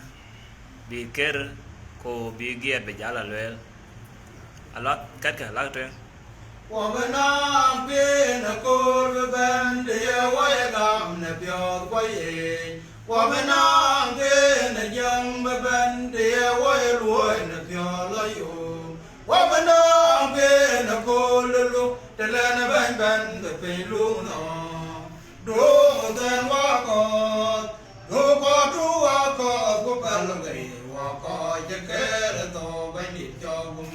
bï ker, ku bï giɛɛt bï jal a lueel. Alak, kɛtkë, lak tueŋ. Wɔ bï naŋ pin ë koor bï bɛ̈n, të ye wɔ ye gam në piɔ̈ɔ̈th kuɔ yiic. Wɔ bï naŋ pin ë jiëŋ bï bɛ̈n, të ye wɔ ye luɔ̈ɔ̈i në piɔ̈ɔ̈th lɔ yom. Wɔ bï Të lɛn ë bɛ̈ny bɛ̈n bï piny luŋ nɔm, duökï thɛn wakɔ̈th, duökï wakɔ̈th, ku päl ke ye wakɔ̈th cï Kërtho Bɛ̈nydït cɔk gum.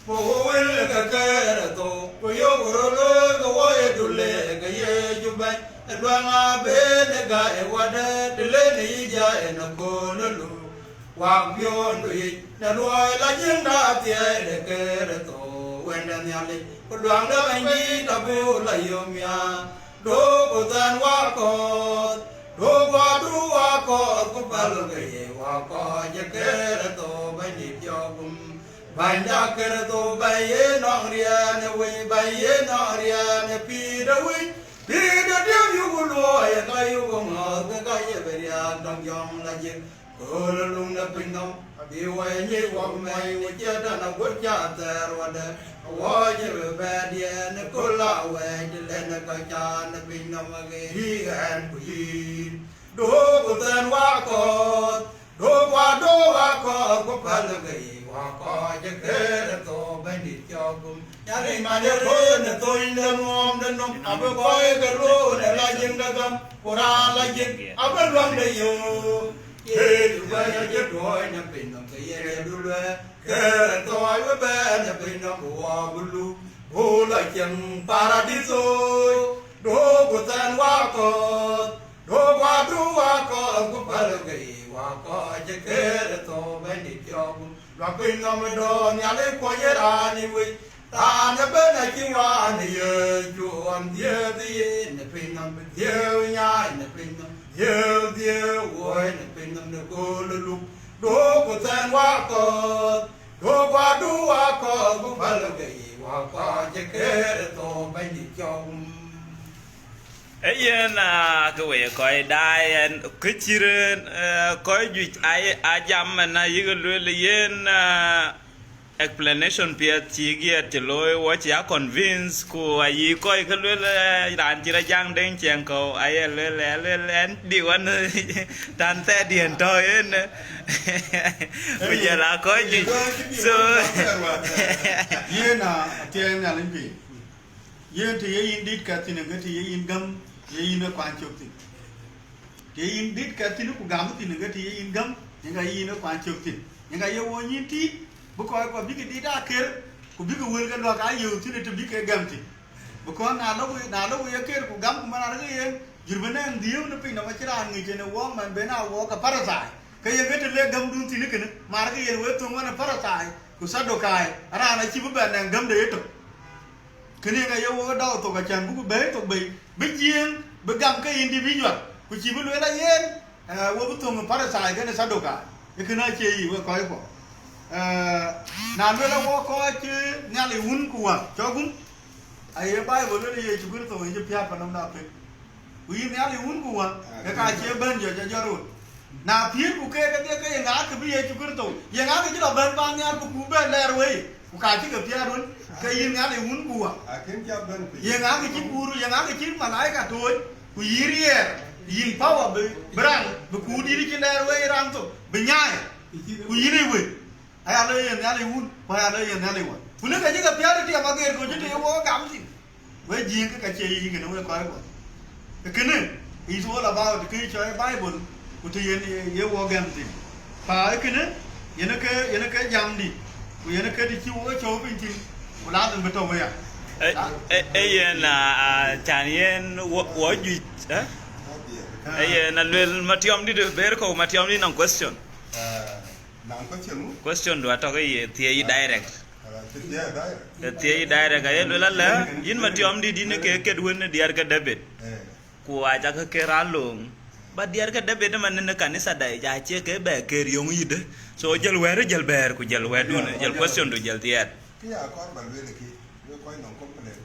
Ku wël ke Kërtho, ku yök röt looi ke wɔ ye dulë ke Yecu bɛ̈ny, ë luɛŋ abël ë gäi wadë, të lënë yï jai ë në kööl ë luk. Wak piɔ̈ndu yic në luɔi la jiëŋda athiɛɛi de Kërtho, Wënde Nhialic, ku luaŋde Bɛ̈nydït abï la yom ya. Duökï thɛn wakɔ̈th, duökï wakɔ̈th, ku päl ke ye wakɔ̈th cï Kërtho Bɛ̈nydït cɔk gum. Bänyda Kërtho bɛ̈ny ye nɔŋ riɛɛn ë wëi, bɛ̈ny ye nɔŋ riɛɛn ë pïïr de wëi, pïïr de tiëm yuk luɔi, ka yuk ŋɔ̈ɔ̈th, ke ka ye bï riääk dɔm jɔŋ la jiëk. Kööl ë luŋ de piny nɔm, abï wɔ ye nyic wɔ mɛi, wɔ ciɛ̈t tɛ̈n agut cä thɛɛr wadë. Awɔ cï bï bɛ̈ɛ̈t yɛn ë kööl awɛɛc, të lɛn ë ka caan ë piny nɔm, aɣeer yï ɣɛn ku yïn. Duökï thɛn wakɔ̈th, duökï wa, duökï wakɔ̈th, ku päl ke ye wakɔ̈th cï Kërtho Bɛ̈nydït cɔk gum. Nhialic man ë kööl në thöny de nuɔɔm de nɔm, abï kɔc ke luɔ̈ɔ̈u në la jiëŋ de gam, ku raan la jiëŋ abï luäŋde yök. Yecu bɛ̈ny acï tuɔɔc në piny nɔm, ke yen ye duluɛɛr, Kërtho aye bɛ̈n në piny nɔm, ku wɔ bï luk, ku la cieŋ Paraditho. Duökï thɛn wakɔ̈th, duökï wa, duökï wakɔ̈th, ku päl ke ye wakɔ̈th cï Kërtho Bɛ̈nydït cɔk gum. Luak piny nɔm ë dɔ̈ɔ̈r, Nhialic kuɔny ë raan ë wëi, raan ëbɛ̈n acï waan ë Yecu ɣɔn dhiëëth yen ë piny nɔm, bï dhiëëu nyaai në piny nɔm, dhiëëu, dhiëëu wuɔi në piny nɔm në kööl ë luk. Duökï thɛn wakɔ̈th, duökï wa, duökï wakɔ̈th, ku päl ke ye wakɔ̈th cï Kërtho Bɛ̈nydït cɔk gum. Ee yen, aa, ke wek kɔc daai ɛn, kë cï rëër, ee, kɔc juëc aa, aa jam ɛn, ayï ke lueel yen, aa, explanation piɛth cï giɛɛt cï looi, wɔ cï a convince, ku ayï kɔc ke lueel, ee, raan cï rɔt jaŋ deŋ ciɛɛŋ kɔ̈u, aye lueel, aye lueel ɛn, di wan, tan thɛɛrdiɛn tɔ̈ yen, ku jɔl a kɔc juëc. So, yen a, athiɛɛi Nhialic piny. Yen të ye yïn dït kɛth thïn, ke të ye yïn gäm, ye yïn ë kuany cök thïn. Të ye yïn dït kɛth thïn, ku gäm thïn, ke të ye yïn gäm, yen ka ye yïn ë kuany cök thïn. Yen ka ye wööny yïn tiit, bï kɔc kɔ̈k bïk dït aa ker, ku bïk wël ke luäk aa yöök thïn, të bïk ke gäm thïn. Because na lok, na lok ye ker, ku gäm, ku man arëk yen, jur bï nɛŋ dhiëëu në piny nɔm acïn raan ŋic en ë wɔɔk man ben aa wɔɔk ke Parithai. Ke yen ke të le gämdun thïn kënë, markï yen wek thöŋ wan ë Parithai, ku Thadukai, raan acï bï bɛn nɛŋ gämde yetök. Kënë yen aye wok dau thok acän buk bɛ̈ɛ̈i thok bei, bï jiëëŋ, bï gam ke individual, ku cï bï lueel ayen, ee, wo bï thöŋ ë Parithai kenë Thadukai, ee kënë acie yic wek kɔc kuɔ. Ee, na lueel awok kɔc cï Nhialic wun ku wä cɔk gum, aye Baibol lueel Yecu Kërtho yen cï piäät pan nɔm na pek. Ku yïn Nhialic wun ku wä, ke ka cie bɛ̈n jɔ jɔ jɔ rot. Na pïïr ku keek kedhie ke ye ŋa ke bï Yecu Kërtho, ye ŋa ke cï lɔ bɛ̈n pan nhial ku ku bɛ lɛɛr wei, ku ka cï ke piäät wën, ke yïn Nhialic wun ku wä. Akën cä bɛ̈n piny. Ye ŋa ke cï kuur, ye ŋa ke cï malaika tooc, ku yïn riɛɛr, yïn power bï, bï raŋ, bï kuur dït cï lɛɛr wei raŋ thok, bï nyaai, ku yïn ë wei. Aya lɔ ye Nhialic wun, ku aya lɔ ye Nhialic wä. Ku lëk acï ke piäät ë tiɛm ageer, ku cï të ye wok gam thïn. We jiëëŋ ke ka cie yic kënë we kɔc kuɔ. Kënë, it's all about kë cɔl Bible, ku të yen ye, ye wok gam thïn. Pa kënë, yen ke, yen ke jamdï, ku yen ke të cï wok cɔu piny thïn, ku lazim bï tɔ̈u wëya. Ee, ee, ee, yen, aa, aa, can yen wɔ, wɔ juëc, ee? Ee, yen aluel Matiɔm dït ber kɔ̈u, Matiɔm dït nɔŋ question. Nɔŋ question ŋu? Question du atɔ̈ ke ye thiëëc direct. Ala, cï thiëëc direct. Ke thiëëc direct, aye luel alë, yïn Matiɔm dït yïn ke ket wën diɛɛr ke David. Eh. Ku aca ke ker aloŋ. Ba diɛɛr ke David ëmën në kanitha da, ja cie ke bɛ ker yöŋ yïdë. So, jël wɛ̈ɛ̈r, jël bɛ̈ɛ̈r, ku jël wɛ̈ɛ̈rdun, jël question du, jël thiëëc. Kë ya kɔɔr ba lueel kï, wek kɔc nɔŋ complain.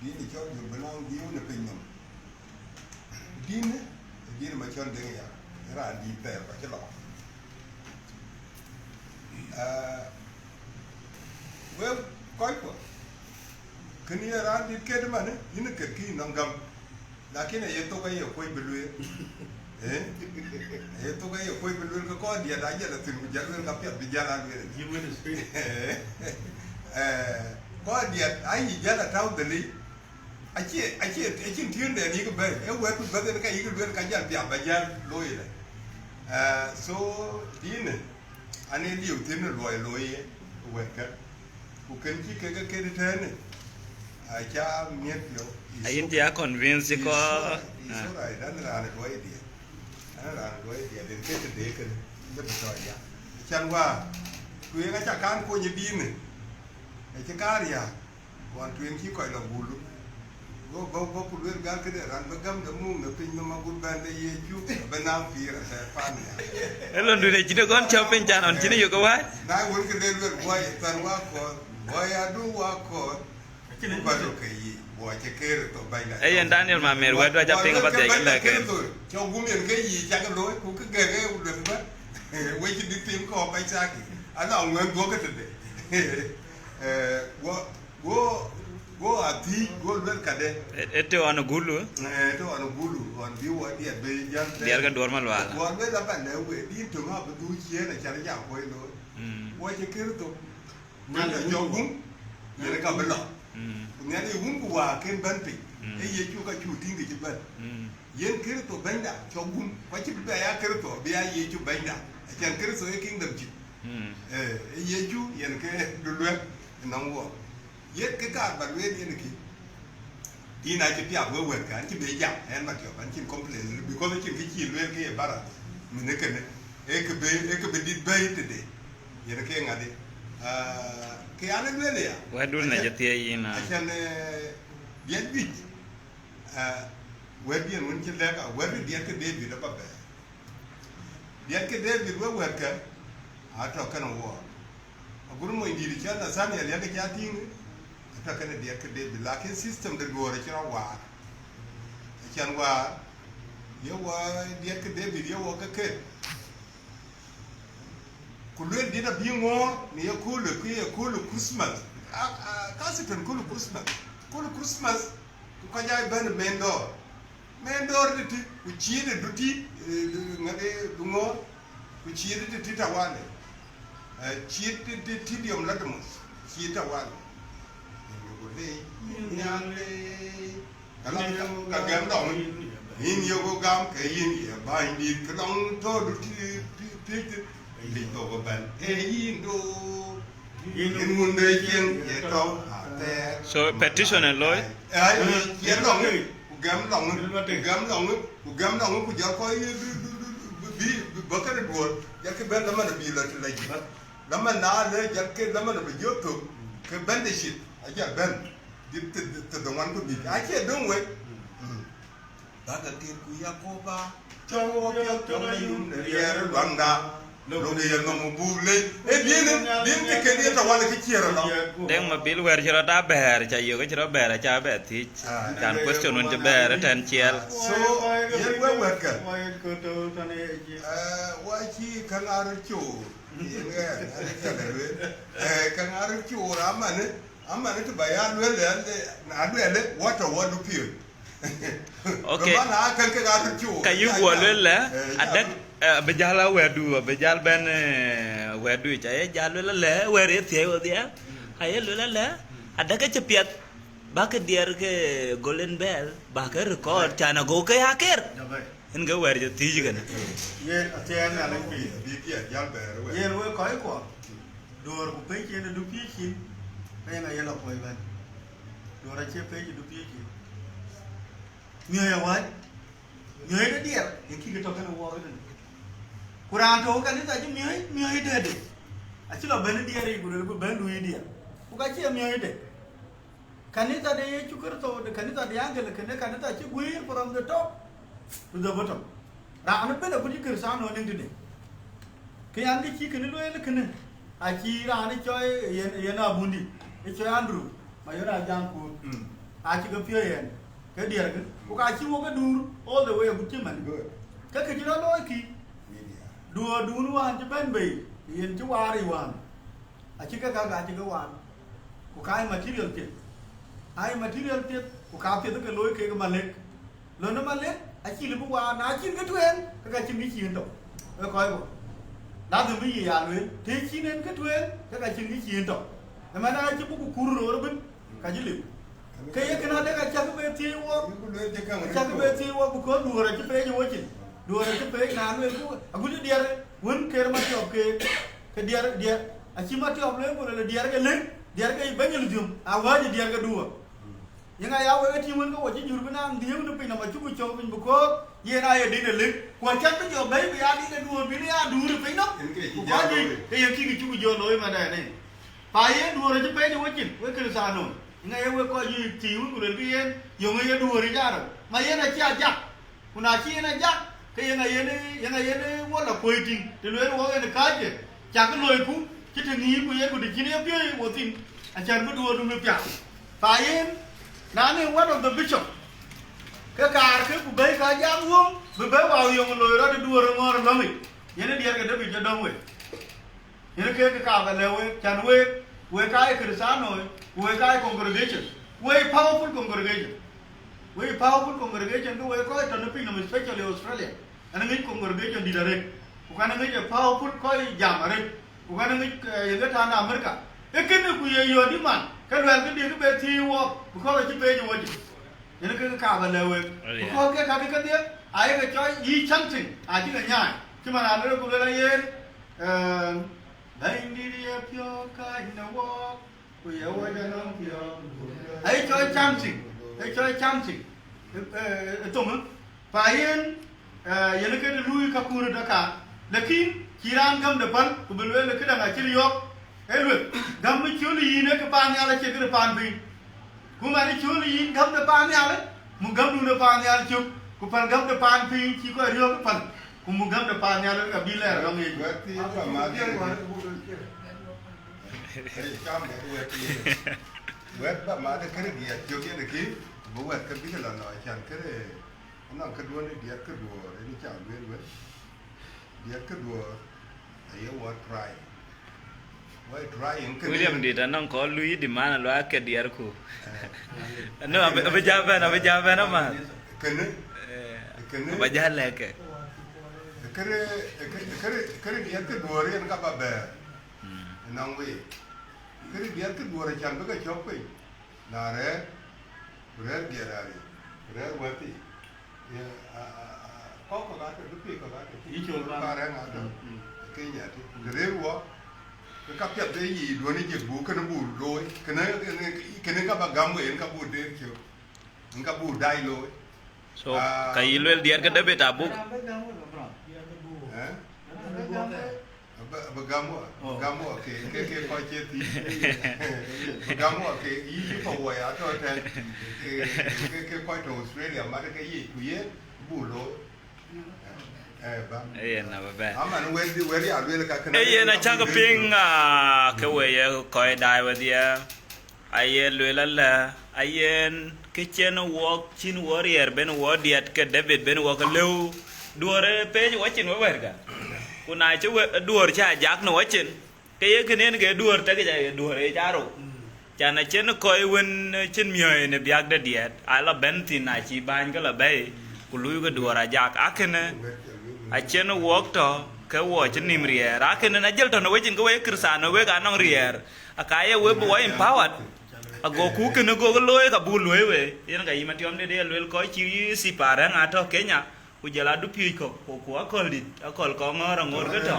Dïn ë cɔl jur bï nɔŋ dhiëëu në piny nɔm. Dïn ë, dïn ë Macɔl Deŋ ya, ë raan dït thɛɛr, ku acï lɔ. Ah, wek kɔc kuɔ, kënë ye raan dït ket ëmën, yïn ë ket kï nɔŋ gäm. Lakin aye thok aye kuöc bï lueel. Eh? Aye thok aye kuöc bï lueel, ke kɔc diɛt ajël athïn, ku jël lueel ka piɛth bï jäl a lueel. Yïn wën ë. Eh, Kɔc diɛt, ayi jäl a tau dhëli. Acie, acie, acïn tiëŋden yïk bɛ̈i. Ee wɛ̈t ku bɛ̈th en ka yïk lueel ka jäl piath ba jäl looi le. Eh, so, dïnë, an ee liu thïn luɔi looi ye wɛ̈t kä. Ku kën cï kek ke ket tënë, aca miɛt piɔ̈u. Ayïn cï a convince kɔ. It's all right, an raan ë luɔi diɛt. An raan ë luɔi diɛt, en ke tëde kënë, le bï tɔ ya. Can wäär, ku yen aca kan kony ë dïnë. Acï kaar ya. Ɣɔn tueŋ cï kɔc lɔ gulu. Go, go, go ku lueel gal këde raan bï gäm de muk në piny nɔm agut bɛ̈n de Yecu, bï naŋ pïïr athɛɛr pan nhial. Ë lon dunë cïn ë gɔn cɔp piny can ɣɔn cïn ë yök ë wääc. Na wën këde lueel guɔ ye thɛn wa kɔɔth, guɔ ya du wa kɔɔth. Ku bä lɔ ke yic, guɔ cï Kërtho bɛ̈nyda. Ee yen Daniel Mamer wɛ̈t wä ca piŋ abä thiɛc ke lɛ̈k en. Cɔk gum yen ke yic cak looi, ku kë gɛ̈k ee lueth bä. Wec cï dït tim kɔɔk kɔc caki. Ala ŋuɛ̈n duɔ̈kkë tëde. Eh, guɔ Go, go athiëc, go luel kade. E, e të ɣɔn gulu? Eh, të ɣɔn gulu, ɣɔn bï wɔ diɛt bï jäl tɛ̈. Diɛt ke duɔ̈r malual. Go luel abä lɛ̈k we, dïn töŋ abï dhuk ciëën acan jam kuɔc looi. Mm. Wɔ cï Kërtho. Nyan Wën ë jɔ wun. Gum, yen ka bï lɔ. Mm. Ku nhial ye wun ku wäär ken bɛ̈n piny. Mm. E Yecu ka cu tïŋ kë cï bɛ̈n. Mm. Yen Kërtho bɛ̈nyda, cɔk gum. Ku acï bï bɛ ya Kërtho, bï ya Yecu bɛ̈nyda. Acan Kërtho ee kingdom cït. Mm. Eh, e Yecu yen ke du luel ënɔŋ wuɔk. Yen kë kaar ba lueel yen kï. Yïn acï piath we wɛ̈t kan cï be jam, ɛn Matiɔp, an cïn complain, because acïn kë cï lueel kë ye bara, min ë kënë, ee kë be, ee kë be dït bɛ̈i tëde. Yen ke ŋadï. Ah, kë an ë lueel ya. Wɛ̈tdun na cï thiëëc yïn, ah. Acan, eh, diɛt juëc, ah, wɛ̈t diɛn wën cï lɛ̈k, ah, wɛ̈t diɛt ke David abä bɛ̈ɛ̈r. Diɛt ke David we wɛ̈t kë, atɔ̈ kënë wuɔɔk. Agut mony dït cɔl Nathaniel yak ca tïŋ, atɔ̈ kënë diɛt ke David, lakin system de duɔ̈ɔ̈r acï rɔt waar. Acan waar, ye wɔ diɛt ke David, ye wɔ ke ket. Ku lueel dït abï ŋoor në ye köölë, ku ye köölë Christmas. A, a, kasitën köölë Christmas. Köölë Christmas, ku kɔc aa bɛ̈n ë mɛn dɔ̈ɔ̈r. Mɛn dɔ̈ɔ̈r tëtï, ku ciëët ë duti, eh, ŋäde duŋɔ̈ɔ̈r, ku ciëët ë tëtï tawale. Eh, ciëët tëtï diɔm la dumuth, ciëët tawale. Yen ku leec, yen ya leec. Ka la, ka, ka gɛm dɔŋ, yïn yök gam ke yïn ye bänydït, ke dɔŋ tɔ̈ duti, pi-, piëc tï, lic thok ëbɛ̈n. Ee yïn do. Yen wun de cieŋ ye tɔ̈u athɛɛr. So, petition ë looi? Ai, ai, yen lɔŋ, ku gɛm lɔŋ, ku gɛm lɔŋ, ku gɛm lɔŋ, ku jɔl kɔc bï, bï, bï, bï, bï bä këde duɔ̈ɔ̈r, jɔl kï bɛ̈n, laman abï lɔ të lɔ yic. Laman na lë, jɔl kï laman abï jɔ thök, ke bɛ̈n de cït, ajɔl bɛ̈n, dït të, të, të dhoŋuan ku bïk. Acie döŋ wek. Mm. Bäk akër ku Yakoba, cɔl wɔ piɔ̈ɔ̈th cɔl ayum në riɛɛr ë luaŋda, lok ë yenɔm buk lec, ee diënë, diën të kën ye tawal kë ciëër ëlɔ. Deŋ Mabil wɛ̈ɛ̈r cï rɔt aa bɛ̈ɛ̈r, ca yök cï rɔt bɛ̈ɛ̈r, aca bɛ thiëc. Ah. Can question wën cï bɛ̈ɛ̈r ë tɛ̈n ciɛɛl. So, yen wek wɛ̈tkë. Eh, wa cï käŋ aa röt coor, yen ɣɛn, an ë cä lë lueel. Eh, käŋ aa röt coor, amanë, amanë të bä ya lueel, an, na luɛɛlë, wa tɔ wa dupiööc. Okay. Bä na kën ke ka röt cu. Ka yï guɔ lueel lɛ, eh, adek, eh, abï jäl a wɛ̈ɛ̈tdu, abï jäl bɛ̈n, eh, wɛ̈ɛ̈tdu, ca ye jäl lueel lɛ, wɛ̈ɛ̈r ye thiëëc wedhie. Ka ye lueel lɛ, adek ke cï piɛth, bä ke diɛɛr ke Golden Bell, bä ke record, can ago ke ya ker. Jabai. Yen ke wɛ̈ɛ̈r cï thiëëc kënë. Yen athiɛɛn Nhialic pïïr. Bï diɛɛr jäl bɛ̈ɛ̈r wɛ̈ɛ̈r. Yen wek kɔc kuɔ, duɔ̈ɔ̈r ku pec yen ë dupiööc cin, ke yen aye lɔ kuɔc bɛ̈n. Duɔ̈ɔ̈r acie pec ë dupiööc cin. Miɔ̈c awäc, miɔ̈c de diɛɛr, ye kï ke tɔ kënë wɔɔk ëtënë. Ku raan tɔ̈u kanitha cï miɔ̈c, miɔ̈c dɛ̈de. Acï lɔ bɛ̈n ë diɛɛr yic, ku lueel ku bɛ̈n luui diɛɛr. Ku ka cie miɔ̈c de. Kanitha de Yecu Kërtho, de kanitha de Anglican, kënë kanitha cï guiir from the top to the bottom. Raan ëbɛ̈n agut cï Kërthiano niŋ tëde. Kë yan kë cï kënë lueel kënë, acï raan ë cɔɔi yen, yen abundi, ë cɔɔi Andrew, ma yen a jam kuur. Mm. Acï ke piɔ̈ɔ̈c yen, ke diɛɛrkë, ku ka cï wok ke duur all the way agut cï man. Good. Ke kë cï rɔt looi kï, media, duɔ̈ɔ̈rdun wään cï bɛ̈n bei, yen cï waar yic wään. Acï ke käk acï ke waan, ku ka ye material piɛth. Aye material piɛth, ku ka piɛth ke looi kek Malek. Lon ë Malek, acï lëu bï waan, na cïn kë tueŋ, ke ka cïn kë cïn tɔ. Ee kɔc bɔ̈. Lazim bï yï ya lueel, të cïn en kë tueŋ, ke ka cïn kë cïn tɔ. Ëmɛn acï buk ku kuur röör ëbën, ka cï liu. Ke ye kënë adek acäk be thiëëc wok, acäk be thiëëc wok, because duɔ̈ɔ̈r acï peec ë wocin. Duɔ̈ɔ̈r acï peec, na luelku, agut diɛɛr wën ker Matiɔp ke, ke diɛɛr, diɛɛr, acï Matiɔp lueel ku lueel diɛɛr ke lëŋ, diɛɛr ke bɛ̈ny lithium, awääc diɛɛr ke duɔ̈ɔ̈r. Yeŋa ya wek ë tïŋ wën ke wo cï jur bï naŋ dhiëëu në piny nɔm acuk cɔk piny, because yen aye dït ë lëk, ku acän bï jɔ bɛ̈i bï ya dït ë duɔ̈ɔ̈r bï ya duur ë piny nɔm, ku kɔc juëc ke yen tïŋ cuk jɔ looi madɛn ë. Pa yen duɔ̈ɔ̈r acï pɛɛc ë wecin, wek Kërthiano, yeŋa ye wek kɔc juëc thiiu ku luelkï yen, yöŋ ye duɔ̈ɔ̈r ë jarou, ma yen acï ajak. Ku na cï yen ajak, ke yen ayen, yen ayen wɔ la kuöi tïŋ, të lueel wɔ yen ë kääcë, cak loiku, cï të ŋiir ku yeku të cïn ye piööc wo thïn, acän bï duɔ̈ɔ̈rdu bï piath. Pa yen, na në one of the bishop, ke kaar ke ku bɛ̈i ka jam wöŋ, bï bɛ̈i wau yöŋ loi rɔt ë duɔ̈ɔ̈r ë ŋɔ̈ɔ̈r ë lɔ̈ŋic, yen ë diɛɛr ke David jɔ dɔ̈ŋ wek. Yen ke ke ka ba lɛ̈k wek, cän wek, wek ka ye Kërthiano, ku wek ka ye congregation, wek powerful congregation. Wek powerful congregation ke wek kɔc tɔ̈ në piny nɔm, especially Australia. Ɣɛn aŋic congregation dït arëët, ku ɣɛn aŋic ë powerful kɔc jam arëët, ku ɣɛn aŋic, eh, yen ke tɔ̈ në America. Ee kënë ku ye yööt dï man, ke luɛl këdï ke be thiëëc wok, because acï peec ë wocin. Yen ke ke ka ba lɛ̈k wek. Oh, yeah. Because ke kakë kedhie, ayeke cɔl yï chanting, acï ke nyaai. Cï man alëu ku luel ayen, Ee, Bɛ̈nydït ye piɔ̈u kääc në wɔɔk, ku ye wɔ jɔ nɔm piɔ̈u. Aye cɔl chanting, aye cɔl chanting. Ee, ee, ee, thoŋ, ee, pa yen, ee, yen ke të luui ka kuur ë dɔ̈ka. Lakin cï raan gäm de päl, ku bï lueel këdäŋ acï riɔ̈ɔ̈k, ee lueth, gäm ë cöl yïn ee kë paan nhial acie këde paan piny. Ku man ë cöl yïn gäm de paan nhial, mu gämdu de paan nhial cök, ku päl gäm de paan piny cï kɔc riɔ̈ɔ̈k ë päl, ku mu gäm de paan nhial ka bï lɛɛr lɔŋ yic. Wɛ̈t thii ba mat de, ee, cam de wɛ̈t thii. Wɛ̈t ba mat de kënë diɛt cök yen kï, ku bï wɛ̈t ke bï ke lɔ nɔɔc, can kënë, anɔŋ këduɔ̈n ë diɛt këduɔ̈ɔ̈r, yen ca lueel wën. Diɛt këduɔ̈ɔ̈r aye wɔ try. Wɔ try yen kënë. William dït anɔŋ kɔn lui demand alua ke diɛtku. Eh. No, abï, abï ja bɛ̈n, abï ja bɛ̈n aman. Kënë. Eh, kënë. Abï ja lɛ̈k ke. Kënë, kënë, kënë, kënë diɛt këduɔ̈ɔ̈r yen ka ba bɛ̈ɛ̈r. Mm. Nɔŋ wek. Kënë diɛt këduɔ̈ɔ̈r acan bï ke cɔk piny. Na rɛ̈ɛ̈r, ku rɛ̈ɛ̈r diɛt raan yic, ku rɛ̈ɛ̈r wɛ̈t thii. Ye, a, a, a, kɔ̈k kɔ̈k atɔ̈, dupiööc kɔ̈k atɔ̈, yï col pan. Pan rɛ̈ŋ atɔ̈. Mm, mm. Kenya tï. Të rëër wɔ, ke ka piɛth de yic duɔ̈n ë jëk buk kënë buk looi, kënë, kënë, kënë ka ba gäm wei, yen ka buk deer cök, yen ka buk dai looi. So, ah, ka yï luel diɛt ke David abuk. Eh? Abï, abï gäm wɔ, abï gäm wɔ ke, ke, ke kɔc cie thïn. Abï gäm wɔ ke yï, yï pa wɔ ya tɔ̈ tɛ̈n. Ke, ke, ke kɔc tɔ̈ Australia mat ke yic ku yen buk looi. Eh, ba. Yen abï bɛ̈n. Aman wɛ̈t, wɛ̈t ya luel ka kënë. Ee yen acäk piŋ, ah, ke we ye kɔc daai wedhie. Aye lueel alë, ayen kë cïn wɔk cïn wɔ riɛɛr ben wɔ diɛt ke David ben wɔ ke lëu, duɔ̈ɔ̈r ë peec wɔ cin we wɛ̈ɛ̈tkë. Ku na cï we, duɔ̈ɔ̈r cï ajak në wɔ cin, ke ye kënë yen ke duɔ̈ɔ̈r tek yic, aye duɔ̈ɔ̈r ë carou. Can acïn kɔc wën cïn miɔ̈ɔ̈i në biäk de diɛt, a lɔ bɛ̈n thïn, na cï bäny ke lɔ bɛ̈i, ku luui ke duɔ̈ɔ̈r ajak. Akënë acïn wɔk tɔ̈ ke wɔ cï nïm riɛɛr. Akënë na jël tɔ̈ në wecin ke we Kërthiano wek anɔŋ riɛɛr. Aka ye we bï wɔ empowered, agoku kënë gok looi ka buk luöi we. Yen ka yï Matiɔm de ye luel kɔc cï yï thip arɛ̈ŋ atɔ̈ Kenya, ku jɔl a dupiööc kɔ̈k, ku, ku akɔ̈l dït, akɔ̈l kɔ̈k ŋɔ̈ɔ̈r aŋoot ke tɔ̈.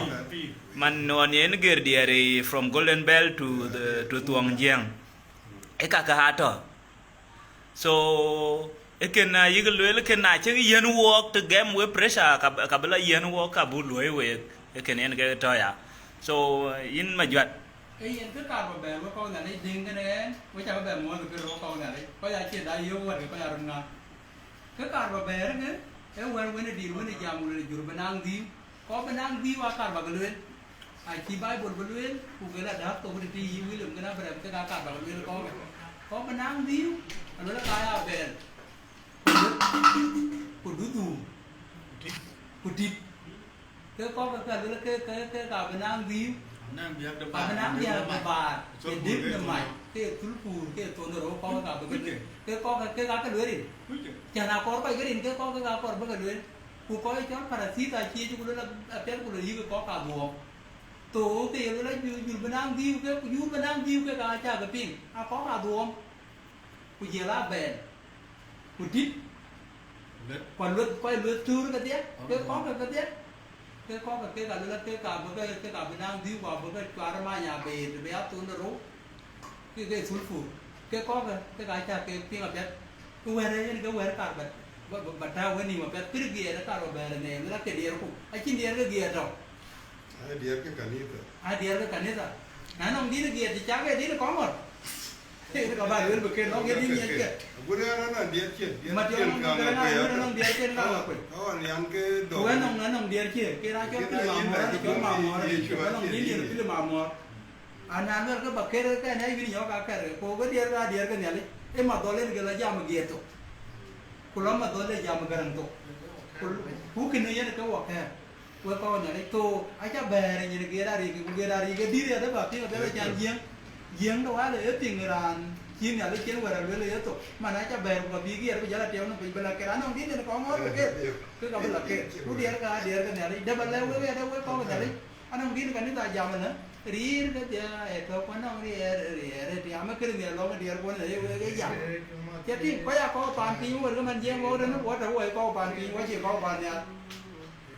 Man ɣɔn yen ger diɛɛr ë from Golden Bell to the, to Thuɔŋ Jiɛ̈ŋ. Ë kakë atɔ̈. So, ë kën, ah, yïk lueel kën na cïk yiɛ̈n wɔɔk të gɛm we pressure, ka, ka bï la yiɛ̈n wɔɔk ka buk luöi week, ë kën yen ke tɔ̈ ya. So, yïn Majuat. Ee yen kë kaar ba bɛ̈ɛ̈r we kɔ̈k Nhialic dëŋ kënë ɛn, we cä bɛ bɛ muɔ̈ɔ̈th kërë we kɔ̈k Nhialic. Kɔc acï da yök wɛ̈t ke kɔc aa röt ŋa. Kë kaar ba bɛ̈ɛ̈r ënë, ee wɛ̈t wën ë dït wën ë jam ku lueel jur bï naŋ dhïïu. Kɔc bï naŋ dhïïu aa kaar ba ke lueel. Acï Baibol bï lueel, ku ke la däk thok tëtï yï William kën Abraham kek aa kaar ba ke lueel kɔ̈k. Kɔc bï naŋ dhïïu, alueel ka ya bɛ̈ɛ̈r. Ku du, ku du dhuum. Ku tit. Ke kɔ̈k ke ka lueel ke, ke, ke ka bï naŋ dhïïu. Naŋ biäk de baar, abï naŋ biäk de baar, ye dëk de mac, ke thulpur, ke thon de rou kɔ̈k ka bï ke lueel. Ke kɔ̈k ke ka ke lueel rin. Cän akɔɔr kɔc ke rin, ke kɔ̈k ke ka kɔɔr bï ke lueel. Ku kɔc cɔl Parathitha acie cï ku lueel apiɛth ku lueel yïk kɔ̈k ka dhuɔɔk. Thou ke ye luel a jur, jur bï naŋ dhiu ke, ku jur bï naŋ dhiu ke ka cä ke piŋ. A kɔk a dhuɔɔm, ku jiël a bɛɛl, ku dït, ku a lueth, ku a lueth tuur kedhie, ke kɔk ke kedhie. Ke kɔk ke kek a luel a kek ka bï ke, kek a bï naŋ dhiu, ku a bï ke cuar many a beet, bï a thon de rou. Ke, ke sulfur. Ke kɔk ke, ke ka cä ke piŋ apiɛth. Ke wɛ̈ɛ̈r yen ke wɛ̈ɛ̈r kar bä, bä, bä, bä tääu wenïïm apiɛth. Kërë giɛɛt ë kar bä bɛ̈ɛ̈r ëneen, wën a ke diɛɛr ku, acïn diɛɛr ke giɛɛt tɔ̈. Ai, diɛɛr ke kanitha. Ai, diɛɛr ke kanitha. Na nɔŋ dïn giɛɛt cï cak ë dïn kɔŋ ŋɔ̈r. Ke ka bä luel bï ke nɔŋ ye dïn yen ke. Agut ë rɔn nɔŋ diɛɛr cien, diɛɛr cien ka ŋa kuɛɛr. Nɔŋ diɛɛr cien ka ŋa kuɛɛr. Ka ɣɔn yan ke dɔk. Ku ë nɔŋ, ë nɔŋ diɛɛr cien, ke na cɔl pil mamuɔɔr, cɔl mamuɔɔr, ë cɔl nɔŋ dïn yen pil mamuɔɔr. Ana luel ke ba ker ke na yïn nyɔk akɛr, ku ke diɛɛr ka diɛɛr ke Nhialic, ë ma dhɔl en ke la jam giɛɛr thok. Ku lɔ ma dhɔl e jam Gäräŋ thok. Ku, ku kënë yen ke wɔ kɛ̈ɛ̈r. Wek kɔc Nhialic thou, aca bɛ̈ɛ̈r nyin giɛɛr arik, ku giɛɛr arik e dït yadë ba piŋ abɛ̈ɛ̈r can jiëŋ. Jiëŋ de wal e piŋ raan cï Nhialic cien wɛ̈ɛ̈r aluel e ye thok. Man aca bɛ̈ɛ̈r ku ba bï giɛɛr bï jal atiɛɛu në piny bï la ker. Anɔŋ dït en kɔŋ ŋɔɔr ke ker. Ke ka bï la ker. Ku diɛɛr ka diɛɛr ke Nhialic. Dë ba lɛ̈k wek yadë wek kɔc Nhialic. Anɔŋ dïn kanitha jam ënë, riir kedhie ë tɔ̈ ku anɔŋ riɛɛr, riɛɛr ë tiam ë kërë nhial lɔŋ ë diɛɛr kuɔn ë wek ë jam. Cä tïŋ, kɔc aa kɔ̈u paan piny wär ke man jiɛɛm wok tënë, wɔ tɔ̈ wɔ ë kɔ̈u paan piny, wɔ cie kɔ̈u paan nhial.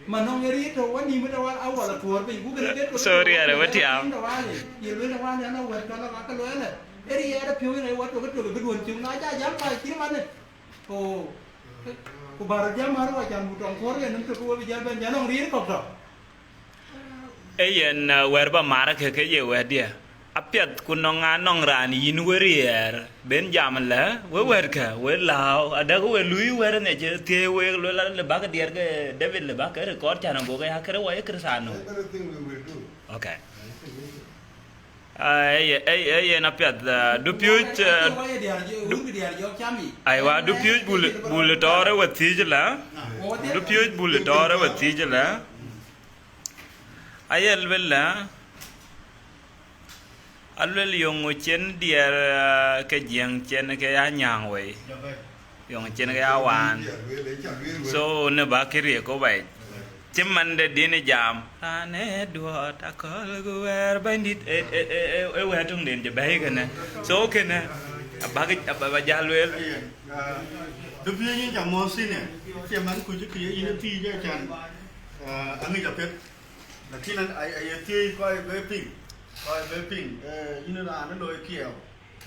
Man nɔŋ ë riir tɔ̈ wɔ nïïm ë tɔ̈ wal awɔl atuɔɔr piny, ku kënë ke tɔ̈. So riɛɛr ë we tiam. Tɔ̈ wal ë, ye lueel tɔ̈ wal ë, anɔŋ wɛ̈t cɔl ë ka ke lueel ë, ë riɛɛr ë piɔ̈u yen ë wɔ tök ë tök ë bï duɔ̈n cök, na cä jam ka cït man ë. Ku, ku bä rɔt jam arëk wacan ku tɔŋ kuɔ̈r yen nɔm tök ke we bï jäl bɛ̈n jal nɔŋ riir kɔ̈k tɔ̈. Ee yen, uh, wɛ̈ɛ̈r bä mar ke ke ye wɛ̈ɛ̈tdiɛ̈. Apiɛth ku nɔŋ anɔŋ raan yïn we riɛɛr, ben jam lë, we wɛ̈ɛ̈tkë, we lääu, adäk we luui wɛ̈ɛ̈r ënë cï thiëëi week, luel an, lë bäk diɛɛr ke David lë bäk ke record can agokë ya kërë wɔ ye Kërthiano. Everything we will do. Okay. Ai, ai, ai, yen apiɛth, ah, dupiööc, ah, du-, aiwa, dupiööc bul, bul tɔɔr ë we thiëc la. Dupiööc bul tɔɔr ë we thiëc la. Aye luel la, aluel yöŋ cien diɛɛr, ah, ke jiëŋ cien ke ya nyääŋ wei. Yöŋ cien ke ya waan. So, në bä kë riëëk kɔ̈u bai. Cï man de dïn jam. Raan ë duɔɔt akɔ̈l ku wɛ̈ɛ̈r bɛ̈nydït. Ë, ë, ë, ë, ë wɛ̈ɛ̈r töŋden cï bɛ̈ɛ̈i kënë. So, kënë, abäk, abä, bä jäl lueel. Dupiööc yïn ca mɔ̈ɔ̈th senior. Cie man kuc kë ye yïn ë thiëc ë can. Ah, aŋic apiɛth. Lakin an, ay, ay, ye thiëc kɔc bï piŋ. Kɔc bï piŋ. Eh, yïn raan ë looi kiɛɛu.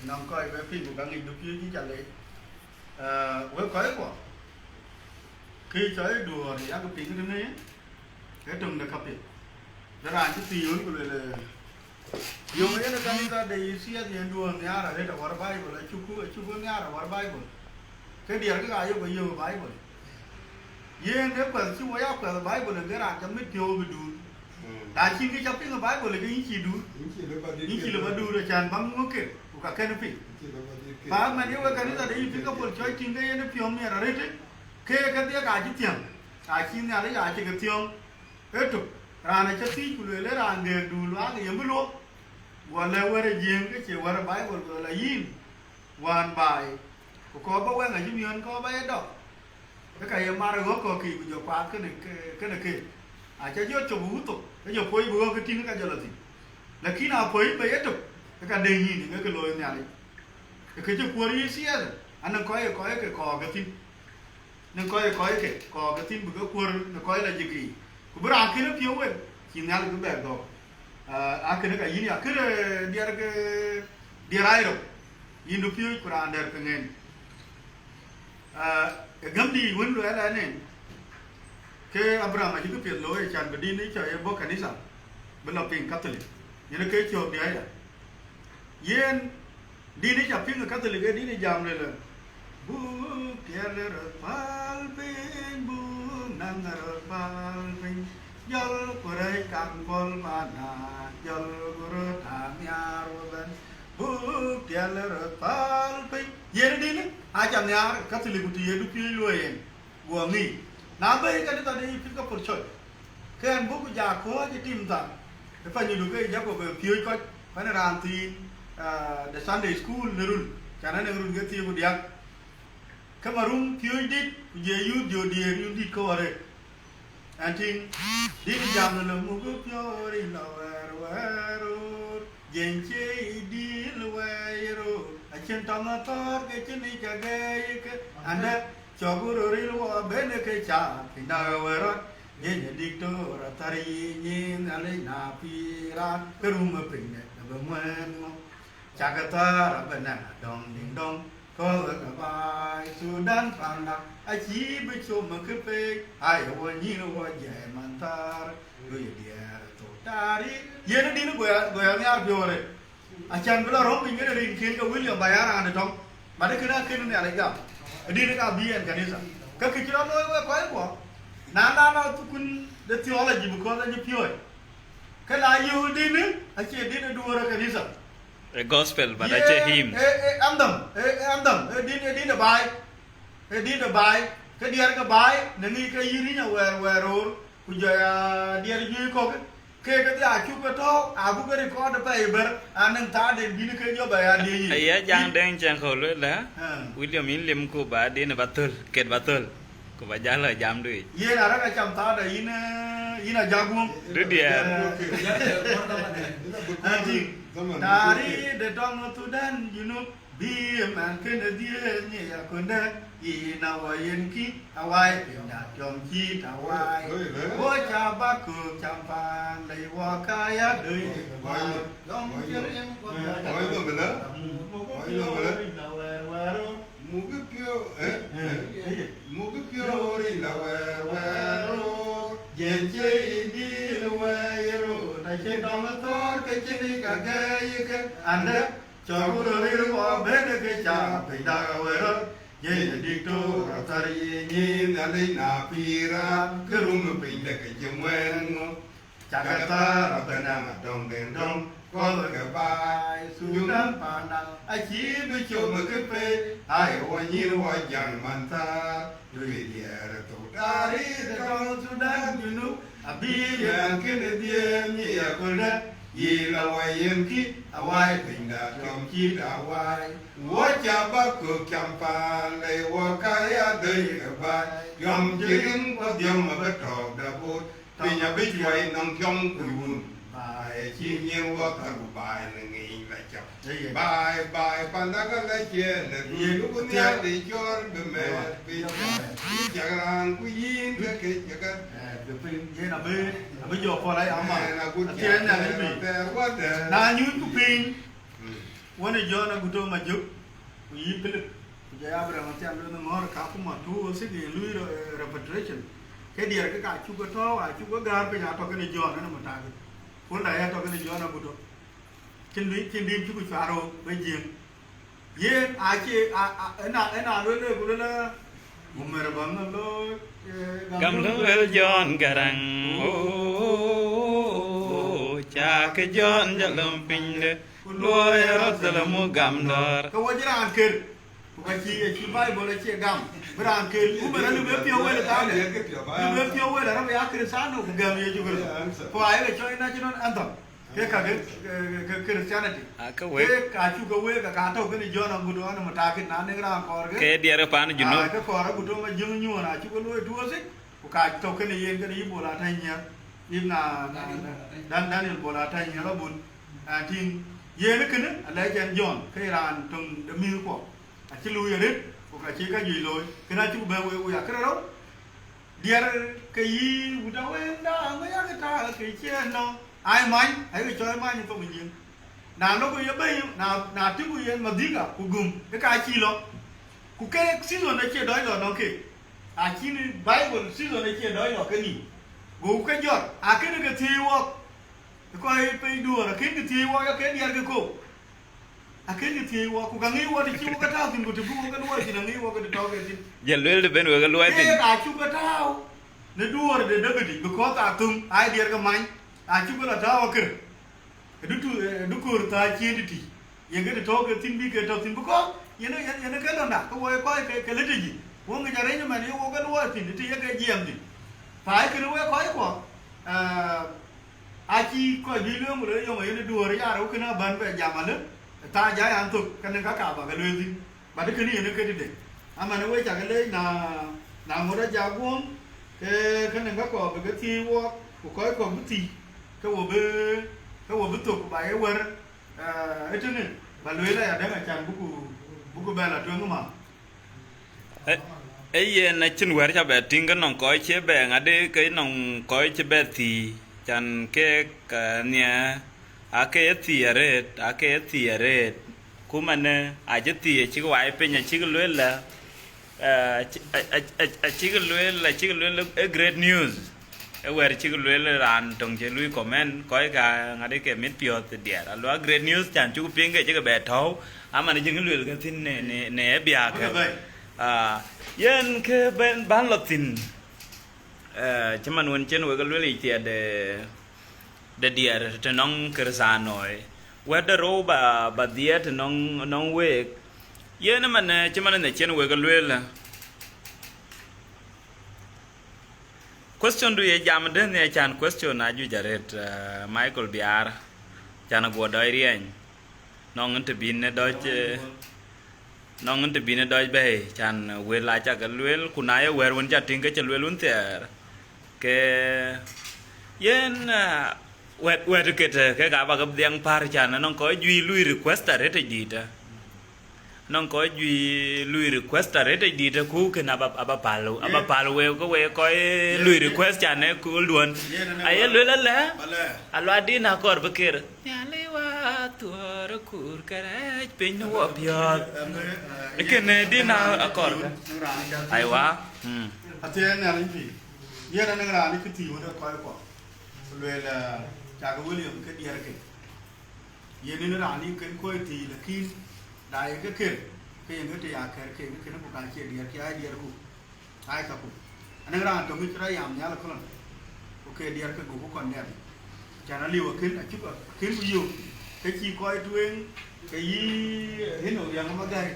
Nɔŋ kɔc bï piŋ ku ka ŋic dupiööc yïn ca leec. Ah, wek kɔc kuɔ, kë cɔl ë duɔ̈ɔ̈r ë yak piŋ tënë, ee töŋ de kapiɛth. De raan cï thiëëc ɣön ku lueel, ee, yöŋ yen ë kanitha de yï thiëëth yen duɔ̈ɔ̈r nhiaar arëët awär Baibul, acuku, acuku nhiaar awär Baibul. Ke diɛɛr kek aa yök ke yök Baibul. Yen ë kuɛth cï wɔ ya kuɛth Baibul, ke raan ca mit piɔ̈u bï duur. Mm. Na cïn kë ca piŋ ë Baibul, ke yïn cïï duur. Yïn cïï lëu ba duur. Yïn cïï lëu ba duur, acan bä ŋuɔ̈k kek, ku ka kën piŋ. Yïn cïï lëu ba duur kek. Ba man ye wek kanitha de yï piŋ ka pol cɔc tïŋ ke yen ë piɔ̈u miɛt arëët, ke kedhie ka cï thiäŋ. Acï Nhialic acï ke thiɔ̈ŋ. Ëtök, raan acä thiëëc ku lueel ë raan gɛɛkdu luaak ë yen bï luɔ̈k. Guɔ lɛ̈k wɛ̈t ë Jiëëŋ ke cie wɛ̈t ë Baibul, guɔ lɔ yïn, wään baai, ku kɔɔr bä wɛ̈ŋ acï miɔ̈n kɔɔr bä ye dɔk. Ë ka ye mar ë ɣɔ̈k kɔ̈k kï, ku jɔ kuaath kënë, kënë ke. Acä jɔ cök ë wuthok, ke jɔ puɔ̈c bï ɣɔ̈k ke tïŋ, ke ka jɔ lɔ thïn. Lakin a puɔ̈c bɛ yetök, ke ka dëny yïn, ke ke looi Nhialic. Ke kë cï kuɔ̈r yï thiɛɛth, anɔŋ kɔc ë kɔc ke kɔɔr ke thïn. Në kɔc ë kɔc ke kɔɔr ke thïn bï ke kuɔ̈r në kɔc la jik yiic. Ku bï raan kën ë piɔ̈u wek, cï Nhialic bï bɛ̈k dhɔ̈k. Ah, akënë ka yïn ya kërë diɛɛr ke, diɛɛr aa rou, yïn dupiööc ku raan dɛ̈r piŋ en. Ah, ë gämdï wën luɛɛl ɛn en, ke Abraham acï këpiɛth looi, acan bï dïn ë cɔl ye bɔ̈ kanitha, bï lɔ piŋ Catholic. Yen ë ke cöök diɛɛr ya. Yen dïn ë ca piŋ ë Catholic, ee dïn ë jam lëlë, buk tiɛɛl röt päl piny, buk naŋ röt päl piny, jɔl ku rɛ̈c kaŋ pɔ̈l mana, jɔl ku röt aa nhiaar wä bɛ̈n, buk tiɛɛl röt päl piny. Yen dïn ë aca nhiaar Catholic, ku të ye dupiööc luɔi en, guɔ ŋic. Na bɛ̈i kanitha de Episcopal Church, ke ɣɛn buk ja kɔ̈ɔ̈c ë tim thar, ë panydu ke Jacob ë piööc kɔc, pɛ̈n raan thiin, ah, de Sunday school në run, can ɣɛn ë run ke thiëër ku diäk. Ke marum piööc dït, ku jɔ youth jɔ diëër youth dït kɔ̈u arëët. Ɛn tïŋ, dït jam në lɔ muk ë piɔ̈ɔ̈r in lɔ wɛɛr Wɛɛr röör, jiëny cie yï dïl wɛɛc röör, acïn tɔŋ athɔ̈r ke cïn yic agɛɛi ke, andë cɔk röör ril wɔ bɛ̈n ke ca piny dak wë rɔt, jiëny ë diktor athär yï nyin Nhialic na pïïr raan, ke rum ë piny dɛ̈t abï ŋuɛ̈ɛ̈n ŋö? Cak athär abï naŋ adɔŋ dïŋ dɔŋ, kööl ke baai Thudan panda, acïï bï com ë këpei, aye wɔ nyïïn wɔ jiɛɛm man thäär, du ye diɛɛr thok taari, yen ë dïn goya, goya nhiaar piɔ̈u arëët. Acän bï lɔ röm piny kënë rinken ke William ba ya raan ë tɔŋ, but kënë akënë Nhialic gam, ë dïn ka bï ɛn kanitha. Ke kë cï rɔt looi wek kɔc kuɔ, na la lɔ thukun de theology, because acï piɔ̈ɔ̈c, ke la yöök dïn, acie dïn ë duöör ë kanitha. A gospel, but acie hymns. E, e, anthem, e, e, anthem, e dïn, e dïn ë baai, e dïn ë baai, ke diɛɛr ke baai, në ŋic ke yïn rinya wɛɛr, wɛɛr röör, ku jɔ ya diɛɛr juëc kɔ̈k, ke ke dhia cuk ke tɔ̈u, agu ke record ë pɛi bɛ̈r, anëŋ thaarden bïn ke jɔ bɛ ya diëc yic. Aya, Jaŋ Deŋ Cɛŋ Kɔ̈u lueel, eh? Ah. William, yïn lim ku ba din ba thöl, ket ba thöl. Ku ba jal lɔ jamdu yic. Yen arëk acam thaada yïn, eh, yïn a jaguɔ̈m. Du diɛɛr. Eh, ëntï, taari de tɔŋ Thudan Junub, bï ëmɛn kënë dhiëëth nyi akundë, yïn a wɔ yen kï, awai pinda tiɔm cït awai. Oi, oi, oi. Wo ca bak kök cam paan lei wɔ ka ya döi. Oi, oi. Yɔm cï rim kɔ̈th. Oi, oi, oi. Muk piɔ̈u, eh? Eh, eh. Muk piɔ̈u rin la wɛɛr wɛɛr röör. Jiëny cie yï dïl wɛɛr röör. Ta cïn tɔŋ thɔ̈r ke cïn yic ka gɛɛi ke. Andë cɔk röör ril wɔ bɛ̈n ke ca piny dak wë röt. Jiëny ë diktor athär yï nyin Nhialic na pïïr raan. Ke rum piny de ke cï ŋuɛ̈ɛ̈n ŋö? Cak athär abï naŋ adɔŋ dïŋ dɔŋ, kööl ke baai Thudan panda, acïï bï com ë këpei, aye wɔ nyïïn wɔ jäŋ man thäär, du ye diɛɛr thok taari de tɔŋ Thudan Junub, abï yen kënë dhiëëth nyi aköldë, yï la wɔ yen kï, awai pinyda tiɔm cït awai. Wɔ ca bak kök cam paan lei wɔ ka ya dhöi ë baai, tiɔm cï rin ku dhiɔm abï tɔ̈ɔ̈k da bot. Piny abï cuai nɔm tiɔm ku wun. Baai acï nyin wɔ thar ku baai në ŋiny la cam. Ëye. Baai, baai, panda ka la ciëën në dun. Yen ku thiäär. Nhial de cɔɔr bï mɛɛr piny. Ëye. Bï cak raan ku yïn ke kec ke gat. Eh, bï piny, yen abï, abï jɔ pɔl aya ama. Yen agut. Acie cak na bï. Thɛɛr wadɛ̈. Na nyuc ku piny. Mm. Wën ë Jɔn Aguto Majök, ku yï Pilip, ku jɔ Abraham Athian lueth ŋɔ̈ɔ̈r ka kuma two oh six yen lui ro-, eh, repatriation. Ke diɛɛr ke ka cuk ke tɔ̈ɔ̈u, a cuk ke gäär piny, a tɔ̈ kënë Jɔn ënë Mutakit. Punda ya tɔ̈ kënë Jɔn Aguto. Cïn dï-, cïn dïn cuk cuar rook, we Jiëëŋ. Yen acie, a, a, ëna, ëna lueel, ku lueel, Gumër baŋ looi, eh, gam lëu wel Jɔn Garaŋ. Oh, cak Jɔn jɔ lom piny de, ku luɔi rɔt dhël mu gam dɔ̈ɔ̈r. Ke wɔ cï raan kër, ku ka cï, acï Baibol acie gam. Bï raan kër, ku bï raan bï piɔ̈u wel thaade. Bï piɔ̈u wel, rɔt ya Krïstiano, ku gam Yecu Kërtho. Ku ayek cɔl national anthem. Ke ka ke, ke, ke Christianity. Ah, ke wek. Ke ka cuk ke wek, ka tɔ̈ kënë Jɔn Aguto, ënë Mutakit, na nɔŋ raan kɔɔr ke. Ke diɛɛr pan Junub. Ah, ke kɔɔr Aguto Majök nyuɔɔn, a cuk ke luɔi two oh six, ku ka tɔ̈ kënë yen kënë yï Bol Atany Nyiɛɛr, yï na, na, na, Dan-, Daniel Bol Atany Nyiɛɛr abun. Ah, tïŋ, yen kënë, alɛc ɛn Jɔn, ke raan töŋ de mïthkuɔ. Acï luui arëët, ku ka cï ka juëc looi. Kënë acuk bɛ̈n wek, wek akërë rou. Diɛɛr ke yï wut awënda, aŋö yak ta ke ciëën nɔ? Ai many, ai ke cɔɔi many thok nyin. Na lok ye bei, na, na tïŋ ku yen madhika ku gum, ke ka cï lɔ. Ku ke season acie dɔc lɔ nɔŋ ke. Acïn Bible season acie dɔc lɔ ke ni. Go ke jɔt, akënë ke thiëëc wɔk. Kɔc piny duöör, akënë ke thiëëc wɔk, ya ke diɛɛr ke kok. Akënë ke thiëëc wɔk, ku ka ŋic wɔ të cï wɔ ke tääu thïn, ku të bï wɔ ke luɔi thïn, aŋic wɔ ke të tɔ̈u ke thïn. Jël lueel të ben wek ke luɔi thïn. Keek acuk ke tääu në duöör de David, because athöŋ, ai diɛɛr ke many, acuk ke lɔ tääu akër. Ë dutu-, ë duköör thaa cien tïtï, yen ke të tɔ̈u ke thïn bï ke tɔ̈u thïn, because yen, yen, yen ke lɔnda, ke wɔ ye kɔc ke, ke lëtëc, wɔ ŋic arrangement ye wɔ ke luɔi thïn, të ye ke jiɛɛm thïn. Pa ee kënë wek kɔc kuɔ, eh, Acï kɔc juëc lueel, ku lueel, yɔŋ yen ë duöör ë yaar, ku kënë abän bɛ jam alë, thaa jai an thök, kënë ka ka bä ke lueel thïn. But kënë yen ë këtëde. Aman ë wek cä ke leec, na, na ŋot ajak guɔ̈m, ke kënë ka kɔɔr bï ke thiëëc wɔk, ku kɔc kɔ̈k bï thiëëc, ke wo bï, ke wo bï thök ba ye wɛ̈r, eh, ëtënë, ba lueel ayadäŋ acan buku, buku bɛ la tueŋ ëmä. Ë, ë yen acïn wɛ̈r ca bɛ tïŋ ke nɔŋ kɔc cie bɛ ŋadï ke nɔŋ kɔc cï bɛ thii, can kek, eh, nhiɛ, ake ye thii arëët, ake ye thii arëët. Ku manë acï thii acïk wai piny acïk lueel la, eh, acï, a, a, a, acïk lueel, acïk lueel ë great news. Ë wɛ̈r cïk lueel raan töŋ cï lui comment, kɔc ka ŋadï ke mit piɔ̈ɔ̈th diɛɛr. Alua great news can cuk piŋ ke cïk bɛ tɔ̈u, aman cïn lueel ke thïn në, në, në ë biäk. Ah, yen ke bɛn ban lɔ thïn. Eh, cï man wën cïn wek lueel yic thiɛɛt de, de diɛɛr të nɔŋ Kërëthänooi. Wɛ̈t de rou ba, ba dhiɛɛt të nɔŋ, nɔŋ week. Yen ëmën, eh, cï man në cïn wek lueel. Question du ye jam dënë can question ajuëc arëët, eh, Michael Biar, can aguɔ dɔc riɛny. Nɔŋ ën të bïn ë dɔc, eh, nɔŋ ën të bïn ë dɔc bɛ̈ɛ̈i, can wël acak lueel, ku na ye wɛ̈ɛ̈r wën ca tïŋ ke cï lueel wën thɛɛr, ke yen, ah, wɛ̈t, wɛ̈t ket, eh, kek aba ke dhiɛŋ pär, can nɔŋ kɔc juëc lui request arëët ë dïïtë. Nɔŋ kɔc juëc lui request arëët ë dïïtë, ku kën aba, aba päl, aba päl wek, ke wek kɔc lui request can ë kööl duɔ̈n. Aye lueel alɛ, alua dïn akɔɔr bï ker. Nhialic wa thuɔɔr kur kërɛɛc piny në wɔ piɔ̈ɔ̈th. Ë kënë dïn a, akɔɔr kë. Aiwa. Mm. Athiɛɛn Nhialic pïïr. Yen anëŋ raan cï thii wën ë kɔc kuɔ. Ku lueel, eh, cak William ke diɛɛr ke. Yen ënë raan ë kën kɔc thii, lakin na ye ke ker, ke yen ke të ya kɛ̈r ke, ke kënë ku ka cie diɛɛr ke, aa diɛɛr ku. Ai, kaku. Anëŋ raan töŋ cï rɔt yam nhial ëköölë, ku ke diɛɛr ke goku condemn. Can aliu akën, acuk akën ku yök, ke cï kɔc tueŋ, ke yï, eh, Hino Riɛŋ Magäi,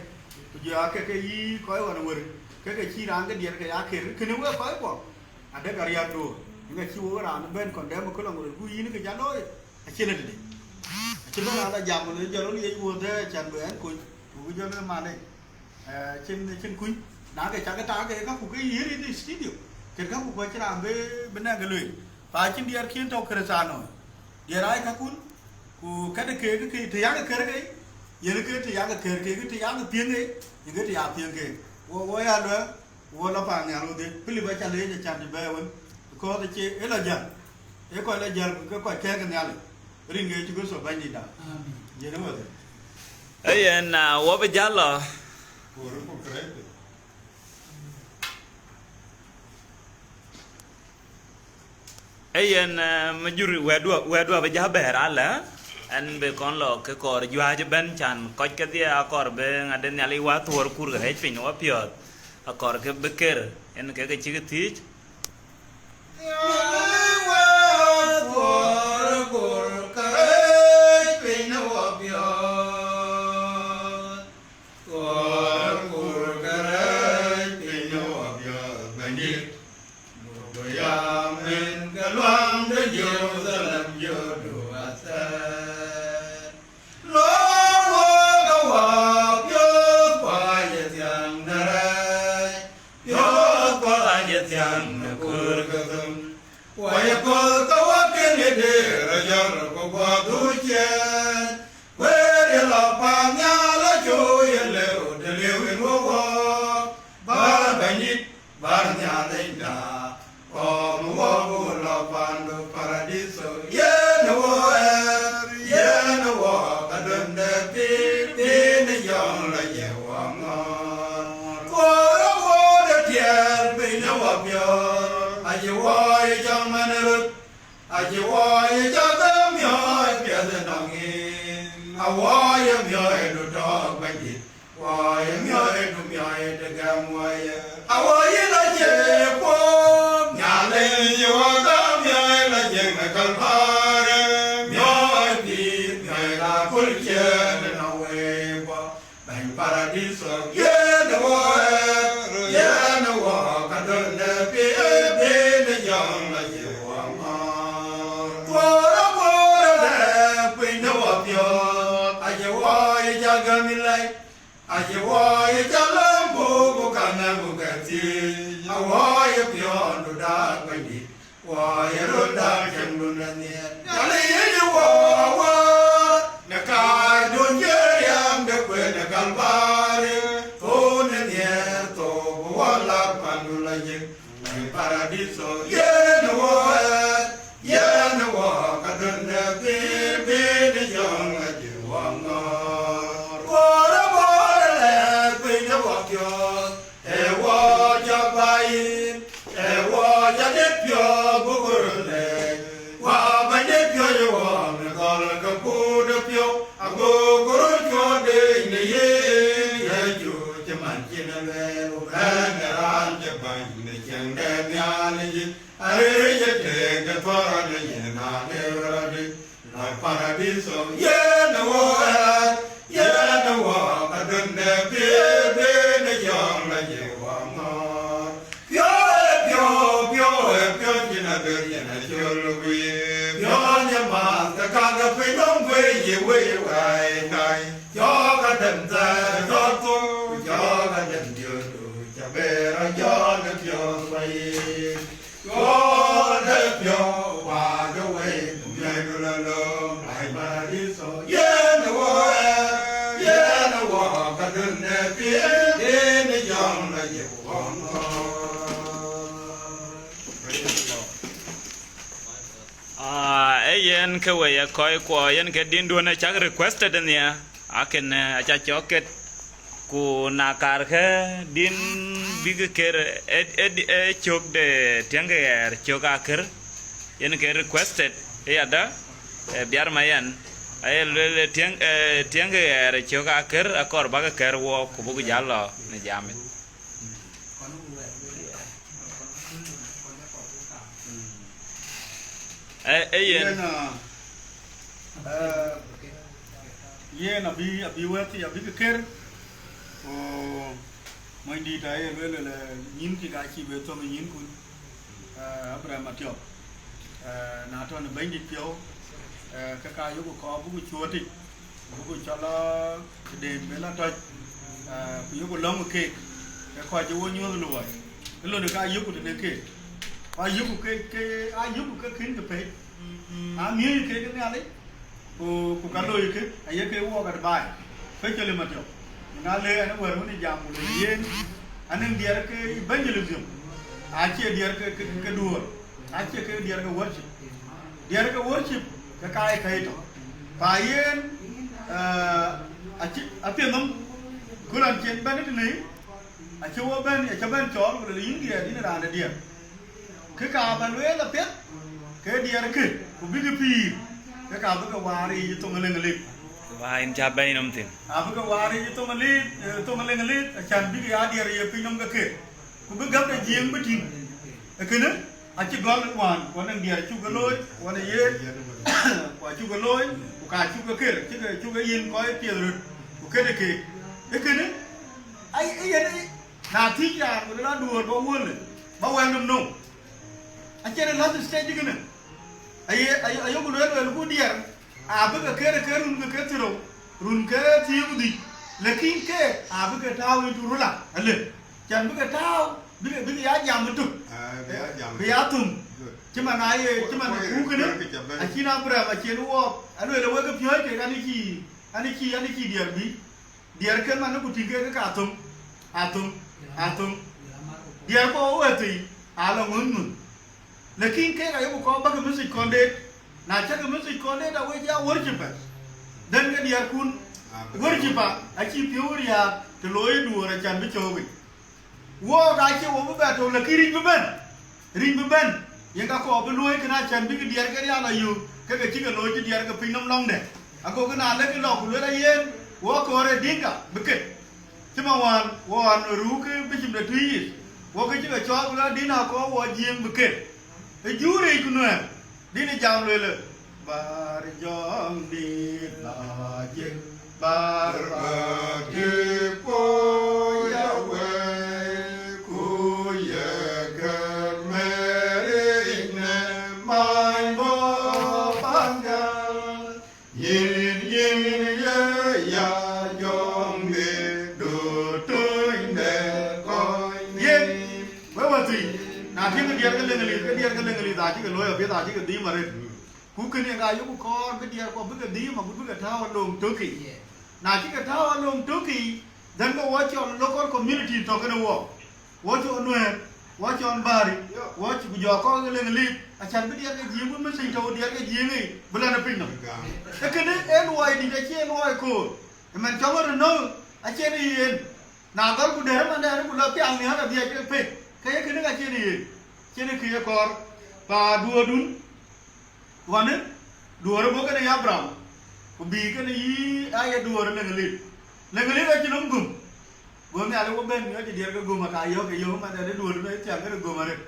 ku jɔ ake ke yï kɔc ɣɔn wër, ke ke cï raan ke diɛɛr ke ya ker, kënë wek kɔc kuɔ, adek ariäk duɔ̈ɔ̈r, yen acï wok raan bɛ̈n condemn ëköölë, ku yïn ke ca looi, acïn ëtëde. Acï bɛ̈n raan la jam, ku le jɔl rɔt liec wuɔ̈th dɛ, can bï ɛn kuc, ku jɔl le malec. Eh, cïn, cïn kuc, na ke cak ke tak ke kaku ke yiëër in studio, ke kaku kɔc cï raan bï, bï nɛ̈k ke lueel. Pa cïn diɛɛr kiën tɔ̈ Kërëthänooi. Diɛɛr ai kakun, ku kɛ̈t ke, ke, ke, të yak ke kër ke, yen ke të yak ke kër ke, ke të yak ke piëŋ ke, yen ke të ya piëŋ ke. Wo, wo ya luɛɛl, wo la pan nhial wodhie. Pilip aca leec acan të bɛ̈ɛ̈i wën, because acie, ë la jäl. Ë kɔc la jäl, ke kɔc kɛ̈ɛ̈k ke Nhialic. Rin ke Yecu Kërtho Bɛ̈nydïïtda. Amen. Yen ë wodhie. Ee yen, ah, wɔ bï jäl lɔ. Ee yen, eh, më jur wɛ̈tdu, wɛ̈tdu abï jäl bɛ̈ɛ̈r alë, ɛn bï kɔn lɔ ke kɔɔr juääc ëbɛ̈n can kɔc kedhie akɔɔr bï ŋadï Nhialic wa thuɔɔr kur ke rɛ̈c piny wɔ piɔ̈ɔ̈th, akɔɔr ke bï ker, yen ke ke cïk thiëëc. Nhialic wa thuɔɔr kur ke rɛ̈c piny wɔ piɔ̈ɔ̈th. Kɔɔr kur kärɛc piny ë wapiɔ̈ɔ̈th Bɛ̈nydït, duökï ya mën ke luaŋ de Jeruthalem jɔdu athɛɛr. Lɔɔr wok ë wapiɔ̈ɔ̈th, kua ye thiäŋ de rɛɛc, piɔ̈ɔ̈th kua ye thiäŋ de kuur ke thum. Wɔ ye köth ke wɔ kën ye dëër ë jɔl ku guɔ dhuk ciɛɛn. Wëër ye lɔ paannhial acuk ye lëu të lëu yïn wɔ wɔ. Bär Bɛ̈nydït, bär Nhialicda, kɔɔr wɔ buk lɔ paandu Paradiso. Yen ë wɔ ɣɛɛr, yen ë wɔ ka dönde pïïr, pïïr në jɔŋ lɔ ye wɔ ŋɔ̈ɔ̈r. Kuɔɔr ë wɔ de tiɛɛl piny ë wapiɔ̈ɔ̈th, acï wɔ ye jɔŋ man ë röt. Acï wɔ ye jɔ ke miɔɔc piɛth ënɔŋ yïn, awɔ ye miɔɔcdu tɔ̈ɔ̈k Bɛ̈nydït, wɔ ye miɔɔcdu miɔɔc të gɛm wɔ ye. Awɔ yïn acie kuɔɔm, Nhialic wɔ ka miɔɔc lɔ cieŋ ë Kalvari, miɔɔc pïïr, miɔɔc la köl ciëën ënɔŋ wek bɔ̈. Bɛ̈ny Paradiso, yen ë wɔ ɣɛɛr, yen ë wɔ ka dönde pïïr, pïïr në jɔŋ lɔ ye wɔ ŋɔ̈ɔ̈r. Kuɔɔr aguɔɔr ë lɛ̈k piny në wapiɔ̈ɔ̈th, acï wɔ ye jɔ gäm yïn lɛc, acï wɔ ye jɔ lɛ̈m buk ku ka ŋɛ̈m ku ka thiëëc, awɔ ye piɔ̈ndu daak Bɛ̈nydït. Wɔ ye röt daal cäŋdun ë nhiɛɛr. Nhialic wɔ awär, në kääcdun cï riääk de kuën ë Kalvari, thon ë nhiɛɛr thok, wɔ la pandu la jik. Në Paradiso, yen wɔ ɣɛɛr, yen wɔ ka dun de pïïr, pïïr de jɔŋ la jik wɔ ŋɔ̈ɔ̈r. Kuɔɔr ë bɔ̈ ë lɛ̈k piny de wɔ piɔ̈ɔ̈th, ee wɔ cä baai, ee wɔ cä dek piɔ̈ɔ̈th buk röt lɛc. Wɔ bɛ̈ny de piɔ̈ɔ̈c ë wɔ në gɔl ke kuut ë piɔ̈u, ago ku röt cuɔt dec në yen Yecu cï man cïn ë lueel, ku bɛ̈n ë raan cï bäny në ciɛɛŋ de Nhialic. Arëëc ë tëëk de thɔ̈r rɔt ë yen aa lëu rɔt ë lɔ Paradiso, yen ë wɔ ɣɛɛr, yen ë wɔ ka dun de pïïr, pïïr de jɔŋ la jik wɔ ŋɔ̈ɔ̈r. Piɔ̈u ë piɔ̈u, piɔ̈u ë piɔ̈u cïn abël cïn acol guiir. Piɔ̈u ë math ke ka ke piny nɔm guëër yï wëi wɛ̈ɛ̈i ŋäi. Cɔk adem thɛɛr tɔ̈ thok, ku cɔk adem diöödu, cä bɛɛr a jɔl ë piɔ̈u wɛ̈i. Piɔ̈u de piɔ̈u, waak ë wëi, ku miɔ̈cdu la lööm, ai Paradiso, yen ë wɔ ɣɛɛr, yen ë wɔ ka dun de pïïr, yen ë jɔŋ la jik wɔ ŋɔ̈ɔ̈r. Praise the Lord. Ah, ee yen ke we ye kɔc kuɔ, yen ke dinduön ë cak requested ë nhiɛ, akën, eh, aca cɔk ket, ku na karkë din bïk ker ë, ë, ë cök de tiɛŋkë ɣɛɛr cök akër, yen ke requested ë yadä, eh, biar ma yɛn, aye lueel ë tiɛŋ, eh, tiɛŋkë ɣɛɛr cök akër, akɔɔr bäk kɛ̈r wɔ, ku buk jäl lɔ në jamit. Ee, ee yen. Yen, ah, eh, yen abï, abï wɛ̈t thii abï ke ker, ku mony dït aye lueel, lueel, eh, nyïn kï ka cï be thöŋ ë nyïnkun, eh, Abraham Atiɔp. Eh, na tɔ̈ në Bɛ̈nydït piɔ̈u, eh, ke ka yök kɔɔr buk cuɔt yic. Ku buk cɔl a këden bï la tɔc, ah, ku yöku lɔ̈ŋ keek, ke kɔc ë wo nyuɔ̈th luɔi, ë lon ka yöku tënë keek. Ku ayöku ke, ke, ayöku ke kën ke pɛ̈c. Amiëëc keek ë Nhialic, ku, ku ka loi kë, aye ke wɔɔk advice, especially Matiɔp. Ku na le ɛn ë wɛ̈t wën ë jam ku le yen, anëŋ diɛɛr ke evangelism, acie diɛɛr ke, ke, ke duöör, acie ke diɛɛr ke worship. Diɛɛr ke worship ke ka ye kɛ̈i tök. Pa yen, eh, acï, apiɛth nɔm, ku raan cïn bɛ̈n tënë, acï wo bɛ̈n, acï bɛ̈n cɔɔl, ku lueel, yïn diɛɛr, yïn raan de diɛɛr. Kë ka bä lueel apiɛth, ke diɛɛr kë, ku bïkï pïïr, ke ka bï ke waar yiic thoŋ ë Leŋlith. Wään ca bɛ̈i nɔm thïn. Abï ke waar yiic thoŋ ë Leŋlith, eh, thoŋ ë Leŋlith, acan bïkï ya diɛɛr ye piny nɔm ke kë. Ku bï gäm de Jiëëŋ bï tïŋ. Ee kënë, acï gɔl wään, ku anëŋ diɛɛr cuk ke looi, ku anë yen, ku acuk ke looi, ku ka cuk ke ker, cï ke cuk ke yiën kɔc piɛth röt, ku këde keek. Ee kënë, ai, ee yen, ee, na thiëc raan, ku la duöör bä wöl, bä wɛl nɔm nou. Acie last stage kënë. Aye, aye, aye ku lueel, lueel ku diɛɛr, abï ke ker, ker run ke, ke thirou, run ke thiëër ku dhïc, lakin keek abï ke tääu into ruler, alë. Can bï ke tääu, bï ke, bï ke ya jam ëtök. Ah, bï ya jam bï ya thum. Good. Cï man aye, cï man ku kënë, acïn Abraham, acïn wɔɔk, alueel wek ke piɔ̈ɔ̈c kek, an, cï, an, cï, an, cï diɛɛr bï. Diɛɛr ke man ku tïŋ kek ka thum, athum, athum. Diɛɛr kɔɔr wek thii, ala ŋun ŋun. Lakin kek ayeku kɔɔr bäk message kɔn deet. Na cäk message kɔn deet, awek ya worshipper. Then ke diɛɛrkun, worshipper acï piɔ̈u riääk, të looi duöör acan bï cöök yic. Wook acie wo bï bɛ tök, lakin ric bï bɛ̈n. Ric bï bɛ̈n, yen ka kɔɔr bï luöi kënë acan bïk diɛɛr ke rial ayök, ke ke cï ke looi cï diɛɛr ke piny nɔm lɔŋde. Agokï na lek lɔ ku luel ayen, wo kɔɔr ë Dinka bï ket. Cï man wään, wo wään ruu ke bicip de Tuïc yic, wo ke cï ke cɔɔl ku luel adïn akɔɔr wo Jiëëŋ bï ket. Ë jur yic ku Nuɛɛr, dïn ë jam luelë, Bar Jɔŋdït la jek, bar bä tï puɔ̈u ya wei, ku ye gɛ̈t mɛɛric në many bɔ̈ paŋgɛl. Yïn, yïn ye ya Jɔŋdït, du töny de kɔc yen, wek wäthii, na tï Ke diɛɛr ke Leŋlith, ke diɛɛr ke Leŋlith acï ke looi apiɛth, acï ke dhïïm arëët. Ku kënë ka yök kɔɔr bï diɛɛr kuɔ bï ke dhïïm agut bï ke tääu alöŋ tökï. Na cï ke tääu alöŋ tökï, then ke wɔ cɔl local community tɔ̈ kënë wɔ. Wɔ cɔl Nuɛɛr, wɔ cɔl Bäri, wɔ cï ku jɔ kɔɔr ke Leŋlith, acan bï diɛɛr ke Jiëëŋ bï message tɔ̈u diɛɛr ke Jiëëŋ yic bï lɛn ë piny nɔm. Ee kënë ee luɔi dït, acie luɔi koor. Ëmɛn cɔŋ röt nööŋ, acie në yen. Na gɔl ku dɛ̈t ëmɛn dɛ̈t ku lɔ thiaŋ nhial adhiɛc ke pek, ke ye kënë ka cie në yen. Cie në kë ye kɔɔr, pa duöördun. Ɣɔnë, duöör bɔ̈ kënë yï Abraham, ku bï kënë yï aye duöör Leŋlith. Leŋlith acï nɔm gum. Go Nhialic wɔ bɛ̈n miɔɔc ë diɛɛr ke gum, aka yɔ̈ɔ̈k ke yɔ̈ɔ̈k man dɛ̈t ë duöör bï thiaŋ kënë gum arëët.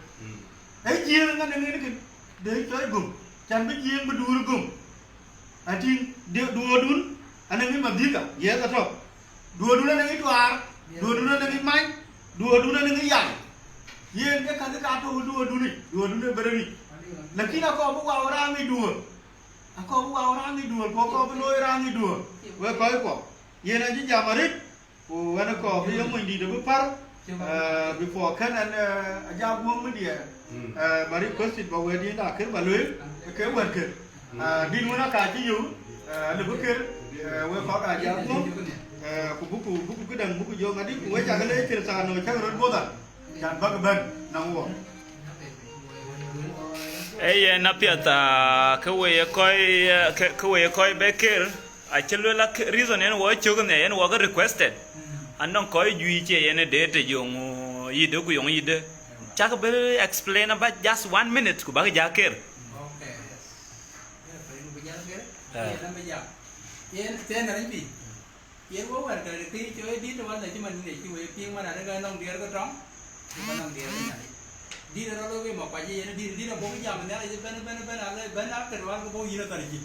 Ee Jiëëŋ ŋa nɔŋ yen kën, dee cɔɔc gum, can bï Jiëëŋ bï duöör gum. Atïŋ, duöördun anɔŋ ë madhika, yes atɔ̈. Duöördun anɔŋ ë duaar, duöördun anɔŋ ë many, duöördun anɔŋ ë yai. Yen ke käkë ka tɔ̈u ë duöördun yic, duöördun ë bërë yic. Lakin akɔɔr bï wau raan ŋic duöör. Akɔɔr bï wau raan ŋic duöör, ku akɔɔr bï looi raan ŋic duöör. Wek kɔc kuɔ, yen acï jam arëët, ku ɣɛn akɔɔr bï ye mony dït abï pär, eh, before kën ɛn, eh, ajak guöŋ media, eh, ba requested ba wɛ̈t yen akër ba lueel, ke wɛ̈t kë. Ah, dït wën aka cï yök, eh, alë bï kër, eh, wek kɔc ajak guöŋ, eh, ku buku, buku këdäŋ, buku jɔ ŋadï, ku wek cak le Krïthano cäk röt guɔ̈th an, can bäk bɛ̈n nɔŋ wɔ. Ee yen apiɛth, ah, ke we ye kɔc, eh, ke, ke we ye kɔc bɛ kër, acï lueel ak-, reason yen wɔ cök nhial, yen wɔ ke requested. Anɔŋ kɔc juëc cie yen ë deet të yöŋ yïdë ku yöŋ yïdë. Cak bï explain about just one minute ku bäk ja kër. Okay. Yes. Yeah, but you be just kër. Ah. Yeah, let me jump. Yen, yen, yen, yen wɔ wɛ̈t ke kë cɔl dït wän, acï man ŋic cï wek piŋ man, arëk anɔŋ diɛɛr ke tɔŋ, ku ka nɔŋ diɛɛr ke Nhialic. Dït rɔt lɔ ke Makuac yen dït, dït abɔ̈ jam Nhialic ëbɛ̈n, ëbɛ̈n, ëbɛ̈n, alë bɛ̈n akër wän ke bɔ̈ yïn athar cï.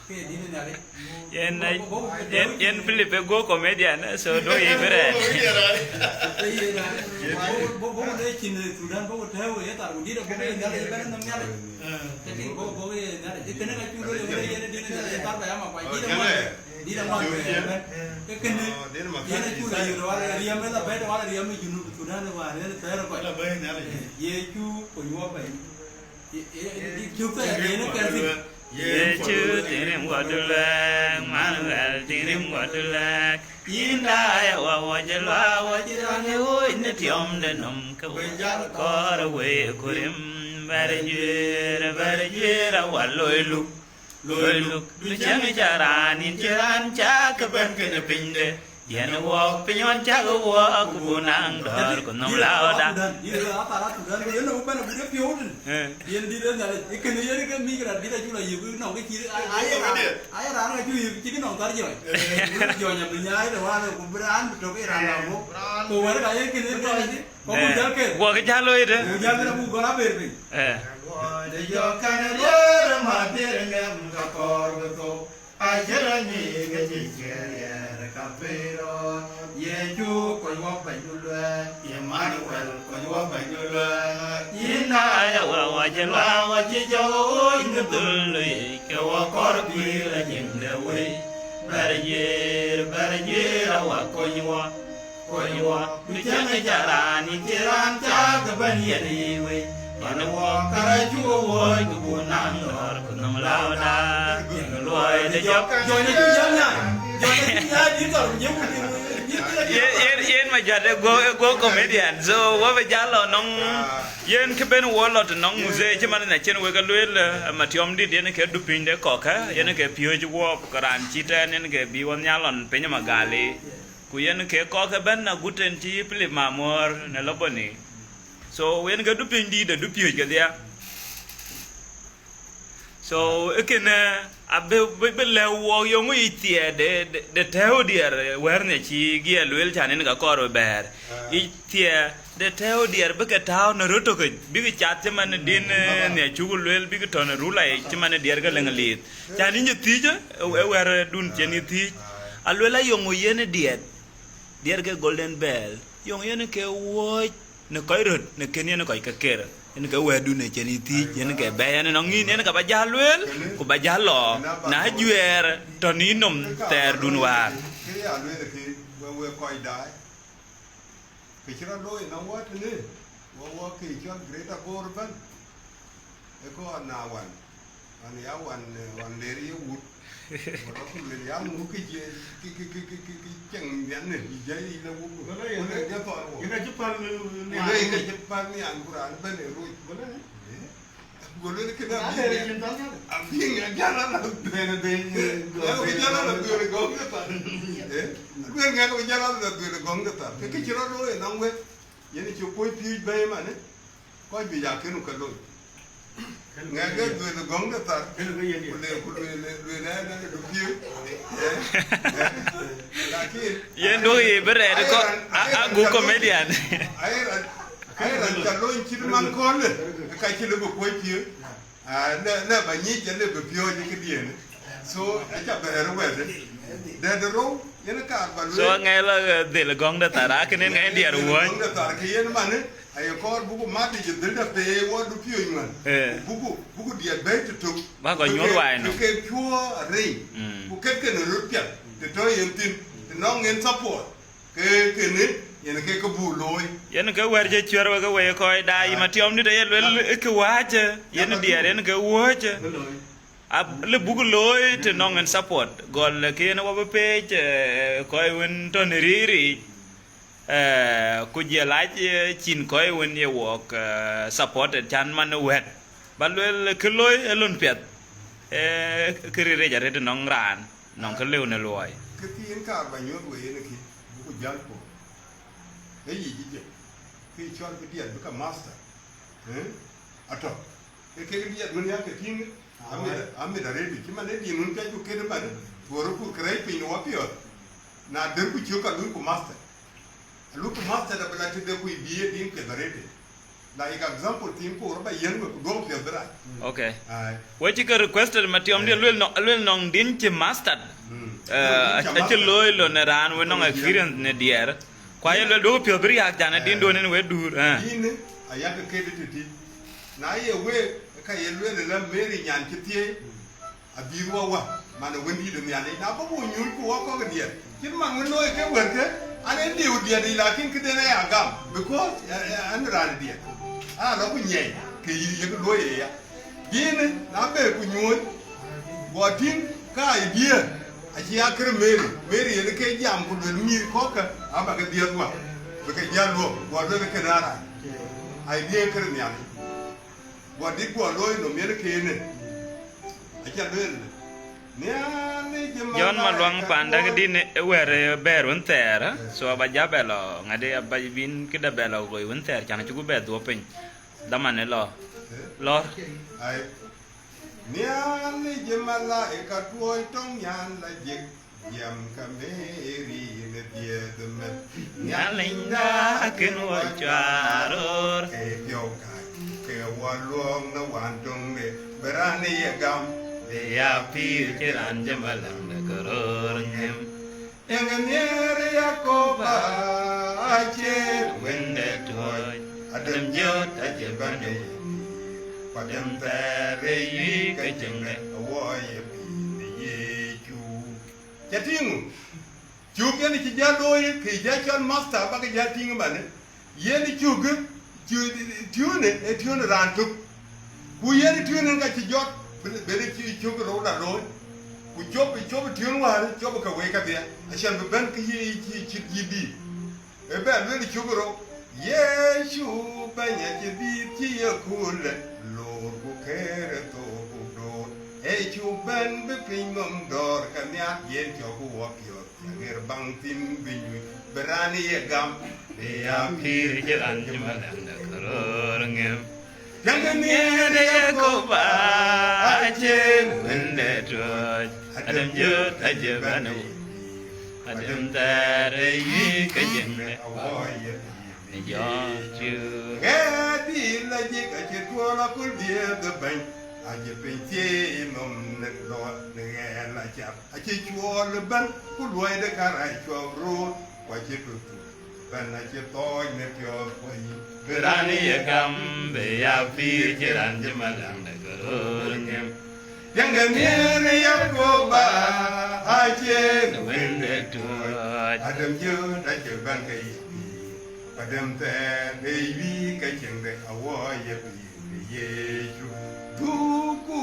Ke dït Nhialic. Yen, bɔ̈, bɔ̈, bɔ̈, yen, bɔ̈, yen Philip ë go comedian, eh, so do ye bere. Bɔ̈, bɔ̈, bɔ̈, bɔ̈, le cin Thudan, bɔ̈, tɛ̈ɛ̈u ye thar, ku dït abɔ̈ ke Nhialic ëbɛ̈n, nɔm Nhialic. Tëtï bɔ̈, bɔ̈, ye Nhialic. Kënë ka cuk lɔ, le, yen dït Nhialic, thar ba ya Makuac, dït aŋuan. Dït aŋuan bɛ bɛ̈n. Ke kënë, yen acuk la yök wal riɛm ë la bɛ̈t wal riɛm ë Junub Thudan ë wäär yen thɛɛr ë kɔc. Yecu kony wɔ bɛ̈ny. Ye, ye, ye, cuk thɛɛr yen ë kɛn thïn. Yecu tïŋ rim guɔ dulɛɛk, Manuel tïŋ rim guɔ dulɛɛk. Yïn daai awä wä cï luaak wä cï raan ë ɣööc në tiɔmde nɔm, ke we jal kɔɔr ë wëi ë kurim. Bɛ̈r juëër, bɛ̈r juëër awä loi luk. Loi luk, du cäŋ ca raan, yïn cï raan cak ke bɛ̈n kënë pinyde. Yɛn wɔɔk piny ɣɔn cak wɔɔk, ku buk naŋ dɔ̈ɔ̈r ku nɔm lääuda. Yen dït ë Nhialic, ë kënë yen ke mïc raan dït acuk la yök nɔm ke cï, aye raan, aye raan acuk yök cï ke nɔm thar jɔny. Jɔny abï nyaai de wään, ku bï raan bï tök ë raan la bɔ̈. Ku wɛ̈t ka ye kënë ë Nhialic. Ku buk jäl ket. Guɔ ke jäl looi de. Ku jäl ket, abuk gɔl aber piny. Eh. Guɔ de jɔ kan luɔɔr ma dier ŋɛm ka kɔɔr ke thou. Acie rɔt nyic ke cï ciɛɛr ka piny rɔt. Yecu kony wɔ bɛ̈nydu luɛɛk. Emanuel kony wɔ bɛ̈nydu luɛɛk. Yïn na ya wä wä cï luaak wä cï jɔ ɣööc në dhöl yic, ke wɔ kɔɔr pïïr ajiëŋ de wëi. Bɛ̈r juëër, bɛ̈r juëër awä kony wɔ. Kony wɔ, du cäŋ ë ca raan, yïn cï raan cak ke bɛ̈n yen ë yic wei. Yen ë wɔ, kärɛc cuk ë wuɔ̈ɔ̈c, ku buk naŋ dɔ̈ɔ̈r, ku nɔm lääuda. Yen luɔi de jɔk. Jɔny acuk jäl nyaai. Jɔny acuk nyaai dït thar, ku jëku dït, dït, dït, dït. Yen, yen, yen Majuat ë go, ë go comedian. So, wɔ bï jäl lɔ nɔŋ, yen kë ben wɔ lɔ të nɔŋ muzee, cï man na cïn wek ë lueel, eh, Matiɔm dït, yen ke du piny de kɔ̈k, eh, yen ke piööc wɔ, ku raan cït ɛn, yen ke bï wɔ nhial lɔn piny Magali. Ku yen ke kɔ̈k ëbɛ̈n agut en cï Philip Mamuɔ̈ɔ̈r në Loboni. So, yen ke du piny dïït, adu piööc kedhie. So, ë kënë, abï, bï, bï lɛ̈k wɔ yöŋ yic thiɛɛr de, de, de tɛ̈ɛ̈u diɛɛr wɛ̈ɛ̈r nhiac cï Giɛɛr lueel can en ka kɔɔr bï bɛ̈ɛ̈r. Yic thiɛɛr de tɛ̈ɛ̈u diɛɛr bï ke tääu në röt tök yic, bïk cath cï man din, eh, nhiac cuk lueel bïk tɔ̈ në rula yic cï man diɛɛr ke Leŋlith. Can yïn cï thiëc, ë, ë wɛ̈ɛ̈rdun cïn yï thiëc. Aluel ayöŋö yen ë diɛt, diɛt ke Golden Bell, yöŋö yen ke wuɔ̈ɔ̈c në kɔc röt, në kën yen kɔc ke ker. Yen ke wɛ̈ɛ̈rdun ë cïn yï thiëc, yen ke bɛ̈ɛ̈i ɛn ënɔŋ yïn, yen ke ba jäl lueel, ku ba jäl lɔ, na juɛɛr tɔ̈ në yï nɔm thɛɛrdun wäär. Kë ya lueel kë, we, we kɔc daai. Kë cï rɔt looi ënɔŋ wɔ tënë, Wɔ, wɔ kë cɔl Greater Bor ëbɛ̈n, ë kɔɔr na wan, wan ya wan, eh, wan ler ye wut, wala ku luel ya ŋu kë je, kë, kë, kë, kë, kë, kë cieŋ miɛn në jai yic la wut. Wala yen, wala yen ke thɔɔr wɔ. Yen acï päl, eh, wala nian, yen ke cï päl nian ku raan ëbɛ̈n ë roc. Wala yen. Eh? Go luel kënë na abï, lere cin thɔn thɔn. Abï ŋa jal ala. Bene be, eh, go ya ku be jal ala go. Dhuel gɔŋ de thar. Eh? Luel ŋa ku jal ala dhuel gɔŋ de thar. Kë, kë cï rɔt looi ënɔŋ wek. Yen cï kuɔc piööc bɛ̈ɛ̈i manë, kɔc juëc aa kënë ke looi. Ŋɛk ke dhuel gɔŋ de thar, ku le, ku lueel, lueel ë, ë, du piööc. Eh, eh, lakin yen duɔ̈k ye bï rɛɛt kɔ̈k, a, a guk comedian. Aye raan, aye raan ca lony cït man köölë, ka cï lëu bï kuɔc piööc. Ah, lë, lë ba nyic, lë bï piööc ë këdiën. So, aca bɛ̈ɛ̈r wɛ̈t. Dɛ̈t rou, yen kaar ba lueel. So, ŋɛk la, eh, dhil gɔŋ de thar, akënë ŋɛk diɛɛr wuɔ̈c. Gɔŋ de thar, ke yen manë, aye kɔɔr buku mat yic dhil de pei wɔ du piööc ŋuan. Eh. Buku, buku diɛt bɛ̈ɛ̈i tëtök. Ba kɔc nyuɔ̈th wai nɔm. Ke, ke cuɔ̈ɔ̈r arëny. Mm. Ku ket kenë röt piɛth, të tɔ̈ yen thïn, të nɔŋ yen support. Ke kënë, yen ke kë buk looi. Yen ke wɛ̈t cï cuɛ̈r wek ke wek kɔc daai, ah, Matiɔm dït aye luel, ah, ë kë wääc, yen diɛɛr, yen ke wuɔ̈c. Lë buk looi të nɔŋ en support. Gɔl ke yen wɔ bï pec, eh, kɔc wën tɔ̈ në riric, eh, ku jɔl lac, eh, cïn kɔc wën ye wɔk, eh, supported can man ë wɛ̈t. Ba luel kë looi ë lon piɛth, eh, kë riric arëët nɔŋ raan. Nɔŋ kë lëu në luɔi. Kë thiin kaar ba nyuɔ̈th wei yen kï, buku jäl puɔ̈u. Ë yic jë, kë cɔl bï diɛt bï ke master, eh? Atɔ̈. Ee kek diɛt wën yak ke tïŋ, amit, amit arëëtdu, cï man ë din wën piac ku ket ëbɛ̈n, tuɔɔr ku kërɛc piny në wapiɔ̈ɔ̈th. Na dër ku cök ka luui ku master. Aluk master abï la tëde ku bï ye din piɛth arëëtde. Like example, thiin koor ba yiɛ̈n we ku duɔ̈k piɛth bï rac. Okay. Ai. We cï ke requested Matiɔm diɛ̈, eh, luel nɔ-, luel nɔŋ din cï master. Mm. Eh, nɔŋ din cï acï master. Looi lon ë raan we nɔŋ experience në diɛɛr. Ku aye luel duɔ̈k piɔ̈th bï riääk, can ë din, eh, duɔ̈n en we duur, eh. Din ayak ke këdï tëtï. Na ye week, ka ye luel ëlä Mary nyan cï thiëëi. Abï wɔ wä, man ë wëndït ë Nhialic, na bɔ̈ buk nyuc ku wɔ kɔ̈k diɛt. Cït man wën looi ke wërkë, an, en liu diɛt yic, lakin këden aya gam, because, eh, eh, an, raan diɛt. Aa lɔ ku nyiɛɛi, ke yï yek luɔi ë ya. Yïn, na be ku nyuɔ̈c, guɔ tïŋ, ka idea, acï ya kërë Mary, Mary yen ke jam ku luel mïth kɔ̈kkë, aba ke dhiëth wä, bï ke jäl luɔ̈k, guɔ luel kënë arac. Idea kërë Nhialic. Guɔ dït guɔ looi nɔm yen kënë. Aca lueel, Nhialic ë John Maluaŋ, malaika panda tuɔɔc. Këdï në ë wɛ̈ɛ̈r ë bɛ̈ɛ̈r wën thɛɛr, eh? So aba ja bɛ lɔ, ŋadï aba bïn këdë bɛ lɔ goi wën thɛɛr, can acuk bɛ dhuɔ̈k piny. Dhaman ë lɔ. Eh? Lɔ̈r. Ai. Nhialic ë malaika tuɔɔc tɔŋ nyan la jek. Yam ka Mary në dhiëëth meth. Nhialinda akën wɔ cuaar röör. Ke piɔ̈u kac, ke wɔ luɔɔk në wään töŋde, bï raan ye gam. Bï ya pïïr cï raan cï malaŋde ke röör ŋëm. Tiɛŋ nhiëër Yakoba, acïn wënde tuɔɔc, adem jöt acï bɛ̈n ë ye pïïr, ku adem thɛɛr ë yï ke cïŋde, awɔ ye pïïr ë Yecu. Ca tïŋ, cuk yen cï jäl looi, kë jäl cɔl master, abakë jäl tïŋ ëmanë, yen cuk, cu-, tiöönë, ee tiöönë raan tök. Ku yen tiöönë ka cï jɔt, ben, ben cï cök rou la looi. Ku cop, cop tiöön wäär, cop ke wei kedhie, acän bï bɛ̈n ke yï, cï, cït yï dïït. Ë bɛ lueel cök rou, Yecu Bɛ̈ny acï dïït cï ye köölë, loor ku kërë thok ku door. Ee cuk bɛ̈n bï piny nɔm dɔ̈ɔ̈r ke nhial, yen cɔk ku wɔ piɔ̈ɔ̈th. Aɣer baŋ thïn bï nyuc, bï raan ye gam, bï ya pïïr cï raan cï malaŋde ke röör ŋëm. Tiɛŋkë nhiëër Yakoba, acïn wënde tuɔɔc, adem jöt acï bɛ̈n ë wëu, adem thɛɛr ë yï ke cïŋde, awɔ ye pïïr ë Yecu. Ɣɛɛr dït la jik acï tuɔɔl aköl dhiëëth ë bɛ̈ny, acï piny thieei nɔm në dhɔ̈ɔ̈r në ɣɛɛr la cath. Acï cuɔl ëbɛ̈n, ku luɔi de kärɛc cuɔp röör, ku acï tutuut ëbɛ̈n acï thɔɔc në piɔ̈ɔ̈th kuɔ̈c. Bï raan ye gam, bï ya pïïr cï raan cï malaŋde ke röör ŋëm. Tiɛŋkë nhiëër Yakoba, acïn wënde tuɔɔc, adem jöt acï bɛ̈n ke ye pïïr. Adem thɛɛr ë wïïk ke cieŋde awɔɔc ye pïïr ke Yecu. Dhuk ku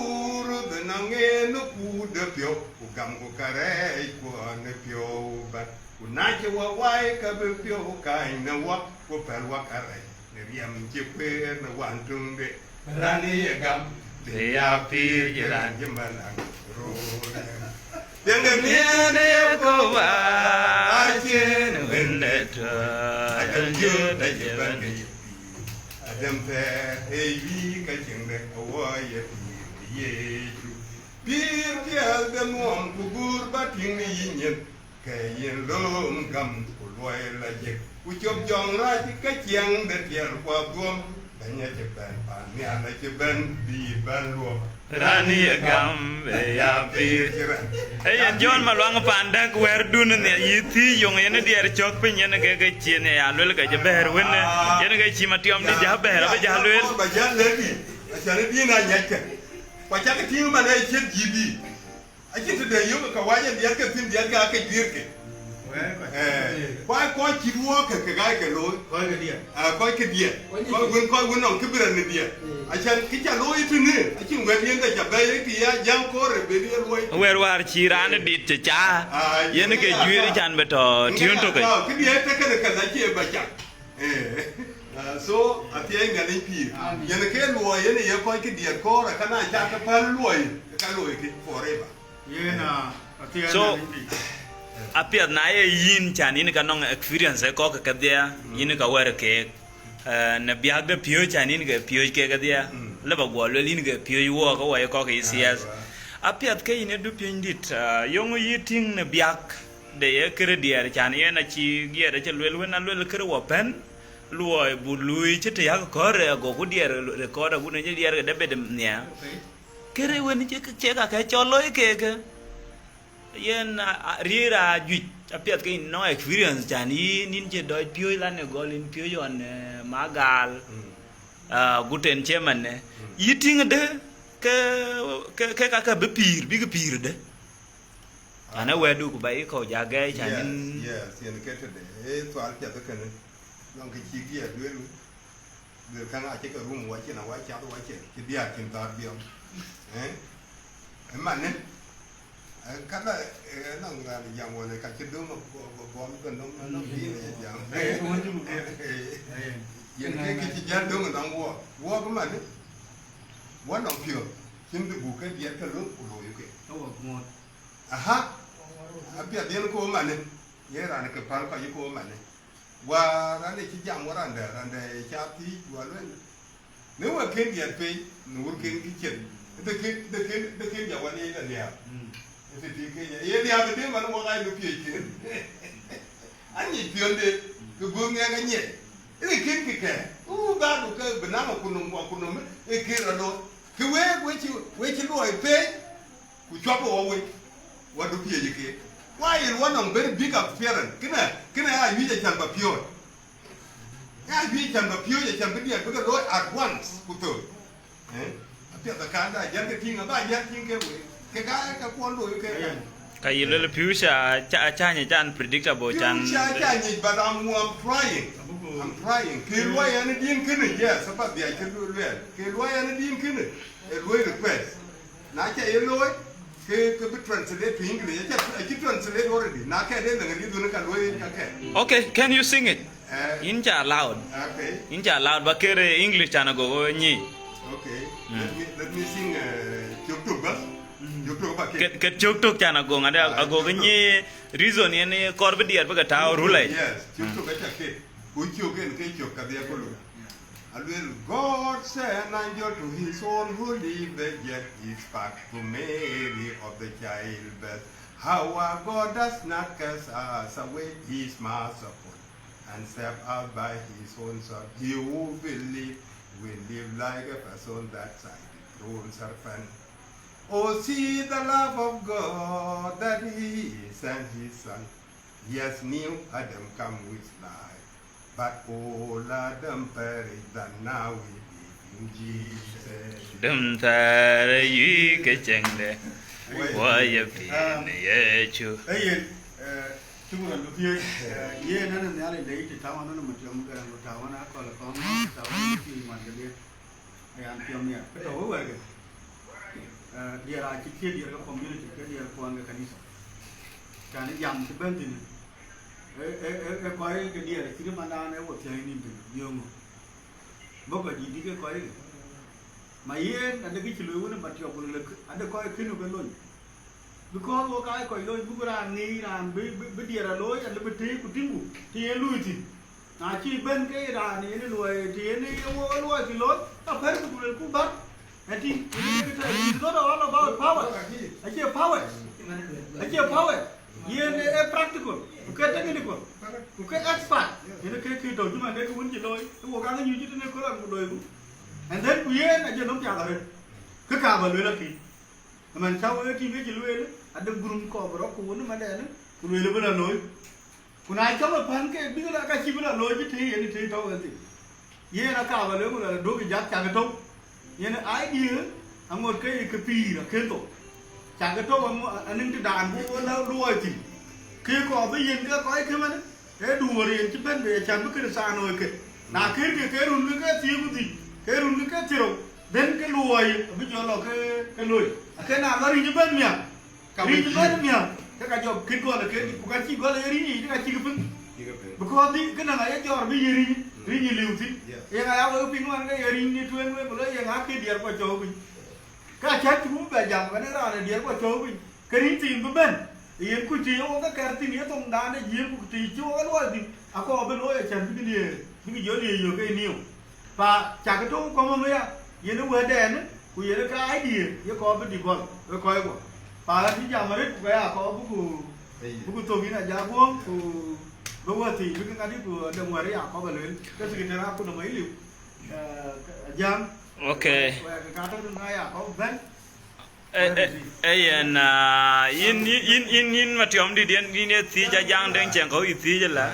röth ënɔŋ en ë kuut de piɔ̈u, ku gam ku kärɛɛc kuɔn ë piɔ̈u bän. Ku na cï wä wai, ka bï piɔ̈u kany në wä, ku pɛ̈l wä kärɛc në riɛm cï kueer në wan töŋde. Raan ë ye gam, bï ya pïïr cï raan cï mɛn an röör. Piɛŋkë miɛɛn ë Yekowa, acïn wënde tɔ̈, adem jöt acï bɛ̈n ke ye pïïr. Adem thɛɛr ë wïïk ke cieŋde awɔɔc ye pïïr ë Yecu. Pïïr piɛth de nuɔm ku guur bä tïŋ në yï nyin. Ke yen lööm gam ku luɔi la jek, ku cop jɔŋ rac ke ciɛŋ de tiɛɛl ku adhuɔm. Bɛ̈ny acï bɛ̈n, pan nhial acï bɛ̈n, bï bɛ̈n luɔk. Raan ye gam, ë ya pïïr. Cï raan. Ee yen John Maluaŋ Pandäk wɛ̈ɛ̈rdun nhial, yï thiëc yöŋ yen diɛɛr cök piny, yen ke ke cien ë ya luel ke cï bɛ̈ɛ̈r wënë, yen ke cï Matiɔm dït ja bɛ̈ɛ̈r, abï ja lueel. Ba ja lëkï, acan ë dïn a nyackë. Ku acakï tïŋ man ë ciët jï bï. Acïn tëde yök ke wac en diɛt ke thïn, diɛt ke ake juiir ke. Eh, kuai kɔc cït wuɔɔk ke, ke gai ke looi. Kɔc ke diɛt. Ah, kɔc ke diɛt. Kɔc wën, kɔc wën nɔŋ kibirɛn në diɛt. Acan kë ca looi tënë, acïn wɛ̈t yen de ca bɛ̈ɛ̈i, ke ya jäŋ koor ë ben ye luɔi. Wɛ̈t wäär cï raan ë dit cë ca. Ah, yen ke juiir can bï tɔ tiun tök. Kë diɛt tëkënë kën acie ba cak. Eh, ah, so, athiɛɛi Nhialic pïïr. Amen. Yen ke luɔi, yen ye kɔc ke diɛt koor, akëna ca ke päl luɔi, ka looi kë forever. Yen, ah, athiɛɛi So, Nhialic pïïr. Apiɛth na ye yïn can yïn ka nɔŋ experience ë kɔ̈k kedhie, yïn ka wɛ̈r keek. Eh, në biäk de piööc can yïn ke piööc keek kedhie, lë ba guɔ luel yïn ke piööc wuɔɔk ke wɔ ye kɔ̈k ke yï thiɛth. Apiɛth ke yïn ë du piöny dït, ah, yöŋ yï tïŋ në biäk de ye kërë diɛɛr can yen acï giɛɛt acï luel wën a luel kërë wɔ pɛ̈n, luɔi bu luui cï të yak kɔ̈r agoku diɛɛr record agut në cï diɛɛr ke David nhiaar. Kërë wën cï cï ka ke cɔl looi keke. Yen a, a, riëër a juëc apiɛth ke yïn nɔŋ experience can yïn, yïn cï dɔc piööc lan ë gɔl yïn piööc ɣɔn, eh, Magaal, ah, gut en cï ëmënë. Yï tïŋ dë ke, ke, ke ka ke bï pïïr, bïk pïïr dë. An, ee wɛ̈tdu ku ba yï kɔ̈u ja gɛɛc, an, Yes, yïn yes, yen ke tëde. Ee thual piɛth kënë. Nɔŋ kë cï diɛɛr lueel, lueel käŋ acï ke rum wacin, awac cath wacin, cï diäär cïn thar biɔm. Eh? Ëmanë, eh, kala, eh, nɔŋ raan jam wënë ka cï döŋ bɔ-, bɔ-, bɔm ke nɔm, nɔm, nɔm, eh, jam. Eh, wënë cï bï gɛ̈t. Eh, yen ke kë cï jäl döŋ nɔm wuɔk. Wuɔk ëmanë, wä nɔm piɔ̈ɔ̈th, cïn dï buk ke diɛt ke löŋ ku looi ke. Aha. Apiɛth yen ko manë, ye raan ke päl kɔc ko manë. Wa raan ë cï jam wa raan dɛ, raan dɛ ë ca thiic wa luel. Në wek kën diɛt pei, në wur kën kï cien. Ëtë kën, ëtë kën, ëtë kën ja wa liec la liaap. Ëtë tïŋ kën ya. Ye liaap ëtë man wa ɣai në piöc kën. Anyic piɔ̈nde, ke guöp ŋɛk anyic. Ëtë kën kï kɛ̈ɛ̈k. U, dhadu ke bï naŋ akunɔm, akunɔm, ë kën rɔt looi. Ke wek, wek cï, wek cï luɔi pei. Ku cuak wɔ wei, wɔ du piööc ke. Why in one of very big appearance? Kënë, kënë a wiëc acan ba piööc. A wiëc acan ba piööc, acan bï diɛt bï ke looi at once, ku thöl. Eh? Apiɛth akan da, jɛn ke tïŋ, aba jɛn tïŋ ke wei. Ke ka, ka kuɔn looi ke. Ka yï lël future, ca, ca nyic unpredictable, can. Future ca nyic, but I'm, I'm trying. I'm trying. Ke luɔi ɛn din kënë, yes, aba dhiac ke luɔi. Ke luɔi ɛn din kënë, e luɔi request. Na ca ye looi, ke, ke bï translate to English. Aca, aca translate already. Na kɛɛt de lëŋ ë dhun ka luɔi ka kɛɛt. Okay, can you sing it? Eh. Yïn ca loud. Okay. Yïn ca loud, ba kere English can ago nyi. Okay. Let me, let me sing, uh, cök tök bas. Cök tök ba kere. Ket, ket cök tök can ago ŋade, ago nyi reason yen kɔɔr bï diɛt bï ke tau rulai. Yes, cök tök aca kere. Ku cök en ke cök ka dhia kulu. Aluel, God sent angel to his own holy virgin, he spark to Mary of the childbirth. Our God does not cast us away, he is merciful and save us by his own son. He who believe will live like a person that sight the cruel serpent. Oh, see the love of God, that he sent his son. Yes, new Adam come with life, but all Adam perish, that now we live in Jesus. Dum thar yu ke cengde, wa ye pin Yecu. Ayen, eh, Shukran bï thiëëc, eh, yen ënë Nhialic de yic të tau ënë Matiɔm Garaŋ ku tau ënë Akɔl Kɔŋ, tau ënë Mathiu Ŋuan Gadiɛ, ayan piɔ̈m ya. Kë tɔ̈u wëwärkë, eh, diɛɛr acï thiëëc diɛɛr ke community, ke diɛɛr kuɔn ke kanitha. Cän ë jam cï bɛ̈n thïn, ë, ë, ë, ë kɔc ke diɛɛr acït mandan ë wo thiëëc nïm thïn, yöŋö. Bɔ̈ kɔc dït dït ke kɔc ke. Ma yen, ade kë cï lueel wën ë Matiɔp, ku lëk, ade kɔc kënë ke lony. Because wok aa kɔc lony, buk raan ŋic raan bï, bï, bï diɛɛr a looi, ade bï tëëk ku tïŋku, të yen luui thïn. Na cï bɛ̈n ke raan yen ë luɔi, të yen ë wo luɔi cï looi, ka pɛ̈r ku luelku bäk. Ëtï, yen ë kë tɛ̈, it's not all about power. Acie power. Acie power. Yen ë practical, ku ke technical, ku ke expert. Yen ë ke kë tɔ̈ cï man de kë wën cï looi, ë wok aa nyuc cï tënë köl an ku loiku. And then ku yen aje nɔm piath arëët. Kë ka ba lueel akï. Ëmën cä wek tïŋ ke cï lueel, ade gurum kɔɔr bï rɔt ku wun ëmëndɛn, ku lueel bï la looi. Ku na cɔk ë pän ke bï la ka cï bï la looi cï tëë yen tëë tɔ̈u ëthïn. Yen aka ba lueel ku la duökï jak cak tɔ̈u. Yen idea aŋot ke ye ke pïïr akën thok. Cak tɔ̈u aŋo-, anïŋ të daan bï wo la luɔi thïn. Ke kɔɔr bï yen ke kɔc kë mën, ee duöör yen cï bɛ̈n bei acän bï Kërthiano ke. Na kërkë ke run ke ke thiëër ku dhïc, ke run ke ke thiërou, then ke luɔi abï jɔ lɔ ke, ke loi. Akën na lɔ ric ëbɛ̈n miäk. Ka ric wek bɛ̈n miäk, ke ka jɔ kït gɔl ë kek, ku ka cï gɔl ë ric yic, ke ka cï ke piŋ. Cï ke piŋ. Because dhï, kënë ŋa ye jɔɔr bï ye ric, ric ë liu thïn. Yes. Ye ŋa ya wek piŋ wan ke ye ric ni tueŋ wek, ku le ye ŋa ke diɛɛr kua cɔ̈u piny. Ka cäk cï bï bɛ jam, kënë raan ë diɛɛr kua cɔ̈u piny. Ke ric thiin bï bɛ̈n, yen kuc të ye wok ke kɛr thïn ye thoŋdan de jiëëŋ, ku të cï wok e luɔi thïn, akɔɔr bï looi acän bï ke liëër, bï ke jɔ liëër yök ke ye niu. Pa cak tɔ̈u kɔ̈m ëmëya, yen ë wɛ̈tdɛn, ku yen ë ka idea, ye kɔɔr bï develop, wek kɔc kuɔ. Pa ɣɛn cï jam arëët, ku ka ya kɔɔr buku, buku thok yïn Ajak Guɔ̈ŋ, ku bï wɛ̈t thii, bï ke ŋadï, ku adɛ̈ wɛ̈t ya kɔɔr bä lueel, ke secretary akut nɔm ayï liu, eh, Ajak. Okay. Wɛ̈t ke ka tɔ̈ tënë ya kɔɔr bɛ̈n. Ee, ee, ee, yen, ah, yïn, yïn, yïn, yïn, yïn Matiɔm dït, yen, yïn ye thiëc Ajaŋ Deŋ Ciɛŋkɔ̈u yï thiëc ëlä.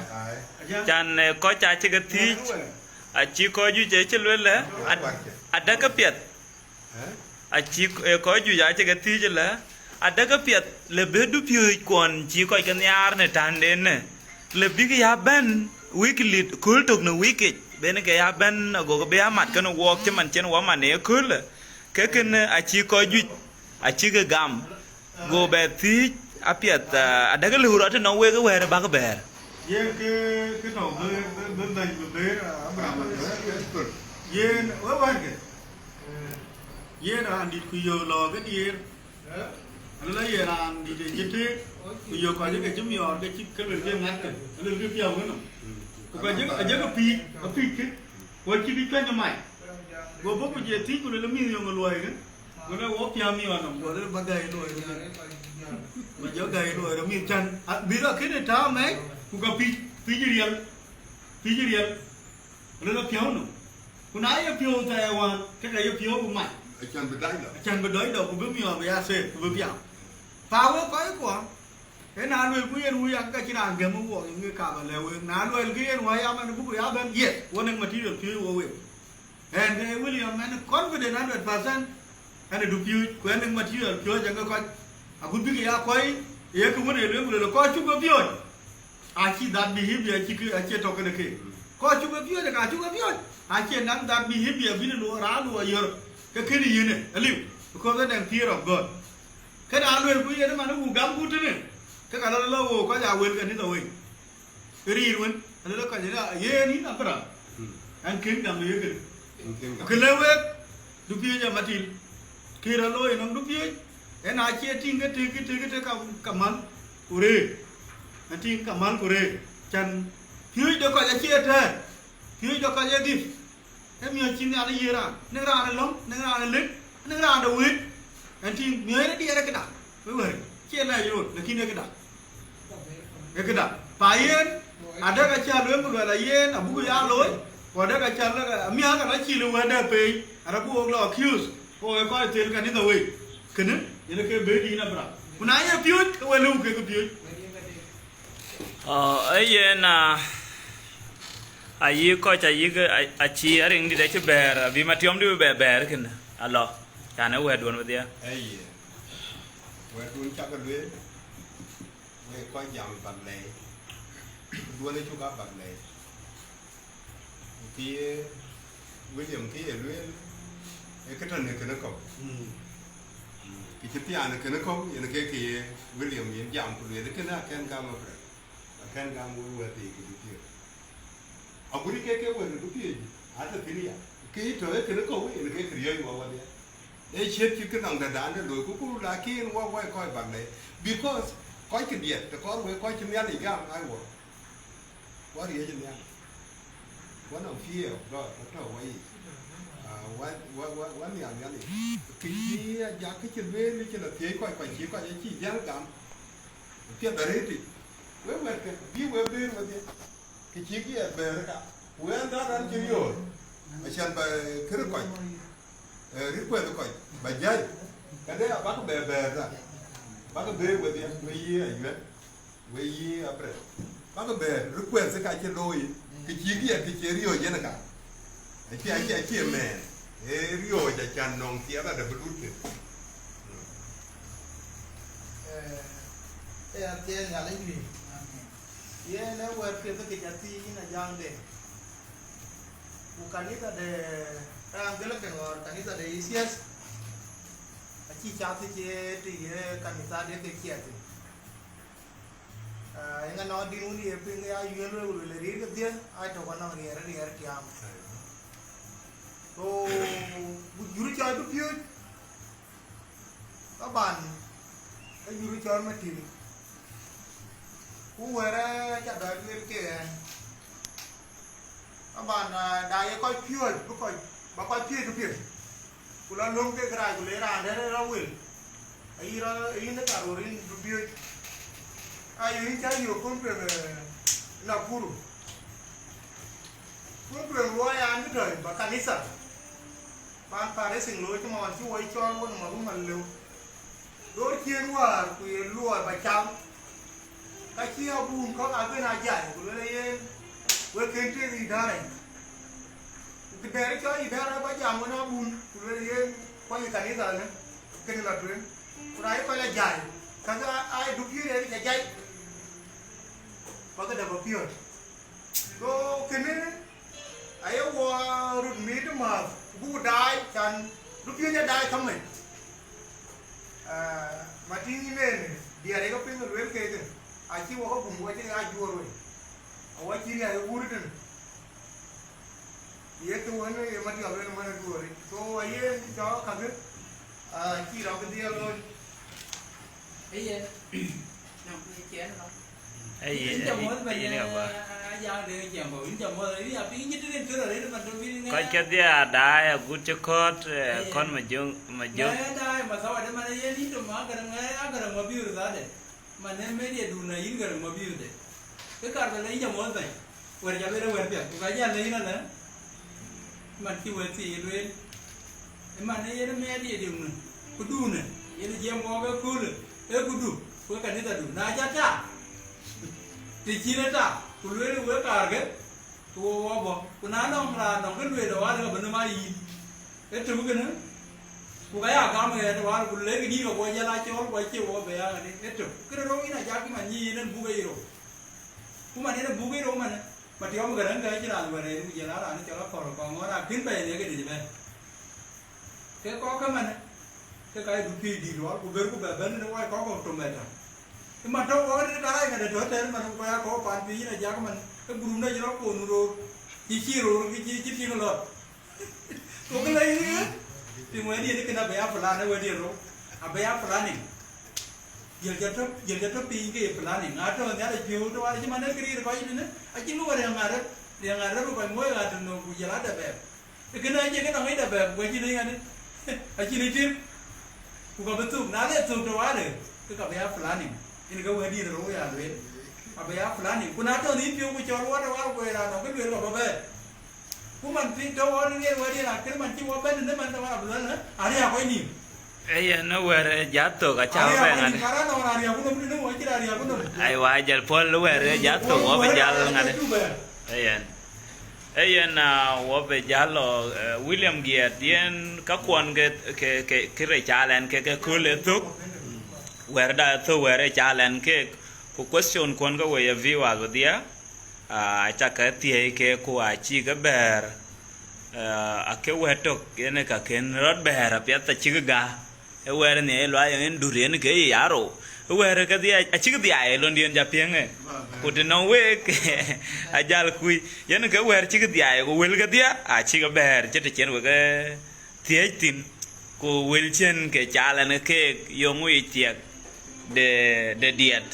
Can, eh, kɔc acï ke thiëc, acï kɔc juëc acï lueel lä, ad-, adäk ke piɛth. Acï, eh, kɔc juëc acï ke thiëc ëlä, adäk ke piɛth, le bï dupiööc kuɔn cï kɔc ke nhiaar në täŋden në, le bïk ya bɛ̈n weekly, kööl tök në wikic, ben ke ya bɛ̈n agokï bï ya mat kenë wɔɔk cï man cïn wɔ man ë köölë. Ke kënë acï kɔc juëc, acï ke gam, go bɛ thiëc apiɛth, ah, adäk lëu rɔt tënɔŋ wek ë wɛ̈ɛ̈r ë bäk bɛ̈ɛ̈r. Yen ke, ke tɔ̈u bï, bï, bï bɛ̈ny bï bɛ̈ɛ̈r, ah, Abraham, yen wek wɛ̈ɛ̈r ke. Yen raan dït ku yöök lɔ ke diëër. Alë la yen raan dït ë cï tëëk, ku yöök kɔc ke cï miɔɔr ke cï ke luel ke ŋatkë, aluel ke piɔ̈u ënɔm. Ku ka jëk, ajëk apiic, apiic kë, ku acï bï cuany ë mac. Go bɔ̈ ku je thiëc ku luel mïth yöŋ ë luɔi kë. Ku le wo piäm yɔn nɔm, go le ba gäi luɔi röt. Ba jɔ gäi luɔi röt mïth can. A, bï rɔ kënë tääu mɛc, ku ka pic, pic riɛl, pic riɛl. Le la piɔu nɔm. Ku na ye piɔu thɛɛr wään, ke ka ye piɔu ku mac. Acän bï dac dɔ. Acän bï dɔc dɔ, ku bï miɔɔr bï ya sëët, ku bï piam. Pa wek kɔc kuɔ, ë na luel ku yen wui yak ka cï raan gɛm ë wuɔk, yen ke ka ba lɛ̈k wek. Na luel ke yen wä ya man, buku ya bɛ̈n, yes, wo nɛ̈ŋ material piööc wo wek. Ɣɛn ke William, ɣɛn confident hundred percent, ɣɛn ë dupiööc, ku ɣɛn ë material piööc ɣɛn ke kɔc. Agut bïk ya kɔc, ye kë wën ë lueel, ku lueel kɔc cuk ke piööc. Acï that behavior acï ke, acï tɔ̈ kënë ke. Kɔc cuk ke piööc, ka cuk ke piööc. Acï naŋ that behavior bï në luɔi, raan luɔi yör, ke kënë yen ë, aliu, because ɣɛn ë fear of God. Kënë a lueel ku yen man, ku gam ku tënë, ke ka lɔ lɔ wo kɔc a wël kanitha wei. Riir wën, alë la kɔc ëlä, yen yïn Abraham, ɣɛn kën gam ye kënë. Kë le wek, dupiööc ë matil, kë rɔ looi nɔm dupiööc, yen acie tïŋ ke tëk, ke tëk, ke tëk ka, ka mal ku rëër. Ɣɛn tïŋ ka mal ku rëër. Can piööc de kɔc acie tɛ̈ɛ̈r, piööc de kɔc ë dhil. Ee miɔ̈c cï Nhialic yiëë raan, nɛ̈ŋ raan ë lɔ̈ŋ, nɛ̈ŋ raan ë lëk, nɛ̈ŋ raan de wëët. Ɣɛn tïŋ miɔ̈c ë diɛɛr ë këda, wek wɛ̈ɛ̈r, cie lɛc rot, lakin ë këda. Ë këda. Pa yen, adek acä lueel ku luɛl a yen, abuku ya looi, ku adek acä lëk, amiäk arɔ cil ë wɛ̈tde pei, arɔ bï wok lɔ accuse, ku wek kɔc thel kanitha wei. Kënë, yen ke bɛ̈ɛ̈i dïïn Abraham. Ku na ye piööc, ke we lëu kek piööc. Ɔ, ee yen, a, ayï kɔc ayï ke, a, acï ariŋ dït acï bɛ̈ɛ̈r, abï Matiɔm dï bï bɛ bɛ̈ɛ̈r kënë, alɔ, can ë wɛ̈tduön wedhie. Ee yen. Wɛ̈tduön cak lueel, wek kɔc jam pan lɛi. Duɔ̈n ë cuk aa bäk lɛɛc. Kë ye William kë ye lueel, ee kë tɔ̈ në kënë kɔ̈u. Kë cï thiaan në kënë kɔ̈u, yen ke kë ye William yen jam ku lueel, kënë akën gam apɛi, akën gam wek wɛ̈t thii ku dupiööc. Agut ke ke wɛ̈t dupiööc, atɔ̈ thïn ya. Kë tɔ̈ ee kënë kɔ̈u, yen ke kë riɔ̈ɔ̈c wɔ wadhia. Ee ciɛ̈t cït kë nɔŋ dɛ̈t dan de looi, ku ku lakin wɔ wɔ kɔc bäk lɛɛc. Because kɔc kë diɛt, të kɔɔr wek kɔc cï Nhialic gam, ai wɔ. Wɔ riëëc ë Nhialic. Wɔ nɔŋ fear of God, wɔ tɔ̈ wɔ yic. Ah, wɔ, wɔ, wɔ, wɔ nhial Nhialic. Kë cï ajak kë cï lueel cï lɔ thiëëc kɔc, kɔc cï kɔc acï jäl gam. Piɛth arëëtic. Wek wɛ̈tkë, bï wek bëër wedhie. Kë cïk ye bɛ̈ɛ̈r ka, ku ɣɛn dhät an cï riöör, acan ba kërë kɔc, eh, request kɔc, ba jäi, këde abäk bɛ bɛ̈ɛ̈r dhät, bäk bɛ̈ɛ̈r wedhie, wek yï Ayuɛn, wek yï Abraham, bäk bɛ̈ɛ̈r request ka cï looi, kë cïk ye, kë cï riöör yen ka, acie, acie, acie mɛɛn, ee riöör acan nɔŋ thiɛth adë bï lut thïn. Eh, eh, athiɛɛn Nhialic wïï. Yen ee wɛ̈t piɛth kë ca thiëëc yïn Ajaŋ de. Ku kanitha de, eh, Anglican or kanitha de E C S, acï cath cï të ye kanitha de ke ciɛth. Ah, eeŋa nɔŋ dïn wun ye piŋ ke ya yuel we wul le riir kedhie, ai tök anɔŋ riɛɛr, riɛɛr tiaam. So, ku jur cɔl dupiööc, Taban, ke jur cɔl Matil. Ku wɛ̈ɛ̈r ca dɔc lueel ke ɣɛn. Taban, ah, da ye kɔc piööc, bï kɔc, ba kɔc piööc, bï piööc. Ku la löŋ ke kërac, ku le raan dɛ̈t rɔt wel. Ayï rɔt, ayï në ka röör yïn bï piööc. Ayo yïn cä yök kun tueŋ, eh, Nakuru. Kun tueŋ luɔi an, bï tɔ̈c ba kanitha. Ban fundraising looi cï man cï woi cɔl won ma rum alëu. Door ciëën wäär ku ye luɔi ba cam. Ka cï abun kɔ̈k abën a jai, ku luel yen, wek kën tek idara yic. Ku kë dɛɛr cɔl idara ba jam wën abun, ku luel yen, kuany ë kanitha në, kënë la tueŋ. Ku na ye kɔc la jai, kakë aa, aa dupiööc ë ca jai, ba ke dap apiööc. So, kënë aye wɔ röt miit ë määth, ku buk daai, can dupiööc adaai kämec. Ah, ma tïŋ yïn en, diɛɛr ye ke piŋ luel kekë, acï wɔ ke gum, wɔ cï ya juöör wei. Awɔ cï riäi ë guur tënë. Ye kë wën ye Matiɔp en wën ë duööric. So, aye cɔɔk kakë, ah, cï rɔt bï dhiɛl looi. Eye, nɔŋ kë ciɛɛn lɔ. Eye, yïn ca muɔ̈th bɛ̈ny, yen aba. Ajaŋ de ciɛɛn bɔ̈, yïn ca muɔ̈th, yïn apiŋ yïn tërin tël arëët man tɔ̈ bï ŋɛɛr. Kɔc kedhie aa daai agut cï kɔ̈ɔ̈t, eh, kɔn ma jök, ma jök. Ŋɛɛr daai mathawa de man yen yïn tɔ̈ ma Garaŋ, ŋɛɛr a Garaŋ ma biur dhade. Man ë media dun na yïn Garaŋ ma biur de. Kë kar bɛ lɔ yïn ca muɔ̈th bɛ̈ny. Wɛ̈t ca bɛ lɔ wɛ̈t piɛth, ku ka jal lɔ yïn alë. Man cï wɛ̈t thii ye lueel. Ë man ë yen media diu në, ku du në, yen jiɛɛm wɔɔk ëköölë, ë ku du, ku ë kanithadu. Na ca tak, të cïn ë tak, ku lueel wek kaarkë, ku wo wɔ bɔ̈. Ku na nɔŋ raan nɔŋ kë lueel ë wal ë ka bï nɔm aa yïn. Ë tök kënë, ku ka ya gam ɣɛɛt ë wal, ku lek dïït ka guɔ jal aa cɔɔl, ku acie wɔ bɛ ya ɣɛn ë tök. Kënë rou yïn ajak man nyï yen en buk ë rou. Ku man yen en buk ë rou man, Matiɔp Garaŋ ke cïn raan wɛ̈t rɛɛc, ku jël a raan cɔl Akɔ̈l Kɔŋɔ̈ɔ̈r, akën bɛ̈ɛ̈i në këdï cï bɛ̈n. Ke kɔ̈k ke man, ke ka ye dupiööc dït luɔl, ku berku bɛ bɛ̈n në wai kɔ̈k kɔ̈k tɔ̈ mɛt tɔ̈. Ë man tɔ̈ wɔɔk rin ka rac ŋädë tɔ̈ tɛ̈n man, ku ya kɔ̈k pan piny yïn ajak man, ke gurum dɛ cï rɔt kon roor, cï cï roor, cï cï, cï tiŋ lɔt. Ku kë la yïn, piŋ wɛ̈t yen kënë abï ya plan, ë wɛ̈t yen rou, abï ya planning. Jël ca tɔ̈, jël ca tɔ̈ piny ke ye planning. Na tɔ̈ Nhialic piɔ̈u tɔ̈ wal cï man ë këriëër kɔc tënë, acïn kë wär riɛŋ arëp, riɛŋ arëp ë kɔc muɔ̈i ɣa tënou ku jël adɛ bɛɛp. Kënë acie kë nɔŋ yic adɛ bɛɛp, ku acïn yic ŋadï, acïn yic tim. Ku ka bï thök, na le thök tɔ̈ wal ë, ke ka bï ya planning. Yen ke wɛ̈t dït rou ya lueel. Abï ya planning. Ku na tɔ̈ nhïïm piɔ̈u ku cɔl wal tɔ̈ wal ku ye raan nɔŋ kë lueel ka bɔ̈ bɛ̈ɛ̈r. Ku man piŋ tɔ̈ ɣɔn ŋiɛc wɛ̈t yen akën man cï wɔ bɛ̈n në man tɔ̈ ɣɔn abï lueel, ë, ariääk kɔc nïïm. Ee yen ë wɛ̈t ë Jathok acä bɛ ŋadï. Ariääk kɔc nïïm, ka raan nɔŋ raan riääk ku nɔm tënë wɔ cï raan riääk ku nɔm. Aiwa, jal puɔ̈l ë wɛ̈t ë Jathok wɔ bï jal ŋadï. Ee yen. Ee yen, ah, wɔ bï jal lɔ, eh, William Giɛt, yen ka kuɔn ke, ke, ke, ke rec ca lɛn ke, ke köl ë thök. Wɛ̈t da ë thök wɛ̈t rec ca lɛn ke, ku question kuɔn ke wɔ ye viewers wɔ dhia. Aa, aca ke thiëëc ke ku acï ke bɛ̈ɛ̈r, aa, ake wɛ̈t tök yen ka kën rɔt bɛ̈ɛ̈r apiɛth acïk ga. Ë wɛ̈ɛ̈r nhiɛɛr luɔi yen dur yen ke ye arou. Ë wɛ̈ɛ̈r kedhie acïk dhiaai ë londiën ja piɛŋë. Ku të nɔŋ week ajal kuc, yen ke wɛ̈ɛ̈r cïk dhiaai ku wël kedhie acïk bɛ̈ɛ̈r cï të cïn wek ë thiëëc thïn, ku wël cïn ke cal ɛn keek yöŋ wic thiɛk de, de diɛt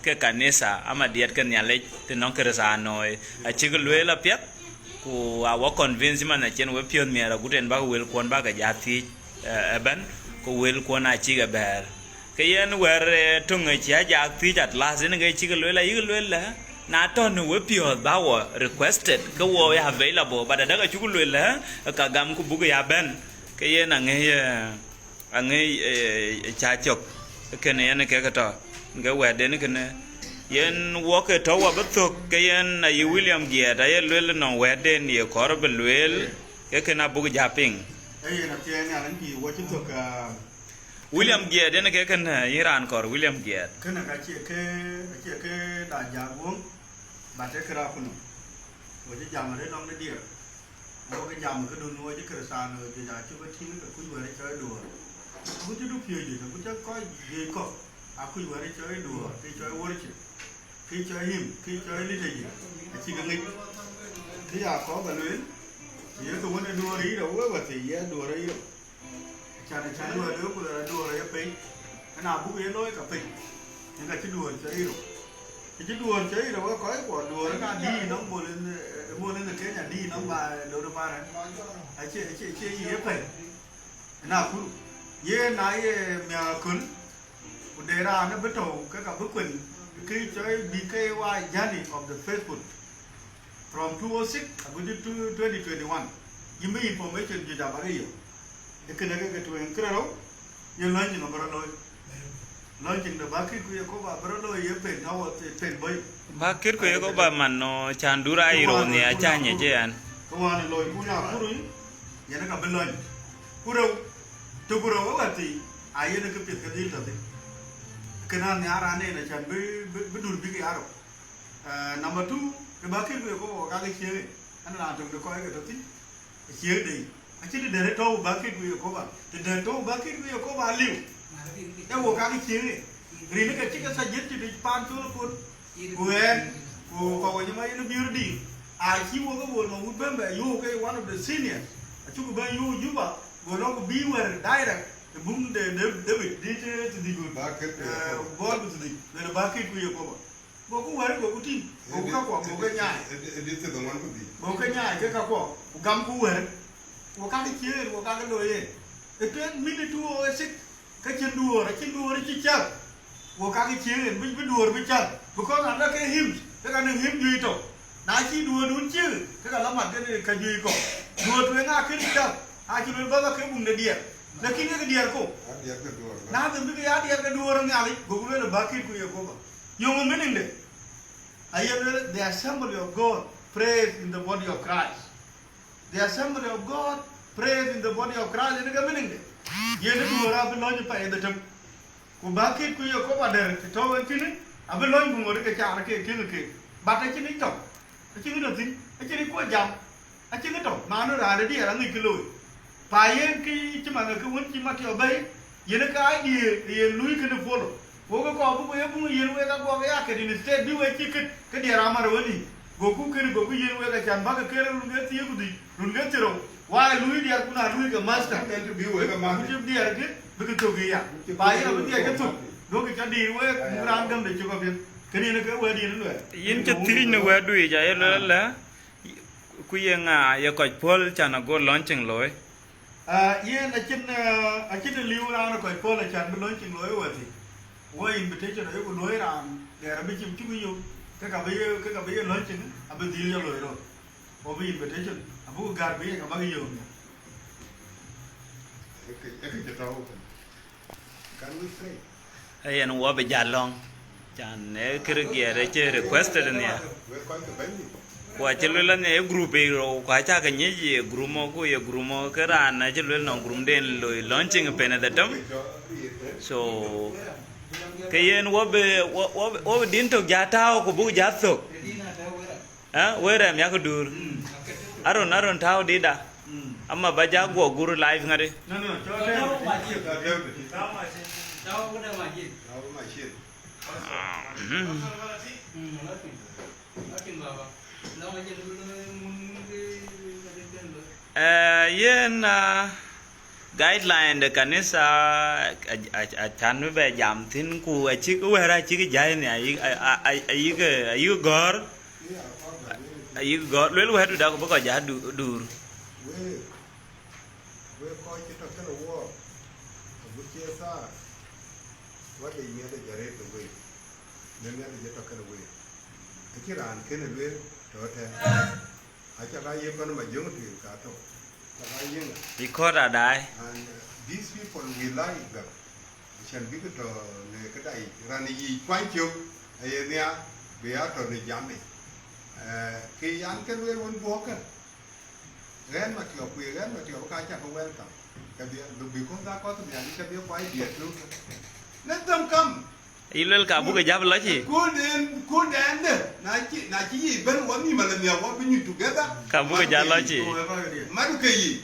ke kanitha, ama diɛt ke Nhialic të nɔŋ Kërthianoi, acïk lueel apiɛth, ku awɔ convince man acïn we piɔ̈th miɛɛr agut en bäk wël kuɔn bäk ja thiëëc, eh, ëbɛ̈n, ku wël kuɔn acïk ë bɛ̈ɛ̈r. Ke yen wɛ̈ɛ̈r, eh, töŋ ë cï ajak thiëëc at last, yen ke cïk lueel, ayïk lueel lɛ, na tɔ̈ në we piɔ̈ɔ̈th bä wɔ requested, ke wɔ ye available, but adäk acuk lueel lɛ, ka gam ku buk ya bɛ̈n, ke yen aŋëc, eh, aŋëc, eh, ca cök, kënë yen kek tɔ̈, ke wɛ̈tden kënë, yen wɔ ke tɔ̈ wɔ bï thök, ke yen ayï William Giɛɛt, aye lueel nɔŋ wɛ̈tden ye kɔɔr bï lueel, ke kën abuk ja piŋ. Ee yen athiɛɛi Nhialic bï wɔ cï thök, ah, William Giɛɛt yen ke kën, eh, yïn raan kɔɔr William Giɛɛt. Kënë ka cie ke, acie ke da jak guöŋ, but ee kë rap ku nɔm. Wɔ cï jam arëët lɔŋ de diɛɛr. Wɔ ke jam këdun wɔ cï Kërthiano juëc acuk ke tïŋ ke kuc wɛ̈t cɔl duɔ̈ɔ̈r. Ku cï du piööc juëc, ku cï kɔc juëc kɔ̈k akuc wɛ̈t cɔl duɔ̈ɔ̈r, ke cɔl worship, ke cɔl hymn, ke cɔl liturgy, acï ke ŋic. Kë ya kɔɔr ba lueel, ye ke wën ë duɔ̈ɔ̈r yï rou, wek wäthii ye duɔ̈ɔ̈r yï rou. Can, can wɛ̈t wek ku luɛl aduɔ̈ɔ̈r aye pei, ëna buk ye looi ka pei, yen ka cï duɔ̈ɔ̈r cɔl yï rou. Kë cï duɔ̈ɔ̈r cɔl yï rou wek kɔc kuɔ, duɔ̈ɔ̈r ëna dïït nɔm bol en, eh, bol en ë Kenya dïït nɔm ba loor ë paran. Acie, acie, acie yï ye pɛ̈i, ëna kuru. Yen na ye miäk aköl, ku de raan ë bï tɔ̈u ke ka bï kuën, kë cɔl B K Y journey of the faithful. From two oh six agut to twenty twenty-one, yïn bï information juëc abä ke yök. Ee kënë ke ke tueŋ kërë rou, ye launching abï rɔt looi. Launching de Bakit ku Yakoba abï rɔt looi ye pen tɔ̈u ë pen bɔ̈i. Bakit ku Yakoba man nɔ can dur a yï rou nhiaar, acä nyic ë yan. Ke wään ë looi ku na kuru, yen ka bï launch. Ku rou, të ku rou ë wäthii, a yen ë këpiɛth ke dhil tɔ̈ thïn. Kënë anhiaar raan en acan bï, bï, bï dur bïk ya rou. Eh, number two, ke Bakit ku Yakoba wɔ kake ciëëk, ɛn raan töŋ de kɔc ke tɔ̈ thïn, ë ciëëk de yic. Acïn të dɛ̈t ë tɔ̈u Bakit ku Yakoba, të dɛ̈t tɔ̈u Bakit ku Yakoba aliu, ee wɔ kake ciëëk. Rin ke cï ke suggestion de paan col ë pol, ku ɛn, ku kɔc wɔ nyima yen ë biöör dïïr, acï wɔ ke Bol Mawut bɛ̈n bɛ yöök ke one of the seniors, acuk bɛ̈n yöök Juba, go lɔ ku bïï wɛ̈ɛ̈r direct, ë buŋ de, de, David, dït, eh, thiërdhïc, Bakit ku eh, Yakoba. Bɔɔl ku thiërdhïc, luel Bakit ku Yakoba. Goku wɛ̈ɛ̈r, goku tïŋ, goku kakuɔ, goku ke nyaai. Ëdï, ëdï thiërdhoŋuan ku dhïc. Goku ke nyaai ke kakuɔ, ku gamku wɛ̈ɛ̈r. Wɔ kake ciëër, wɔ kake looi yen. Ë tueŋ minit two oh six, ke cïn duɔ̈ɔ̈r, acïn duɔ̈ɔ̈r cï cäk. Wɔ kake ciëër yen, bï, bï duɔ̈ɔ̈r bï cäk. Because na lɔ ke hymn, ke ka nɔŋ hymn juëc tɔ̈. Na cï duɔ̈ɔ̈rdun ciëër, ke ka lɔ mat ke ka juëc kɔ̈k. Duɔ̈ɔ̈r tueŋ akën cäk, acï luel bä ke buŋ de diɛɛr. Lakin ke diɛɛr kɔ̈k. Aa diɛɛr ke duɔ̈ɔ̈r. Na dhil bï ke ya diɛɛr ke duɔ̈ɔ̈r Nhialic, goku luel Bakit ku Yakoba. Yöŋ ë meaning de, aye luel, the assembly of God prays in the body of Christ. The assembly of God prays in the body of Christ, yen ke meaning de. Yen ë duɔ̈ɔ̈r abï lɔny ë pɛɛi dhetem. Ku Bakit ku Yakoba dɛ̈t të tɔ̈u en thïn, abï lɔny ku ŋot ke caar ke tïŋ ke. But acïn yic tɔ̈. Acïn kë tɔ̈ thïn, acïn kë kuɔ jam, acïn kë tɔ̈, man raan de diɛɛr aŋic kë looi. Pa yen kë cï man ke wën cï Mathiu bɛ̈i, yen ke idea yen luui kënë follow. Wok ke kɔɔr bï wek buŋ yen wek aguɔk ya ket, instead bï wek cï ket, ke diɛɛr amär wën yic. Goku kënë, goku yen wek acan bäk ke ker run ke thiëër ku dhïc, run ke thiërrou. Why luui diɛɛr ku na luui ke master? Yen të bï wek ke master. Ku cï diɛɛr kë, bï ke thök ya. Pa yen abï diɛɛr ke thök, duɔ̈kï cä diir wek, buk raan gäm de cök apiɛth. Kënë yen ke wɛ̈t yen luɛɛl. Yïn cï thiëc në wɛ̈tdu yic, aye luɛɛl lɛ. Ku ye ŋa ye kɔc puɔ̈l can ago launching looi? Ah, yen acïn, ah, acïn të liu raan ë kɔc puɔ̈l acan bï launching looi wɛ̈thi. Wɔ invitation ayeku looi raan dɛɛr abï cïm cïku yök, ke ka bï ye, ke ka bï ye launching, abï dhil jɔ looi rot. Wɔ bï invitation, abïku gär bï ye ka bäk yök nhial. Ë kë, ë kë cï tɔ̈u. Can we pray? Ayen wɔ bï jal lɔ̈ŋ. Can ee kërë giɛɛr ë cï requested nhial. Ku acï luel aniɛ ye group ë rou, ku acä ke nyic ye group mɔ, ku ye group mɔ ke raan acï luel nɔŋ group den loi launching pen ë dhetem. So, ke yen wɔ bï, wɔ, wɔ, wɔ bï din tök ja tääu ku buk ja thök. Eh, we rɛm yak dur. Aron, Aron tau dida. Ama ba ja guɔ gur live ŋadi. Eh, yen, ah, guideline de kanitha, a, a, a, can bï bɛ jam thïn, ku acïk wɛ̈ɛ̈r acïk jäi nhial, ayï, a, a, a, ayïk, ayïk gɔ̈ɔ̈r, ayïk gɔ̈ɔ̈r, luel wɛ̈ɛ̈rdu dak ku bï kɔc ja du-, dur. Wek, wek kɔc cï tɔ̈ kënë wook, agut cie thaar, wɛ̈t de Nhialic arëët në wek, në Nhialic ë tɔ̈ kënë wek. Acïn raan kënë lueel tɔ̈ tɛ̈n. Aca ka yiëk kɔn ma jöŋ tueŋ ka tɔ̈. Aca ka yiëŋ. Bï kɔ̈t adaai. And, uh, these people, we like them. Acän bïk tɔ̈ në këda yic. Raan yic kuany cök, aye nhiaar, bï ya tɔ̈ në jam yic. Eh, kë yan ke lueel wën duɔ̈kkë. Ɣɛn ma tiɔp, ku ye ɣɛn ma tiɔp, ka ca ke welcome. Kedhie, because akɔ̈th nhial, kedhie kuany diɛt tök. Let them come. Yï luel ka buk jap lɔ cï. Cool den, cool den de. Na cï, na cï yï ben wɔ ni mala ni wɔ bi nyuc together. Ka buk jap lɔ cï. Madu ke yï.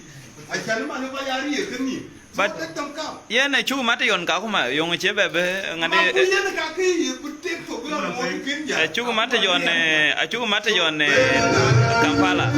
Acän man ba ya ri ke ni. But so let them come. Yen acuk mat yon ka kuma yong che be be ngade. Ma ku yen ka ke yï bu tek to gura mo kin ja. Acuk mat yon, eh, acuk mat yon, eh, Kampala.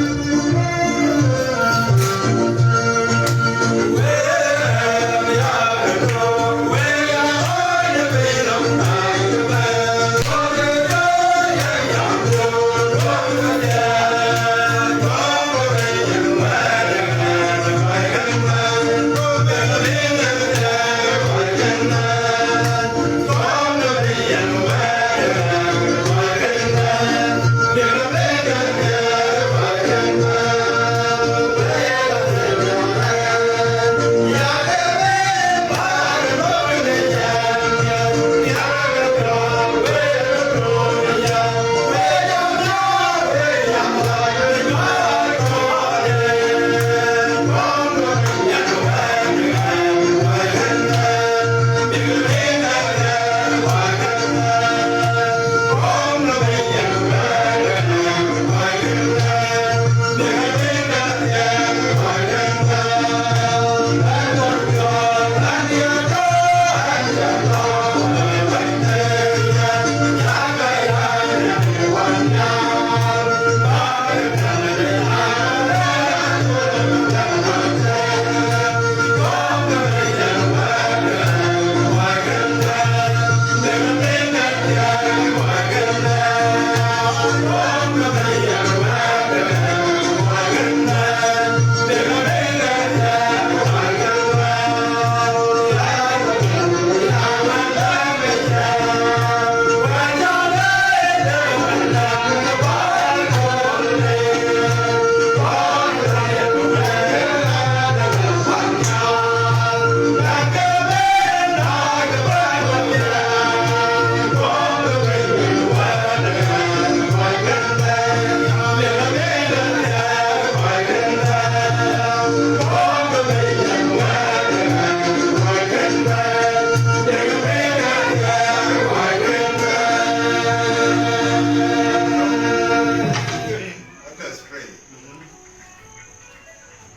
Let us pray.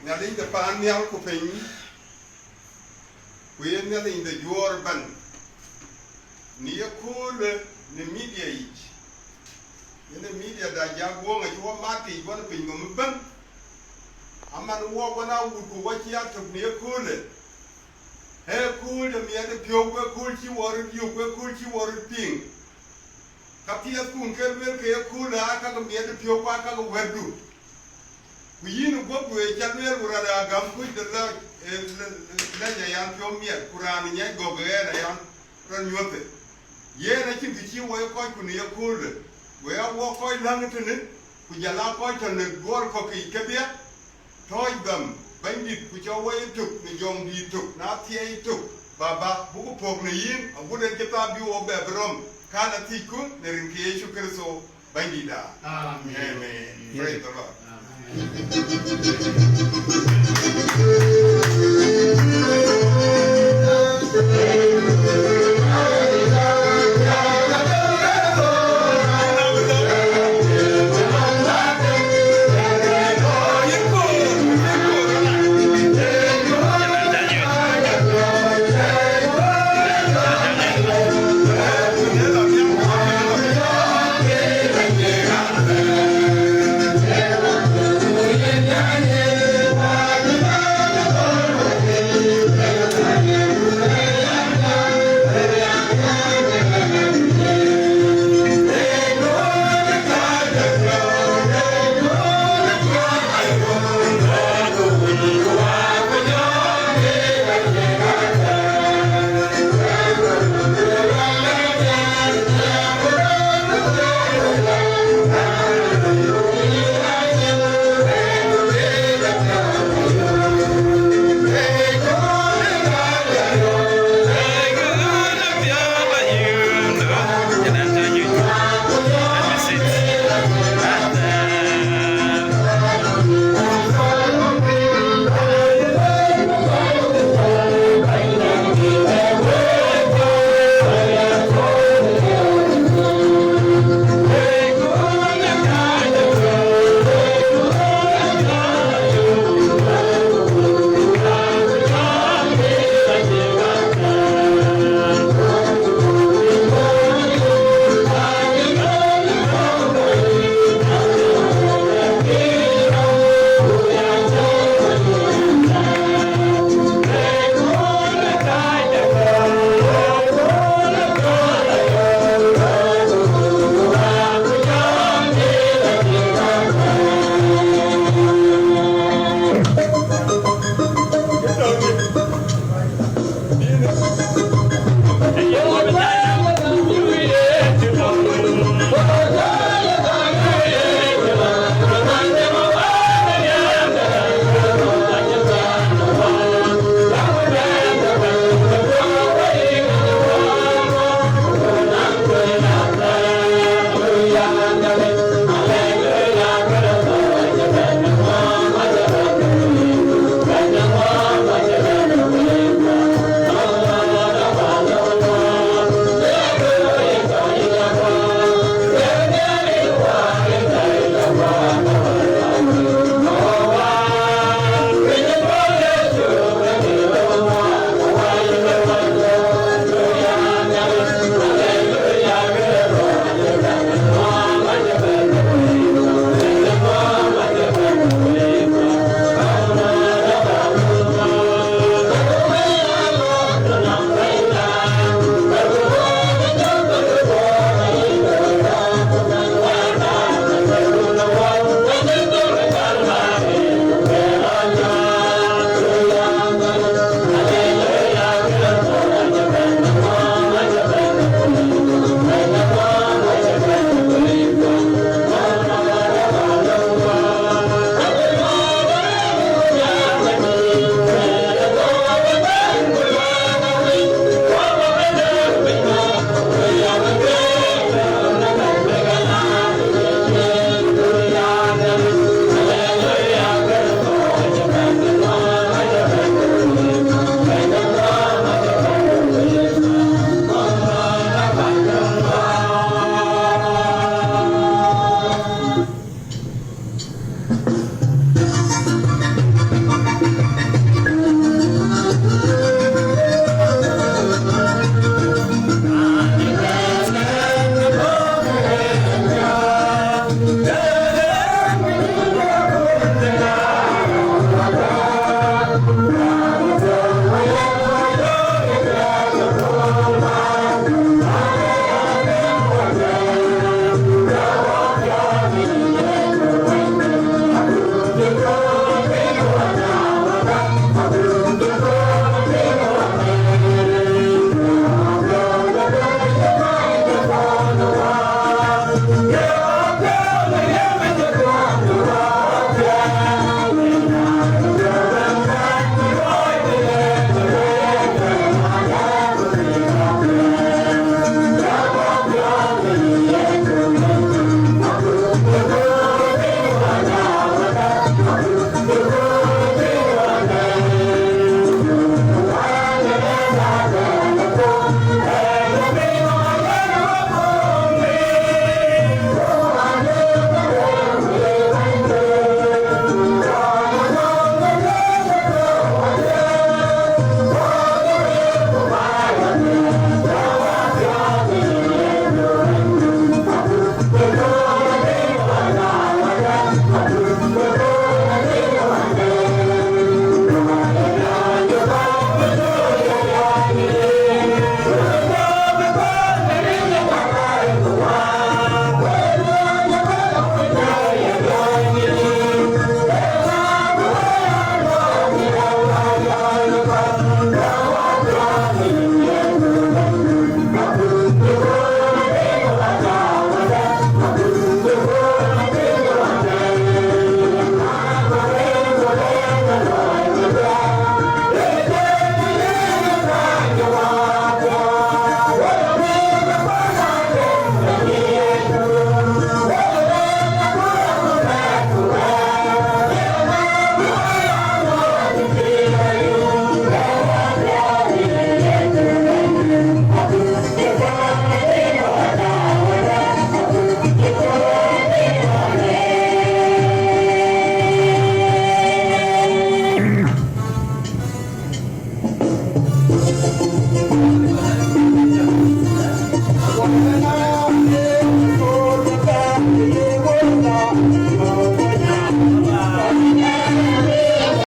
Nhialic de paan nhial ku piny, ku ye Nhialic de juɔɔr ëbɛ̈n, në ye köölë në media yic, yen ë media da ja guɔ̈ŋ acï wɔ mat yic bɔ̈ në piny nɔm ëbɛ̈n, aman wɔ bɔ̈ na wut ku wɔ cï ya tök në ye köölë, ee kööl de miɛt ë piɔ̈u, ku ee kööl cï wɔ röt yök, ku ee kööl cï wɔ röt piŋ. Ka piɛth kun ke lueel ke ye kööl aa ka ke miɛt ë piɔ̈u, ku aa ka ke wɛ̈tdu. Ku yïn ë guɔ̈p duëër ca lueel, ku rɔt aa gäm kuc de lɔc, eh, lɛ-, lɛc ayan piɔ̈u miɛt, ku raan ë nyiɛc gɔ̈k ë ɣɛɛr ayan rɔt nyuɔ̈thë. Yen acïn kë cï wɔ ye kɔc kun ë ye kööldë, wek aa wɔ kɔc läŋ ë tënë, ku jɔl aa kɔc tɔ̈ në duɔɔr kɔ̈k yiic kedhie, tɔ̈ɔ̈c dham Bɛ̈nydït, ku cɔk wɔ ye tök në jɔŋdït tök, na thiɛɛi tök, Baba, buk pɔ̈k në yïn, agut en cï thaar bï wɔ bɛ bï rɔm, kan athiëcku në rin ke Yecu Kërtho Bɛ̈nydïtda. Amen. Amen. Praise the Lord. Amen.